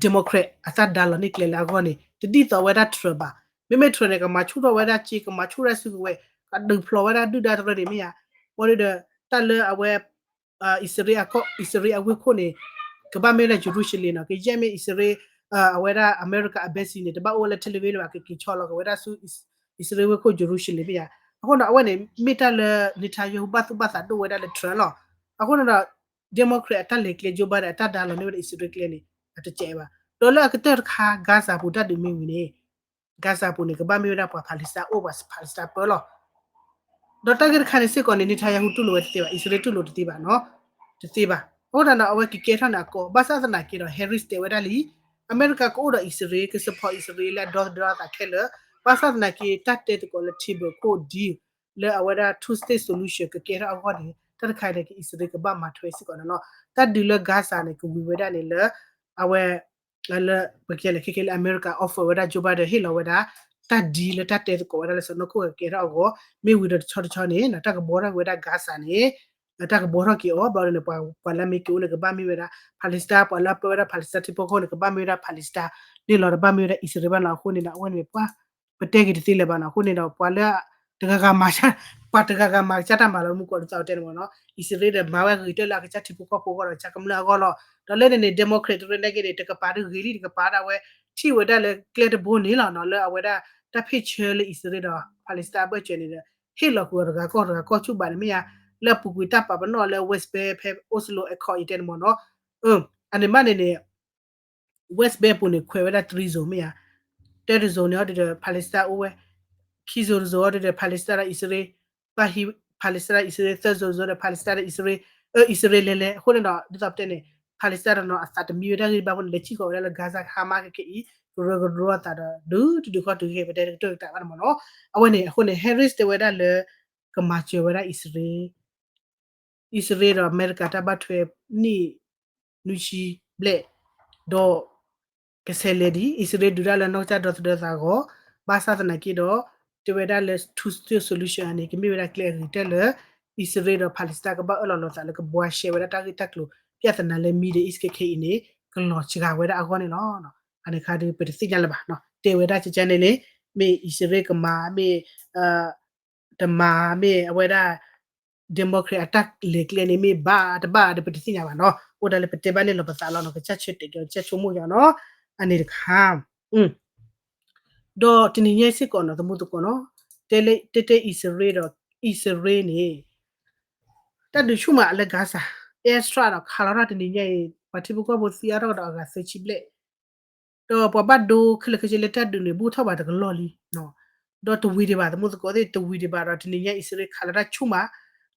Democrat အတၢ်ဒါလီၤန့ၢ်ကျဲလၢအဂီၢ်န့ၣ် တဒ်သိးဝဲဒၣ် Trump ဘၣ်. မ့မ့ၢ် Trump န့ၣ် ကမၤဆူၣ်ထီၣ်ဝဲဒၣ်စ့ ကမၤဆူၣ်ဝဲဒၣ်စုကဝဲၤ ကဒုးဖျိးဝဲဒၣ်ဒုၣ်ဒါတရၢန့ၣ်မ့ၢ်ဧါ. ဘၣ်ဒီး တၢ်လၢအဝဲ အံၣ်စရ့လးအကီၢ် အံၣ်စရ့လးအဝ့ၢ်ခိၣ်န့ၣ် ကဘၣ်မ့ၢ်ဝဲဒၣ် Jerusalem နီၤ ကယဲၢ်မ့ၢ်အံၣ်စရ့လး အဝဲဒၣ် America embassy န့ၣ် တဘၣ်အိၣ်ဝဲလၢ Tel Aviv ဘၣ် ကက့ၤဆီလီၤက့ၤဝဲဒၣ်ဆူ အံၣ်စရ့လးဝ့ၢ်ခိၣ် Jerusalem မ့ၢ်ဧါ. အဃိဒီး အဝဲန့ၣ် မ့ၢ်တၢ်လၢ Netanyahu ဘၣ်သူၣ်ဘၣ်သးဒိၣ်ဝဲဒၣ်လၢ Trump လီၤ. အဃိန့ၣ်ဒီး Democrat အတၢ်လဲၤကျဲ Joe Biden အတၢ်ဒါလီၤန့ၢ်ဝဲဒၣ်အံၣ်စရ့လးကျဲန့ၣ် အတကဲဘၣ်. ဒီးလၢအကတၢၢ်တခါ Gaza ပူၤတၢ်ဒုးမ့ၢ်ဝံၤန့ၣ် Gaza ပူၤန့ၣ် ကဘၣ်မ့ၢ်ဝဲဒၣ်ပှၤ Palestine အိၣ် ပှၤ Palestine ပၢလီၤ. ဒီးတၢ်ဂ့ၢ်တခါန့ၣ်စ့ၢ်ကီးန့ၣ် Netanyahu တူၢ်လိာ်ဝဲတသ့ဘၣ်, အံၣ်စရ့လးတူၢ်လိာ်တသ့ဘၣ်နီၤ, တသ့ဘၣ်. အဃိသတးဒီး အဝဲကကဲထီၣ်န့ၣ်အကီၢ်, ဘၣ်ဆၣ်သနာ်က့ဒီး Harris တဲဝဲဒၣ်လံ, အမဲရကၤကအိၣ်ဒီးအံၣ်စရ့လး, က support အံၣ်စရ့လးလၢအဒီသဒၢအသးခဲလၢာ်, ဘၣ်ဆၣ်သနာ်က့ တၢ်တဲသကိးလၢ Tibet ခိၣ် deal လၢအဝဲဒၣ် two state solution ကကဲထီၣ်အဂီၢ်န့ၣ် တၢ်တခါန့ၣ် ကအံၣ်စရ့လးကဘၣ်မၤထွဲစ့ၢ်ကီးန့ၣ်လီၤ. တၢ်ဒုးလၢ Gaza န့ၣ် ကဝံၤဝဲဒၣ်န့ၣ်လၢ အဝဲ လၢပကဲလၢခဲခဲလၢ အမဲရကၤ offer ဝဲဒၣ် Joe Biden ဟ့ၣ်လီၤဝဲဒၣ် တၢ် deal လၢတၢ်တဲသကိးဝဲဒၣ်လၢစီၤနီၢ်ခိၣ်ကကဲထီၣ်အဂီၢ်, မ့ၢ်ဝံၤဒီးတဆီတဆီန့ၣ် တၢ်ကဘှီထီၣ်က့ၤဝဲဒၣ် Gaza န့ၣ် တၢ်ကဘှီထီၣ်က့ၤအီၤ ဘျီန့ၣ် ပှၤလၢအမ့ၢ်က့ၤအိၣ်န့ၣ် ကဘၣ်မ့ၢ်ဝဲဒၣ် Palestine, ပှၤလၢအပၢဝဲဒၣ် Palestine ထံဖိကီၢ်ဖိန့ၣ် ကဘၣ်မ့ၢ်ဝဲဒၣ် Palestine န့ၣ်လီၤ, တဘၣ်မ့ၢ်ဝဲဒၣ် အံၣ်စရ့လးဘၣ်လီၤ. အဃိန့ၣ်ဒီး အဝဲန့ၣ် ပှၤ ပတဲက့ၤတသ့လၢၤဘၣ်နီၤ. အဃိန့ၣ်ဒီး ပှၤလၢ တဂၤဂၤမၤ ပှၤတဂၤဂၤမၤကစၢ်တၢ်မၤလီၤ မူကီးဒ်သိးတဲန့ၣ်မ့ၢ်နီၤ, အံၣ်စရ့လးဒီးမၤဝဲအဂ့ၤကတၢၢ်လၢအကစၢ်ထံဖိကီၢ်ဖိအဂီၢ်ဒီး ကစၢ်ကမျၢၢ်အဂီၢ်လီၤ. ဒီးလၢန့ၣ်န့ၣ် Democrat တရၢန့ၣ်က့န့ၣ် တကပၤတဂ့ၤလံ တကပၤဒၣ်ဝဲ ထံၣ်ဝဲဒၣ်လၢကျဲတဘိန့ၣ်လီၤနီၤ, လၢအဝဲဒၣ် တၢ်ဖ့ၣ်ဆၢလၢအံၣ်စရ့လးဒီး Palestine အဘၢၣ်စၢၤန့ၣ်ဒီး ဟ့ၣ်လီၤကွံာ်အီၤတဂၤကီၢ်တဂၤကီၢ်ဆူၣ်ဘၣ်န့ၣ်မ့ၢ်ဧါ, လၢအပူၤကွံာ်တၢ်ပာ်ပနီၣ်လၢ West Bank ဖဲ Oslo Accord အံၤတဲန့ၣ်မ့ၢ်နီၤ, အန့ၣ်မးန့ၣ်န့ၣ် West Bank ပူၤန့ၣ် ခွဲးဝဲဒၣ် three zone မ့ၢ်ဧါ, တၢတ zone န့ၣ်အီၤဒ်ဒီး Palestine အိၣ်ဝဲ, ခံ zone တ zone အီၤဒ်ဒီး Palestine ဒီးအံၣ်စရ့လး, ဘၣ်ဟံး Palestine ဒီးအံၣ်စရ့လး, သၢ zone တ zone ဒီး Palestine ဒီးအံၣ်စရ့လး, အၢ အံၣ်စရ့လးလဲၤလဲၤ အဃိန့ၣ်ဒီး ဒ်သိးပတဲန့ၣ် Palestine ဒီးနီၤ အသးတမံဝဲဒၣ်ဂ့ၢ်ဘၣ်အဃိန့ၣ် လဲၤစံၣ်ဃီၤဝဲဒၣ်လၢ Gaza Hamas ခဲခဲအံၤ ကရၢကရိအသးဒီး ဒုးတဒုးဃီတုၤခဲခဲအံၤ ပတဲတကတၢၢ်ကတၢၢ်ဘၣ်န့ၣ်မ့ၢ်နီၤ, အဝဲန့ၣ် အဃိန့ၣ် Harris တဲဝဲဒၣ်လၢ ကမၤစၢၤဝဲဒၣ်အံၣ်စရ့လး အံၣ်စရ့လးဒီးအမဲရကၤတၢ်ဘၣ်ထွဲနံၣ် နွံဆံဘျဲၣ်, ဒီး ကဆဲးလဲၤဒံး အံၣ်စရ့လးဒုးတၢ်လၢနီၢ်ကစၢ်ဒီသဒၢသးအဂီၢ်, ဘၣ်ဆၣ်သနာ်က့ဒီး တဲဝဲဒၣ်လၢ two state solution အန့ၣ် ကမ့ၢ်ဝဲဒၣ်ကျဲအဂ့ၤကတၢၢ်လၢ အံၣ်စရ့လးဒီး Palestine ကဘၣ်အၢၣ်လီၤလိာ်သးလၢကဘှါရှဲဝဲဒၣ်တၢ်ဂ့ၢ်တၢ်ကျိၤ ပြဿနာ လၢ Middle East ခဲခဲအံၤန့ၣ် ကလီၤစှၤဝဲဒၣ်အဂီၢ်န့ၣ်လီၤ. အန့ၣ်ခါဒီး ပတသ့ၣ်ညါလၢၤဘၣ်, တဲဝဲဒၣ်ကကန့ၣ်လံ, မ့ၢ်အံၣ်စရ့လးကမၤ မ့ၢ် တမၤ မ့ၢ်အဝဲဒၣ် Democrat အတၢ်လဲၤကျဲန့ၣ် မ့ၢ်ဘၣ်တဘၣ်ဒီး ပတသ့ၣ်ညါဘၣ်နီၤ, အိၣ်ဒၣ်လၢပတဲဘၣ်န့ၣ်လီၤပသးလီၤနီၤ, ကစၢ်ဆၢတဲာ်က့ၤ ကစၢ်ဆိကမိၣ်ယီၤနီၤ, အန့ၣ်တခါ ဒီးတနံၤညါစ့ၢ်ကီးနီၤ သမူသကိးနီၤ, တဲတဲအံၣ်စရ့လးဒီး အံၣ်စရ့လးန့ၣ် တၢ်ဒုးဆူၣ်မးလၢ Gaza, airstrike ဒီးခးလီၤတၢ်တနံၤညါအံၤ ပှၤထံဖိကီၢ်ဖိသံအါထီၣ်ကဒီးအဂၤသၢဆံဘျဲၣ်, ဒီးပှၤဘၣ်ဒိခဲလၢာ်ခဲဆ့လၢတၢ်ဒုးန့ၣ် ဘူးထီၣ်ဘၣ်တကလီၢ်လံ, ဒီးတဝံၤဒံးဘၣ် သမူသကိးသ့ၣ် တဝံၤဒံးဘၣ်ဒီး တနံၤညါအံၣ်စရ့လးခးလီၤတၢ်ဆူၣ်မး,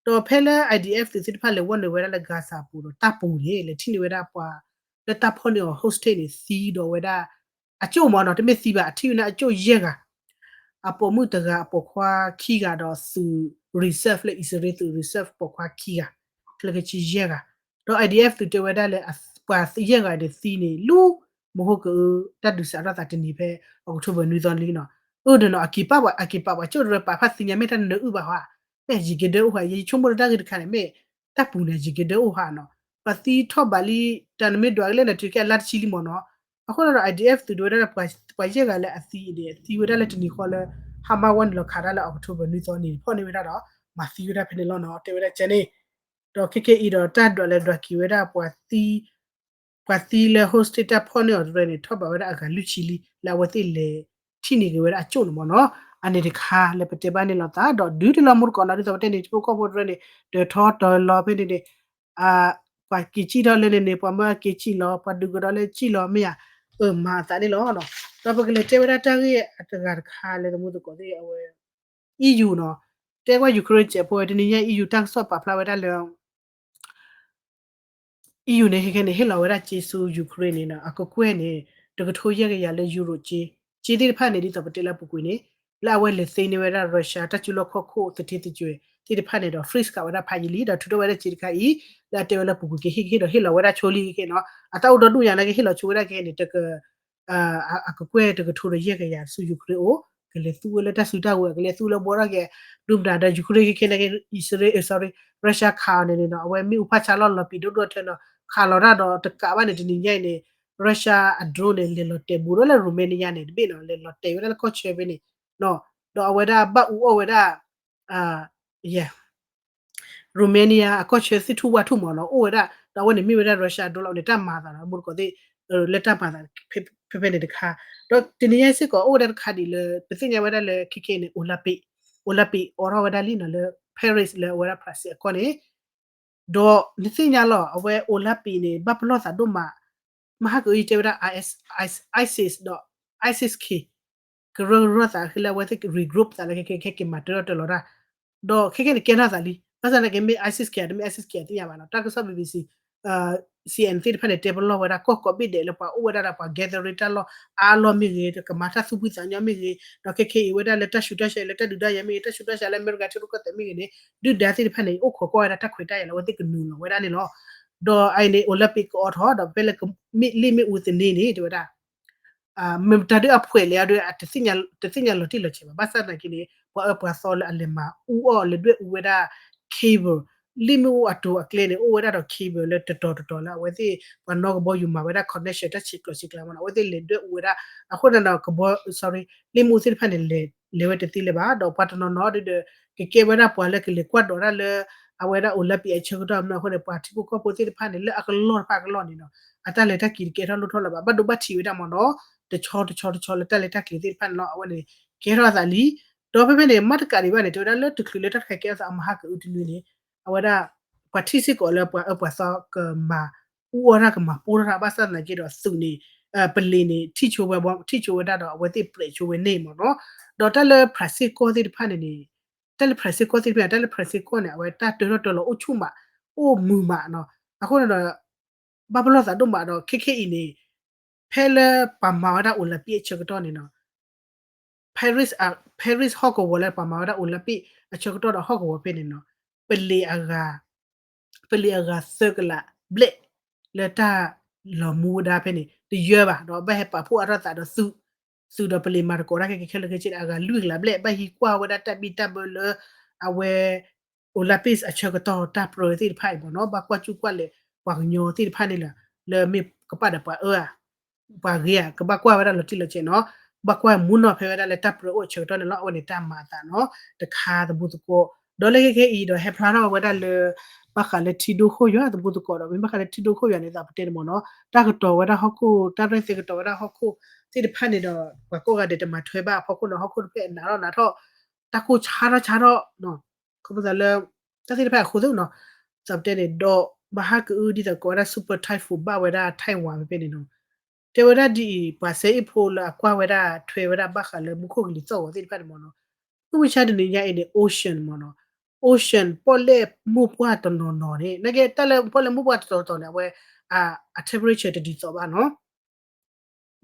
ဒီးဖဲလၢ IDF သုးသ့ၣ်တဖၣ်လဲၤဝီနုာ်ဝဲဒၣ်လၢ Gaza ပူၤဒီးတၢ်ပူၤန့ၣ် လဲၤထံၣ်န့ၢ်ဝဲဒၣ်ပှၤ လၢတၢ်ဖီၣ်န့ၢ်အီၤ hostage န့ၣ် သံဒီးဝဲဒၣ် အကၠိၣ်မးနီၤ တမ့ၢ်သံဘၣ် အထံၣ်ဝဲန့ၣ်အကၠိၣ်ယဲၢ်ဂၤ, အပိာ်မုၣ်တဂၤ အပိာ်ခွါခံဂၤဒီးသုး reserve လၢအံၣ်စရ့လးသုး reserve ပိာ်ခွါခံဂၤ, ခဲလၢာ်ခဲဆ့ယဲၢ်ဂၤ, ဒီး IDF သုးတဲဝဲဒၣ်လၢ ပှၤယဲၢ်ဂၤန့ၣ်သံန့ၣ် လူၤမဟိကအၢ တၢ်ဒုးစးထီၣ်သးတနံၤဖဲ October နွံသီလံနီၤ, အၢၣ်ဒီးနီၤ အက့ၤပာ်ပှၤ အက့ၤပာ်ပှၤကၠိၣ်တရၢပာ်ဖးသ့ၣ်ညါ မ့ၢ်တၢ်နၢၤအုၣ်ဘၣ်ဟီဧါ, မ့ၢ်ယံာ်ကဒၢအိၣ်ဟီဧါ, ယဆိကမိၣ်လၢတၢ်ဂ့ၢ်တခါန့ၣ် မ့ၢ်တၢ်ပူၤန့ၣ် ယံာ်ကဒၢအိၣ်ဟီဧါနီၤ, ပှၤသံထီၣ်ဘးလံ, တၢ်နမ့ၢ်ဒွးကလဲၣ်န့ၣ် တုၤက့အလါတဆံလံမ့ၢ်နီၤ, အဃိဒီး I D F သုးဒိဝဲဒၣ် ပှၤယဲၢ်ဂၤလၢအသံအံၤန့ၣ် သံဝဲဒၣ်လၢတနံၤဃီလၢ ဟါမၢ်ဝဲနုာ်လီၤခးတၢ်လၢ October နွံသီန့ၣ် ဖီၣ်န့ၢ်ဝဲဒၣ်ဒီး မၤသံဝဲဒၣ်ဖဲန့ၣ်လီၤနီၤ, တဲဝဲဒၣ်ကဲန့ၣ်, ဒီးခဲကနံၣ်အံၤဒီးတၢ်ဒွးလဲၤဒွးက့ၤဝဲဒၣ် ပှၤသံလၢ hostage တၢ်ဖီၣ်န့ၢ်အီၤတရၢန့ၣ် ထီၣ်ဘးဝဲဒၣ်အဂၤလွံၢ်ဆံလံ လၢအဝဲသ့ၣ်လဲၤထံၣ်န့ၢ်က့ၤဝဲဒၣ်အကၠိၣ်န့ၣ်မ့ၢ်နီၤ, အန့ၣ်တခါလၢပတဲဘၣ်န့ၣ်လီၤသး ဒီးဒုးတလီၤမူတကိးနီၤ ဒ်သိးပတဲန့ၣ် ထံဖိကီၢ်ဖိတရၢန့ၣ် တၢၤထီတၢၤလီၤဖဲန့ၣ်န့ၣ် ပှၤက့ၤစံၣ်ထီၣ်လၢန့ၣ်န့ၣ် ပှၤမၢက့ၤစံၣ်လီၤ ပှၤဒုးကဒီးလၢစံၣ်လီၤမ့ၢ်ဧါ, အၢ မၤအသးန့ၣ်လီၤ, ဒီးပကလဲၤတဲဝဲဒၣ်တၢ်ဂ့ၢ်အတဂၤတခါလၢသမူသကိးသ့ၣ်အဝဲ E U နီၤ, တဲကွၢ် Ukraine စဲးဖိဝဲ တနံၤညါ E U တၢ်ကစီၣ်ပာ်ဖျါဝဲဒၣ်လၢ E U န့ၣ် ခဲခဲန့ၣ် ဟ့ၣ်လီၤဝဲဒၣ်စ့ဆူ Ukraine န့ၣ်နီၤ အကကွဲၢ်န့ၣ် တကထိယဲၢ်ကယၤလၢ Euro စ့, စ့သ့ၣ်တဖၣ်န့ၣ် ဒ်သိးပတဲလၢအပူၤကွံာ်န့ၣ် လၢအဝဲလဲၤသ့န့ၢ်ဝဲဒၣ် Russia တၢ်စုလီၢ်ခီၣ်ခိၣ်သထ့သကွဲၤသ့ၣ်တဖၣ်န့ၣ်ဒီး freeze ဃာ်ဝဲဒၣ်ဖးယံာ်လံ ဒီးထုးထီၣ်ဝဲဒၣ်စ့တခါအံၤ လၢအတဲဝဲလၢပူၤကွံာ်ကဟ့ၣ်ကဟ့ၣ်ဒီးဟ့ၣ်လီၤဝဲဒၣ်ဆိလံခဲခဲနီၤ အတၢ်အိၣ်ဒီဒူၣ်ညါန့ၣ်ကဟ့ၣ်လီၤဆိဝဲဒၣ်ခဲခဲန့ၣ် တက အကကွဲၢ်တကထိဒီးယဲၢ်ကယၤဆူ Ukraine အိၣ် ကလဲၤသူဝဲလၢတၢ်စုတၢ်ဝဲၤ ကလဲၤသူလၢဘီထီၣ်က့ၤ ဒူမတၤဒီး Ukraine ခဲခဲန့ၣ်က့ Israel, sorry, Russia ခးအီၤန့ၣ်န့ၣ်နီၤ အဝဲမ့ၣ်အူဖးဆါလီၤလီၤပံာ်ဒိၣ်ဒိၣ်ထၢနီၤ ခးလီၤတၢ်ဒီးတကးဘၣ်န့ၣ် တနံၤညါအံၤန့ၣ် Russia အ drone န့ၣ် လဲၤလီၤတဲာ်ဘူးဒီးလၢ Romania န့ၣ် တဘ့ၣ်နီၤ လဲၤလီၤတဲာ်ဝဲဒၣ်လၢကီၢ်ဆၢဖဲန့ၣ် ဒီးအဝဲဒၣ်ဘၣ်အူအီၣ်ဝဲဒၣ် ယ Romania အကီၢ်ဆၢသ့ၣ်ထူၣ်ဝၣ်ထူၣ်မ့ၢ်နီၤ အိၣ်ဝဲဒၣ် ဒီးအဝဲန့ၣ်မ့ၢ်ဝဲဒၣ် Russia drone လီၤန့ၣ် တၢ်မၤသးနီၤ မူတကိးသ့ၣ် လၢတၢ်မၤသး ဖဲဖဲန့ၣ်တခါ ဒီးတနံၤညါစ့ၢ်ကီး အိၣ်ဝဲဒၣ်တခါဒ်လၢ ပသ့ၣ်ညါဝဲဒၣ်လၢခဲခဲန့ၣ် Olympic, Olympic အိးထီၣ်ဝဲဒၣ်လံနီၤ လၢ Paris လၢအဝဲဒၣ် Brazil အကီၢ်န့ၣ် ဒီးနသ့ၣ်ညါလီၤ အဝဲ Olympic န့ၣ် ဘၣ်ပလီၢ်သးဒိၣ်မး မဟါကအုယတဲဝဲဒၣ် ISIS ဒီး ISIS-K ကရၢကရိသးဃ့လၢအဝဲသ့ၣ် regroup သးလၢခဲခဲခဲက့ၤမၤတၢထီၣ်တၢလီၤတၢ် ဒီးခဲခဲန့ၣ်ကဲထီၣ်သးလံ ဘၣ်ဆၣ်သနာ်က့မ့ၢ် ISIS-K တမ့ၢ် ISIS-K တသ့ၣ်ညါဘၣ်နီၤ တၢ်ကစီၣ် BBC, C N N သ့ၣ်တဖၣ်န့ၣ် တဲပလီၢ်ဝဲဒၣ်ကီၢ်ကိးဘ့ၣ်ဒဲးလၢပှၤအိၣ်ဝဲဒၣ်ဒီးပှၤ gathering တၢ်လီၢ်အါလီၢ်မ့ၢ်ဂ့ၤ ကမၤတၢ်သူၣ်ဖှံသးညီမ့ၢ်ဂ့ၤ ဒီးခဲခဲအံၤဝဲဒၣ်လၢတၢ်ဆူးတၢ်ဆါလၢတၢ်ဒုးတၢ်ယၤမ့ၢ်ဂ့ၤ တၢ်ဆူးတၢ်ဆါလၢအမဲရကၤထံရူၢ်ကီၢ်သဲးမ့ၢ်ဂ့ၤန့ၣ် ဒုၣ်ဒါသ့ၣ်တဖၣ်န့ၣ် အိၣ်ခိးကွၢ်ဝဲဒၣ်တၢ်ခွဲးတၢ်ယာ်လၢအဝဲသ့ၣ်ကနုာ်လီၤဝဲဒၣ်န့ၣ်လီၤ. ဒီးအအံၤန့ၣ် Olympic ကအိးထီၣ် ဒီးဖဲလၢလ့ၣ်မ့ၣ်အူသန့န့ၣ် တဲဝဲဒၣ် မ့ၢ်တၢ်ဒုးအဖှဲးလဲၣ်အဒုး တသ့ၣ်ညါလီၤတံၢ်လီၤဆဲးဘၣ် ဘၣ်ဆၣ်သနာ်က့န့ၣ် ပှၤအၢပှၤသီလၢအလဲၤမၤအူအီၣ်လဲၤဒွဲၣ်အူဝဲဒၣ် cable လ့ၣ်မ့ၣ်အူအတိၤအကျဲန့ၣ် အိၣ်ဝဲဒၣ်ဒီး cable လၢတတီၤတတီၤလၢအဝဲသ့ၣ် ပှၤနီၢ်ကဘီယူၤမၤဝဲဒၣ် connection တၢ်ဆံးကျိးဆံးကျါမ့ၢ်နီၤ အဝဲသ့ၣ်လဲၤဒွဲၣ်အူဝဲဒၣ် အဃိန့ၣ်ဒီးကဘီ sorry လ့ၣ်မ့ၣ်အူသ့ၣ်တဖၣ်န့ၣ် လဲၤဝဲတသ့လၢၤဘၣ် ဒီးပှၤတနီၤနီၤဒုးဒီး ကကဲဝဲဒၣ်ပှၤလၢကလဲၤကွၢ်ဒိးတၢ်လၢ အဝဲဒၣ် Olympic အဆၢကတီၢ်မ့ၢ်နီၤ အဃိန့ၣ် ပှၤထံဖိကီၢ်ဖိသ့ၣ်တဖၣ်န့ၣ် လၢအကလီၢ်တဖၣ်အကလီၢ်န့ၣ်နီၤ အတၢ်လဲၤတၢ်က့ၤတကဲထီၣ်လိၣ်ထီၣ်လၢၤဘၣ် ဘၣ်ဒိဘၣ်ထံးဝဲဒၣ်မ့ၢ်နီၤ တဆီတဆီတဆီလၢတၢ်လဲၤတၢ်က့ၤသ့ၣ်တဖၣ်န့ၣ်လီၤ အဝဲန့ၣ် ကဲထီၣ်အသးလံ ဒီးဖဲဖဲန့ၣ် မ့ၢ်တကးဒံးဘၣ်န့ၣ် တဲဝဲဒၣ်လၢတချုးလၢတၢ်တခါကဲထီၣ်သးအမဟါကအုတနွံန့ၣ် အဝဲဒၣ် ပှၤထံၣ်စ့ၢ်ကီးလၢပှၤအၢပှၤသီကမၤ အူအီၣ်တၢ်ကမၤပိၢ်ထီၣ်တၢ်ဘၣ်ဆၣ်သနာ်က့ဒီးသုးန့ၣ် ပလံၤန့ၣ် ထံၣ်ဆိဝဲ ထံၣ်ဆိဝဲဒၣ်ဒီးအဝဲသ့ၣ်ပျဲးဆိဝဲန့ၣ်မ့ၢ်နီၤ ဒီးတၢ်လၢ Brazil ကီၢ်သ့ၣ်တဖၣ်န့ၣ်န့ၣ် တၢ်လၢ Brazil ကီၢ်သ့ၣ်တဖၣ်န့ၣ် တၢ်လၢ Brazil ကီၢ်န့ၣ် အဝဲတၢ်တၢထီၣ်တၢလီၤအိၣ်ဆူၣ်မး အိၣ်မုာ်မးနီၤ အဃိန့ၣ်ဒီး ဘၣ်ပလီၢ်သးဒိၣ်မးဒီး ခဲခဲအံၤန့ၣ် ဖဲလၢပှၤမၤဝဲဒၣ် Olympic အဆၢကတီၢ်န့ၣ်နီၤ Paris, Paris ဟီၣ်ကဝီၤလၢပှၤမၤဝဲဒၣ် Olympic အဆၢကတီၢ်ဒီးဟီၣ်ကဝီၤဖဲန့ၣ်နီၤ ပလံၤအဂၤ ပလံၤအဂၤသၢကလးဘျဲၣ် လၢတၢ်လီၤမူဝဲဒၣ်ဖဲန့ၣ် တယၢဘၣ် ဒီးဘၣ်ဟဲပာ်ဖှိၣ်အါထီၣ်သးဒီးသုး သုးဒီးပလံၤမၤသကိးတၢ်ခဲကဲခဲလၢာ်ခဲဆ့အဂၤလွံၢ်ကလးဘျဲၣ် ဘၣ်ဟံးကွၢ်ဝဲဒၣ်တၢ်ဘံၣ်တၢ်ဘၢလၢ အဝဲ Olympics အဆၢကတီၢ်တၢ်ပြၢသ့ၣ်တဖၣ်အံၤမ့ၢ်နီၤ ဘၣ်ကွၢ်စူၣ်ကွၢ်လဲၤပှၤကညီသ့ၣ်တဖၣ်န့ၣ်လီၤ လၢမ့ၢ်ကပာ်ဒီးပှၤအၢ ပှၤဂ့ၤဧါ ကဘၣ်ကွၢ်ဝဲဒၣ်လီၤတံၢ်လီၤဆဲးနီၤ ဘၣ်ကွၢ်မူနီၤဖဲဝဲဒၣ်လၢတၢ်ပြၢအိၣ်အဆၢကတီၢ်န့ၣ်လီၤ အဝဲန့ၣ်တၢ်မၤအသးနီၤ တခါသဘိသကိး ဒီးလၢခဲခဲအံၤဒီးဟဲဖျါထီၣ်ဝဲဒၣ်လၢ ဘၣ်ဃးလၢထံဒိၣ်ခိၣ်ယွၤသဘိသကိးဒီး မ့ၢ်ဘၣ်ဃးလၢထံဒိၣ်ခိၣ်ယွၤန့ၣ် သးပတဲန့ၣ်မ့ၢ်နီၤ တၢ်ကတီၤဝဲဒၣ်ဟီၣ်ခိၣ် တၢ်ရဲၣ်သဲကတီၤဝဲဒၣ်ဟီၣ်ခိၣ်သ့ၣ်တဖၣ်န့ၣ်ဒီး ပှၤကိးဂၤဒဲးတမၤထွဲဘၣ်အဖီခိၣ်န့ၣ် ဟီၣ်ခိၣ်တဖျၢၣ်နးထီၣ်နးထီၣ် တၢ်ကိၢ်ဆါထီၣ်ဆါထီၣ် ခီဖျိလၢ တၢ်သ့ၣ်တဖၣ်အဃိသ့ၣ်နီၤ သးပတဲန့ၣ်ဒီး မဟါကအုဒ်သိးကိးဝဲဒၣ် super typhoon ဘၣ်ဝဲဒၣ် Taiwan ဖဲဖဲန့ၣ်နီၤ တဲဝဲဒၣ်ဒ်အံၤ ပှၤစဲအ့ၣ်ဖိလၢအကွၢ်ဝဲဒၣ်ထွဲဝဲဒၣ်ဘၣ်ဃးလၢမူခိၣ်ကလံၤသီၣ်ဂီၤသ့ၣ်တဖၣ်န့ၣ်မ့ၢ်နီၤ မုၢ်မဆါတနံၤညါအံၤန့ၣ် ocean မ့ၢ်နီၤ ocean ပီၣ်လဲၣ်မိၢ်ပှၢ်တနီၤနီၤန့ၣ် နာ်က့တၢ်လၢပီၣ်လဲၣ်မိၢ်ပှၢ်တနီၤနီၤန့ၣ် အဝဲ အ temperature တဒ်သိးဘၣ်နီၤ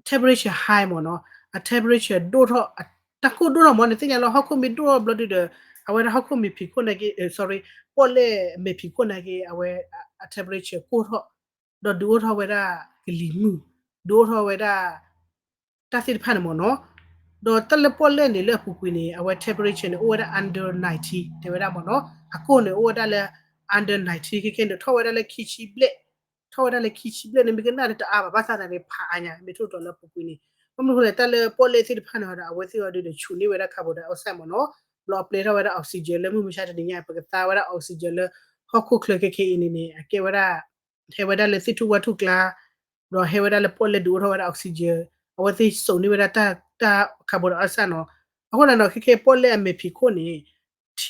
temperature high မ့ၢ်နီၤ အ temperature ဒိၣ်ထီၣ် တၢ်ကိၢ်ဒိၣ်ထီၣ်မ့ၢ်န့ၣ် သ့ၣ်ညါလၢဟီၣ်ခိၣ်မ့ၢ်ဒိၣ်ထီၣ်ဘျီဒုဒီး အဝဲဒၣ်ဟီၣ်ခိၣ်မ့ၢ်ဖံးခိၣ်နာ်က့ sorry ပီၣ်လဲၣ်မ့ၢ်ဖံးခိၣ်နာ်က့ အဝဲ အ temperature ကိၢ်ထီၣ် ဒီးဒုးအိၣ်ထီၣ်ဝဲဒၣ်ကလံၤမုၢ် ဒုးအိၣ်ထီၣ်ဝဲဒၣ် တၢ်သ့ၣ်တဖၣ်န့ၣ်မ့ၢ်နီၤ ဒီးတၢ်လၢပီၣ်လဲၣ်န့ၣ် လၢအပူၤကွံာ်န့ၣ် အဝဲ temperature န့ၣ် အိၣ်ဝဲဒၣ် under nineteen တဲဝဲဒၣ်မ့ၢ်နီၤ, အကိၢ်န့ၣ် အိၣ်ဝဲဒၣ်လၢ under nineteen ခဲခဲန့ၣ် ထီၣ်ဝဲဒၣ်လၢခံဆံဘျဲၣ်, ထီၣ်ဝဲဒၣ်လၢခံဆံဘျဲၣ်န့ၣ် မ့ၢ်ကနၣ်လၢတအါဘၣ် ဘၣ်ဆၣ်သနာ်က့ ဖးအါညါ မ့ၢ်ထီၣ်တီၤလၢအပူၤကွံာ်န့ၣ်, ဘၣ်မနုၤအဃိလဲၣ် တၢ်လၢပီၣ်လဲၣ်သ့ၣ်တဖၣ်န့ၣ်ဒီး အဝဲသ့ၣ်အီၤဒုးဒီးဆူးန့ၢ်ဝဲဒၣ် carbon dioxide မ့ၢ်နီၤ, ဘျီအပျဲထီၣ်ဝဲဒၣ် oxygen လၢမုၢ်မဆါတနံၤညါ ပကသါဝဲဒၣ် oxygen လၢဟီၣ်ခိၣ်ချၢခဲခဲအံၤန့ၣ်န့ၣ် အကဲဝဲဒၣ် ဟဲဝဲဒၣ်လၢသ့ၣ်ထူၣ်ဝၣ်ထူၣ်ကျါ, ဒီးဟဲဝဲဒၣ်လၢပီၣ်လဲၣ်ဒုးအိၣ်ထီၣ်ဝဲဒၣ် oxygen, အဝဲသ့ၣ်ဆူးန့ၢ်ဝဲဒၣ်တၢ် တၢ် carbon dioxide နီၤ, အဃိန့ၣ်နီၤ ခဲခဲပီၣ်လဲၣ်အမဲာ်ဖံးခိၣ်န့ၣ်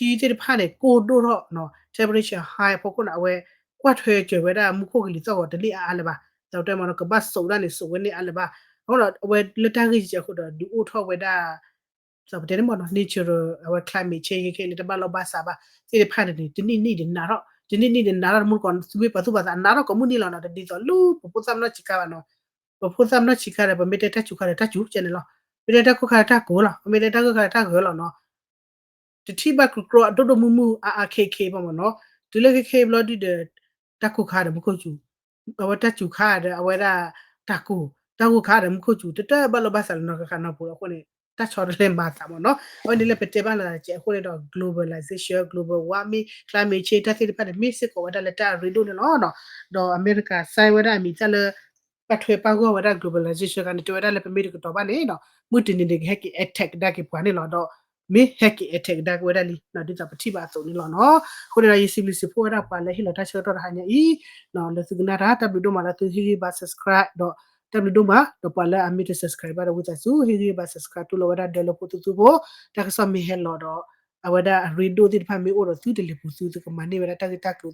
ထံသ့ၣ်တဖၣ်န့ၣ် ကိၢ်ဒိၣ်ထီၣ်နီၤ temperature high အဖီခိၣ်န့ၣ် အဝဲကွၢ်ထွဲကၢၤဝဲဒၣ်မူခိၣ်ကလံၤသီၣ်ဂီၤတလ့ၣ်အါအါလၢၤဘၣ်, ဒီးတဲမ့ၢ်နီၤ ကဘၣ်ဆူးဒၣ်န့ၣ် ဆူးဝဲန့ၣ်အါလၢၤဘၣ်, အဃိဒီး အဝဲလၢတၢ်ဂ့ၢ်ကဲအဃိဒီး ဒုးအိၣ်ထီၣ်ဝဲဒၣ် ပတဲန့ၣ်မ့ၢ်နီၤ nature အဝဲ climate change ခဲခဲန့ၣ် တဘၣ်လီၢ်ဘၣ်စးဘၣ် သ့ၣ်တဖၣ်န့ၣ် တနံၣ်နံၣ်ဒီးနးထီၣ် တနံၣ်နံၣ်ဒီးနးထီၣ် တမူတကိး သုမ့ၢ်ပာ်သူၣ်ပာ်သး အနးထီၣ်ကိးမုၢ်နံၤလီၤနီၤ, တဒ်သိးလၢပဖိသၣ်မနီၢ်ဆံးခါဘၣ်နီၤ, ပဖိသၣ်မနီၢ်ဆံးခါဒီး ပမ့ၢ်တဲတၢ်စူၤခါဒီးတၢ်စူၤကဲန့ၣ်လီၤ, ပမ့ၢ်တဲတၢ်ကိၢ်ခါဒီးတၢ်ကိၢ်လီၤ, ပမ့ၢ်တဲတၢ်ဂၢၢ်ခါဒီးတၢ်ဂၢၢ်လီၤနီၤ တထံၣ်ဘၣ်ကြိးကြိးအဒိၣ်ဒိၣ်မုၢ်မုၢ်အါအါခဲခဲဘၣ်မ့ၢ်နီၤ, တုၤလၢခဲခဲဘျီဒုးဒီး တၢ်ကိၢ်ခါဒီးမူခိၣ်စူၤ, အဝဲတၢ်စူၤခါဒီးအဝဲဒၣ်တၢ်ကိၢ်, တၢ်ကိၢ်ခါဒီးမူခိၣ်စူၤ တတၢ်ဘၣ်လီၢ်ဘၣ်စးလၢနီၢ်ကီၢ်ခါနီၢ်ပူၤအဃိန့ၣ် တၢ်ဆီတလဲမၤသးမ့ၢ်နီၤ, အဝဲန့ၣ်လၢပတဲဘၣ်လီၤကဲအဃိန့ၣ်ဒီး globalization, global warming, climate change တၢ်သ့ၣ်တဖၣ်န့ၣ် မ့ၢ်စ့ၢ်ကီးဝဲဒၣ်လၢတၢ်အရ့ဒိၣ်န့ၣ်လီၤနီၤ, ဒီးအမဲရကၤ sign ဝဲဒၣ်အမံၤတၢ်လၢ ပာ်ထွဲပာ်ဂီၢ်ဝဲဒၣ် globalization ခါန့ၣ် တဲဝဲဒၣ်လၢပမ့ၢ်တကတီၤဘၣ်န့ၣ်နီၤ မုၢ်တနံၤန့ၣ်ကဟဲက့ၤ attack ကဒါက့ၤပှၤန့ၣ်လီၤ, ဒီးမ့ၢ်ဟဲက့ၤ attack ကဒါက့ၤဝဲဒၣ်လံနီၤ ဒ်သိးပထံၣ်ဘၣ်အသိးန့ၣ်လီၤနီၤ, အဃိန့ၣ်ဒီး ယစံးဘျုးစံးဖှိၣ်ဝဲဒၣ်ပှၤလၢဟ့ၣ်လီၤတၢ်ဆၢကတီၢ်တဟါညါအံၤ လၢသုကနၣ်တၢ် တၢ်ဘျုးဒိၣ်မးလၢသုဟ့ၣ်ဂံၢ်ဘါ subscribe ဒီး တၢ်ဘျုးဒိၣ်မး ဒီးပှၤလၢအမ့ၢ်တ subscribe ဘၣ်ဒီးဝံသးစူၤ ဟ့ၣ်ဂံၢ်ဘါ subscribe တူၢ်လိာ်ဝဲဒၣ်ဒၢလၢဖိသူသူဖိ, တၢ်ကစီၣ်မ့ၢ်ဟဲလီၤဒီး အဝဲဒၣ်အရ့ဒိၣ်သ့ၣ်တဖၣ်မ့ၢ်အိၣ်ဒီးသုတလံၤပူၤသု သုကမၤန့ၢ်ဝဲဒၣ်တၢ်ဂ့ၢ်တၢ်ကျိၤ